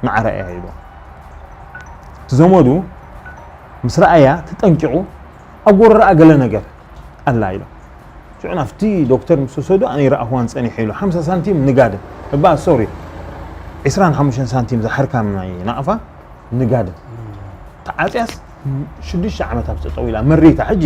ንዓረኣያ ኢሉ። እቲ ዘመዱ ምስ ረኣያ ተጠንቂቑ ኣብ ጎረረኣ ገለ ነገር ኣላ ኢሎም። ሽዑ ናብቲ ዶክተር ምስ ወሰዱ ኣነ ይረኣኽዋን ጸኒሐ ኢሉ ሓምሳ ሳንቲም ንጋድም እባ ሶሪ ዕስራን ሓሙሽተን ሳንቲም ዝሓርካም ናይ ናቕፋ ንጋድም ተዓጽያስ ሽዱሽተ ዓመት ኣብ ጠጠው ኢላ መሪታ ሕጂ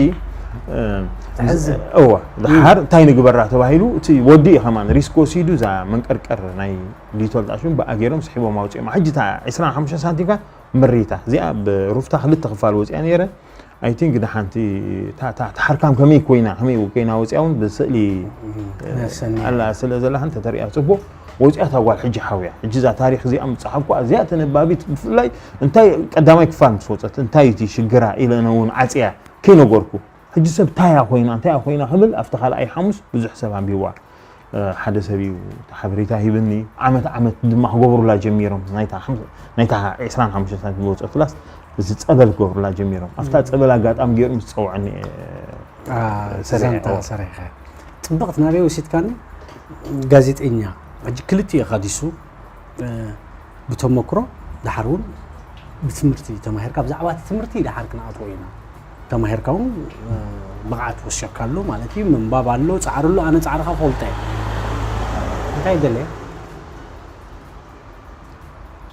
እወ ድሓር እንታይ ንግበራ ተባሂሉ እቲ ወዲ እዩ ከማን ሪስክ ወሲዱ እዛ መንቀርቀር ናይ ሊቶል ጣሽን ብኣ ገይሮም ስሒቦም ኣውፅኦም ሕጂ እታ ዕስራን ሓሙሽተን ሳንቲም ከ መሪታ እዚኣ ብሩፍታ ክልተ ክፋል ወፂኣ ነይረ I think ደሓንቲ ተሓርካም ከመይ ኮይና ከመይ ኮይና ወፂኣ እውን ብስእሊ ኣላ ስለ ዘላ እንተ ተሪኣ ፅቡቅ ወፂኣ እታ ጓል ሕጂ ሓውያ ሕጂ እዛ ታሪክ እዚኣ ምፅሓፍኩ እዚኣ ተነባቢት ብፍላይ እንታይ ቀዳማይ ክፋል ምስ ወፀት እንታይ እቲ ሽግራ ኢለ እውን ዓፅያ ከይነገርኩ ሕጂ ሰብ ታያ ኮይና እንታያ ኮይና ክብል ኣብቲ ካልኣይ ሓሙስ ብዙሕ ሰብ ኣንቢዋ ሓደ ሰብ እዩ ሓበሬታ ሂብኒ ዓመት ዓመት ድማ ክገብሩላ ጀሚሮም ናይታ ዕስራን ሓሙሽተ ሳንቲም ዝወፀትላስ እዚ ፀበል ክገብሩላ ጀሚሮም ኣብታ ፀበል ኣጋጣሚ ገይሩ ምስ ፀውዐኒ ሰሪሐ ጽብቕቲ ናበይ ወሲድካኒ ጋዜጠኛ ሕጂ ክልቲኡ ኢኻ ዲሱ ብተመክሮ ድሓር እውን ብትምህርቲ ተማሂርካ ብዛዕባ እቲ ትምህርቲ ድሓር ክንኣትዎ ኢና ተማሂርካ እውን ብቕዓት ወሲኽካ ኣሎ ማለት እዩ ምንባብ ኣሎ ፃዕሪ ኣሎ ኣነ ፃዕርኻ ፈልጠ እንታይ ደለ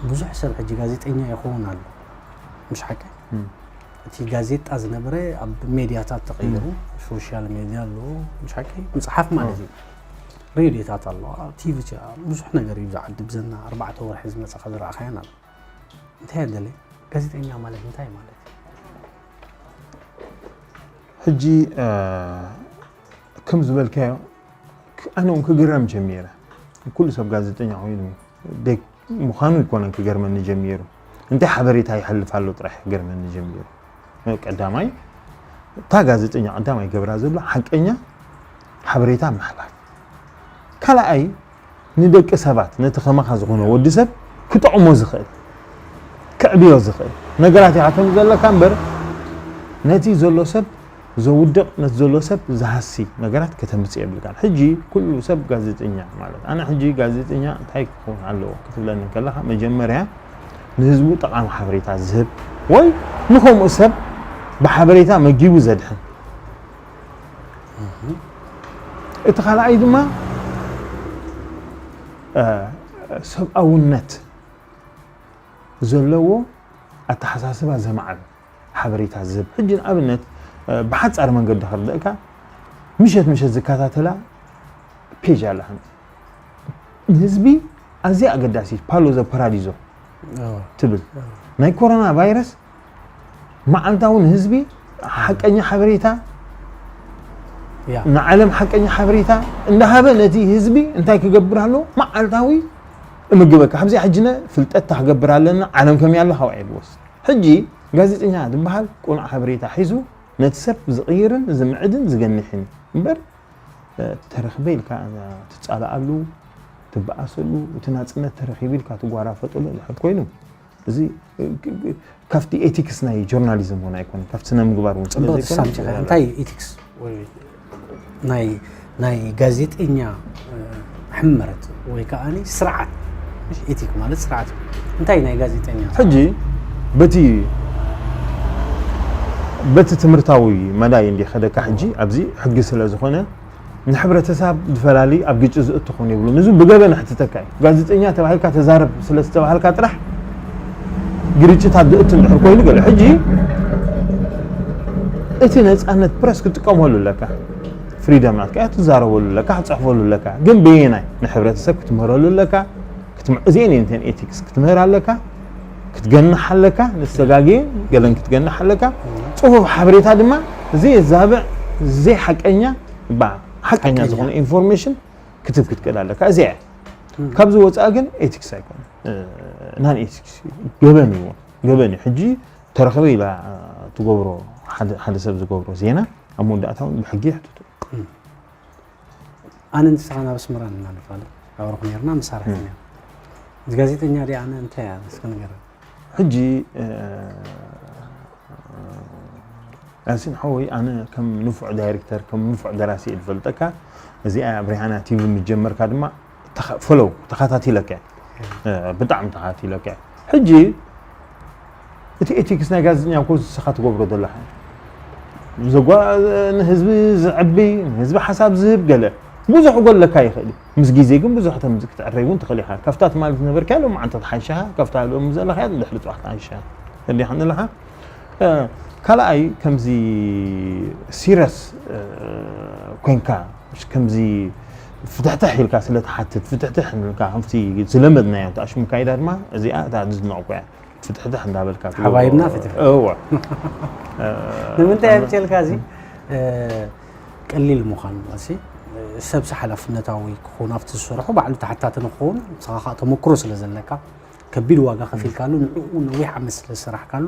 ብዙሕ ሰብ ሕጂ ጋዜጠኛ ይኸውን ኣሎ ምሽ ሓቂ እቲ ጋዜጣ ዝነበረ ኣብ ሜድያታት ተቐይሩ ሶሻል ሜድያ ኣሎ ምሽ ሓቂ መፅሓፍ ማለት እዩ ሬድዮታት ኣለዋ ቲቪ ብዙሕ ነገር እዩ ዝዓዲ ብዘና ኣርባዕተ ወርሒ ዝመፀኻ ዝረኣኻያን ኣሎ እንታይ ኣደለ ጋዜጠኛ ማለት እንታይ ማለት እዩ ሕጂ ከም ዝበልካዮ ኣነ እውን ክግረም ጀሚረ ኩሉ ሰብ ጋዜጠኛ ኮይኑ ምዃኑ ኣይኮነን ክገርመኒ ጀሚሩ እንታይ ሓበሬታ ይሓልፍ ኣሎ ጥራሕ ክገርመኒ ጀሚሩ ቀዳማይ እታ ጋዜጠኛ ቀዳማይ ገብራ ዘሎ ሓቀኛ ሓበሬታ ምሕላፍ ካልኣይ ንደቂ ሰባት ነቲ ከማኻ ዝኾነ ወዲ ሰብ ክጠቕሞ ዝኽእል ክዕብዮ ዝኽእል ነገራት ኢኻ ተም ዘለካ እምበር ነቲ ዘሎ ሰብ ዘውድቕ ነቲ ዘሎ ሰብ ዝሃሲ ነገራት ከተምፅእ የብልካን ሕጂ ኩሉ ሰብ ጋዜጠኛ ማለት ኣነ ሕጂ ጋዜጠኛ እንታይ ክኸውን ኣለዎ ክትብለኒ ከለኻ መጀመርያ ንህዝቡ ጠቓሚ ሓበሬታ ዝህብ ወይ ንኸምኡ ሰብ ብሓበሬታ መጊቡ ዘድሕን እቲ ካልኣይ ድማ ሰብኣውነት ዘለዎ ኣተሓሳስባ ዘማዕብል ሓበሬታ ዝህብ። ሕጂ ንኣብነት ብሓፃር መንገዲ ከርደእካ፣ ምሸት ምሸት ዝከታተላ ፔጅ ኣላ። ንህዝቢ ኣዝያ ኣገዳሲት ፓሎ ዘ ፓራዲዞ ትብል ናይ ኮሮና ቫይረስ መዓልታዊ ንህዝቢ ሓቀኛ ሓበሬታ፣ ንዓለም ሓቀኛ ሓበሬታ እንዳሃበ ነቲ ህዝቢ እንታይ ክገብር ኣሎ መዓልታዊ እምግበካ። ከምዚ ሕጅነ ፍልጠት ክገብር ኣለና፣ ዓለም ከመይ ኣሎ ሃዋይ ልወስ። ሕጂ ጋዜጠኛ ዝበሃል ቁኑዕ ሓበሬታ ሒዙ ነቲ ሰብ ዝቕይርን ዝምዕድን ዝገንሕን እምበር፣ ተረኽበ ኢልካ ትጻላኣሉ፣ ትበኣሰሉ፣ እቲ ናጽነት ተረኺቡ ኢልካ ትጓራፈጠሉ እንድሕር ኮይኑ፣ እዚ ካብቲ ኤቲክስ ናይ ጆርናሊዝም እውን ኣይኮነን፣ ካብቲ ስነ ምግባር እውን ስለ ዘይኮነ። እንታይ ኤቲክስ ናይ ናይ ጋዜጠኛ ሕመረት ወይ ከዓ ስርዓት፣ ኤቲክ ማለት ስርዓት እንታይ ናይ ጋዜጠኛ ሕጂ በቲ በቲ ትምህርታዊ መዳይ እንዲ ከደካ ሕጂ ኣብዚ ሕጊ ስለ ዝኾነ ንሕብረተሰብ ዝፈላሊ ኣብ ግጭት ዝእትኹን ይብሉ። ንዙ ብገበን ሕትተካ እዩ። ጋዜጠኛ ተባሂልካ ተዛረብ ስለ ዝተባሃልካ ጥራሕ ግርጭታት ዝእቱ እንድሕር ኮይኑ ገለ ሕጂ እቲ ነፃነት ፕረስ ክትጥቀመሉ ኣለካ። ፍሪደም ናትካ እያ፣ ትዛረበሉ ኣለካ፣ ክትፅሕፈሉ ኣለካ። ግን በየናይ ንሕብረተሰብ ክትምህረሉ ኣለካ። ክትም- እዚአን እየን እተን ኤቲክስ ክትምህር ኣለካ፣ ክትገንሕ ኣለካ፣ ንዝተጋግየ ገለን ክትገንሕ ኣለካ። ፅፉፍ ሓበሬታ ድማ ዘየዛብዕ ዘይሓቀኛ ባ ሓቀኛ ዝኾነ ኢንፎርሜሽን ክትብ ክትክእል ኣለካ። እዚኣ እያ። ካብዚ ወፃኢ ግን ኤቲክስ ኣይኮነ፣ ናን ኤቲክስ ገበን እዩ፣ ገበን እዩ። ሕጂ ተረኸበ ኢላ ትገብሮ ሓደ ሰብ ዝገብሮ ዜና ኣብ መወዳእታ እውን ብሕጊ ይሕትቱ። ኣነ ንስኻ ናብ ኣስመራ ንናነፋለ ኣውሮኽ ነርና መሳርሕቲ ነር እዚ ጋዜጠኛ ዲ ኣነ እንታይ እያ እስኪ ነገር ሕጂ ያሲን ሓወይ ኣነ ከም ንፉዕ ዳይሬክተር ከም ንፉዕ ደራሲ እየ ዝፈልጠካ። እዚኣ ኣብ ሪሃና ቲቪ ምጀመርካ ድማ ፈለው ተኸታቲለካ ብጣዕሚ ተኸታቲለካ። ሕጂ እቲ ኤቲክስ ናይ ጋዜጠኛ እኮ ንስኻ ትገብሮ ዘለኻ ዘጓ ንህዝቢ ዘዕቢ ንህዝቢ ሓሳብ ዝህብ ገለ ብዙሕ ጎለካ ይኽእል እዩ። ምስ ግዜ ግን ብዙሕ ተምዚ ክትዕረይ እውን ትኽእል ኢኻ። ካብታ ትማሊ ዝነበርካያ ሎማዓንቲ ትሓይሻኻ፣ ካብታ ሎሚ ዘለኻያ ድሕሪ ፅባሕ ትሓይሻ። ተረዲኻኒ ኣለኻ? ካልኣይ ከምዚ ሲረስ ኮይንካ ከምዚ ፍትሕትሕ ኢልካ ስለ ትሓትት ፍትሕትሕ ኢልካ ከምቲ ዝለመድናዮ ተኣሽሙ ካይዳ ድማ እዚኣ እታ ዝድነቕኩ እያ። ፍትሕትሕ እንዳበልካ ሓባይብና ፍትሕ እወ ንምንታይ ኣምፅልካ እዚ ቀሊል ምዃኑ ሲ ሰብሲ ሓላፍነታዊ ክኸውን ኣብቲ ዝሰርሖ ባዕሉ ተሓታቲ ንክኸውን ንስኻ ከዓ ተመክሮ ስለ ዘለካ ከቢድ ዋጋ ከፊልካሉ ንዕኡ ነዊሕ ዓመት ስለ ዝሰራሕካሉ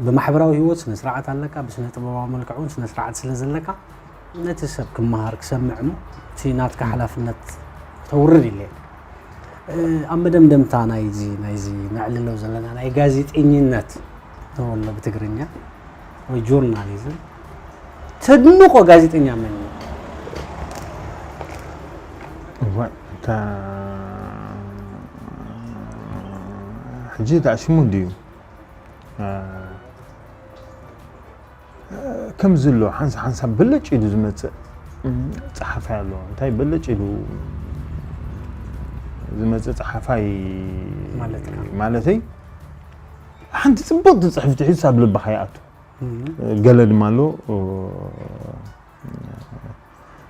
ብማሕበራዊ ህይወት ስነ ስርዓት ኣለካ ብስነ ጥበባዊ መልክዕ እውን ስነ ስርዓት ስለ ዘለካ ነቲ ሰብ ክመሃር ክሰምዕ ሞ እቲ ናትካ ሓላፍነት ክተውርድ ኢለ ኣብ መደምደምታ ናይዚ ናይዚ ነዕልሎ ዘለና ናይ ጋዜጠኝነት ተበሎ ብትግርኛ ወይ ጆርናሊዝም ተድንቆ ጋዜጠኛ መን እዩ? እዋ እታ ሕጂ ተኣሽሙ ድዩ? ከምዚ ኣሎ ሓንሳ ሓንሳ በለጭ ኢሉ ዝመፅእ ፀሓፋይ ኣሎ። እንታይ በለጭ ኢሉ ዝመፅእ ፀሓፋይ ማለተይ ሓንቲ ፅብቕቲ ፅሕፍቲ ሒዙ ኣብ ልብኻ ይኣቱ። ገለ ድማ ኣሎ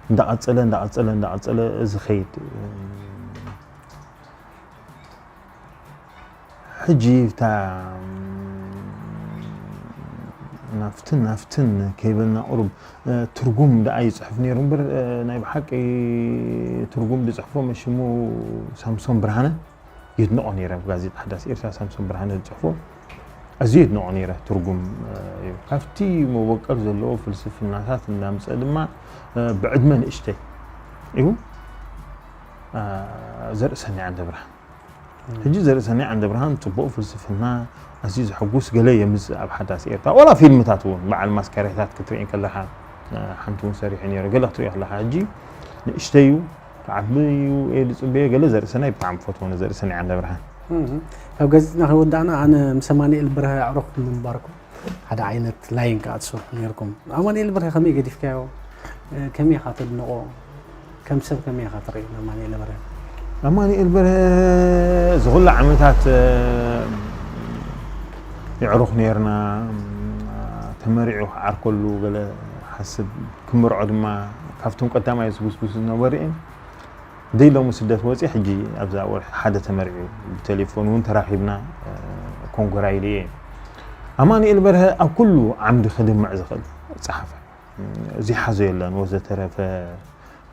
እንዳቐፀለ እንዳቐፀለ እንዳቐፀለ ዝኸይድ ሕጂ እታ ናፍትን ናፍትን ከይበልና ቁሩብ ትርጉም ደኣ ይፅሕፍ ነይሩ እምበር ናይ ብሓቂ ትርጉም ዝፅሕፎ መሽሙ ሳምሶን ብርሃነ የድንቖ ነይረ። ኣብ ጋዜጣ ሓዳስ ኤርትራ ሳምሶን ብርሃነ ዝፅሕፎ ኣዝዩ የድንቖ ነይረ። ትርጉም እዩ። ካብቲ መወቀር ዘለዎ ፍልስፍናታት እናምፀ ድማ ብዕድመ ንእሽተይ እዩ ዘርእሰኒ ዓንደ ብርሃን። ሕጂ ዘርእሰኒ ዓንደ ብርሃን ፅቡቕ ፍልስፍና ኣዝዩ ዘሐጉስ ገለ የምፅእ ኣብ ሓዳስ ኤርትራ ዋላ ፊልምታት እውን በዓል ማስካሬታት ክትርኢ ከለኻ ሓንቲ እውን ሰሪሑ ነይሩ ገለ ክትሪኦ ከለኻ ሕጂ ንእሽተይ እዩ ክዓቢ እዩ እየ ዝፅበዮ ገለ ዘርእሰናይ ብጣዕሚ ፈትዎ ነዘርእሰናይ ዓንደ ብርሃን ካብ ጋዜጥና ከይወዳእና ኣነ ምስ ኣማኒኤል ብርሃ ኣዕሩኽ ምንባርኩም ሓደ ዓይነት ላይን ከዓ ትሰርሑ ነይርኩም ኣማኒኤል ብርሃ ከመይ ገዲፍካዮ ከመይ ኢኻ ተድንቆ ከም ሰብ ከመይ ኢኻ ትርኢ ኣማኒኤል ብርሃ ኣማኒኤል ብርሃ ዝኹሉ ዓመታት የዕሩኽ ነርና። ተመሪዑ ክዓርከሉ ገለ ሓስብ፣ ክምርዖ ድማ ካብቶም ቀዳማይ ዝጉስጉሱ ዝነበሩ እየን። ደይ ሎሚ ስደት ወፂ ሕጂ ኣብዛ ወርሒ ሓደ ተመሪዑ፣ ብቴሌፎን እውን ተራኺብና። ኮንጎራ ኢለ እየ። ኣማኑኤል በርሀ ኣብ ኩሉ ዓምዲ ክድምዕ ዝኽእል ጸሓፋይ፣ ዝሓዞ የለን። ወዘተረፈ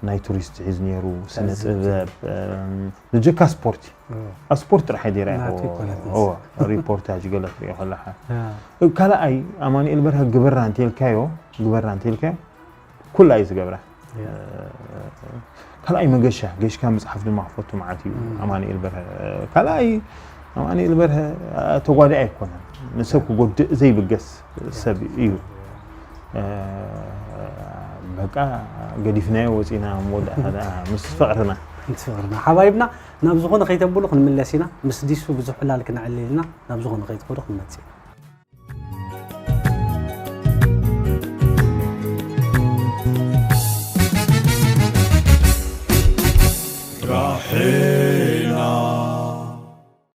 ናይ ቱሪስት ሒዝ ነይሩ፣ ስነ ጥበብ፣ ንጀካ ስፖርት፣ ኣብ ስፖርት ጥራሕ ይደራ ሪፖርታጅ ገለ ትሪኦ ከለካ። ካልኣይ ኣማኑኤል በርሀ ግበራ እንተልካዮ፣ ግበራ እንተልካዮ ኩላ እዩ ዝገብራ። ካልኣይ መገሻ፣ ገሽካ ምፅሓፍ ድማ ክፈቱ መዓት እዩ። ኣማኑኤል በርሀ ካልኣይ፣ ኣማኑኤል በርሀ ተጓዳኢ ኣይኮነን፣ ንሰብ ክጎድእ ዘይብገስ ሰብ እዩ። በቃ ገዲፍናዮ ወፂና፣ መወዳእታ ምስ ፍቅርና። ምስ ፍቅርና ሓባይብና ናብ ዝኾነ ከይተብሉ ክንምለስ ኢና። ምስ ዲሱ ብዙሕ ዕላል ክነዕልል ኢና። ናብ ዝኾነ ከይትኸዱ ክንመፅእ ኢና።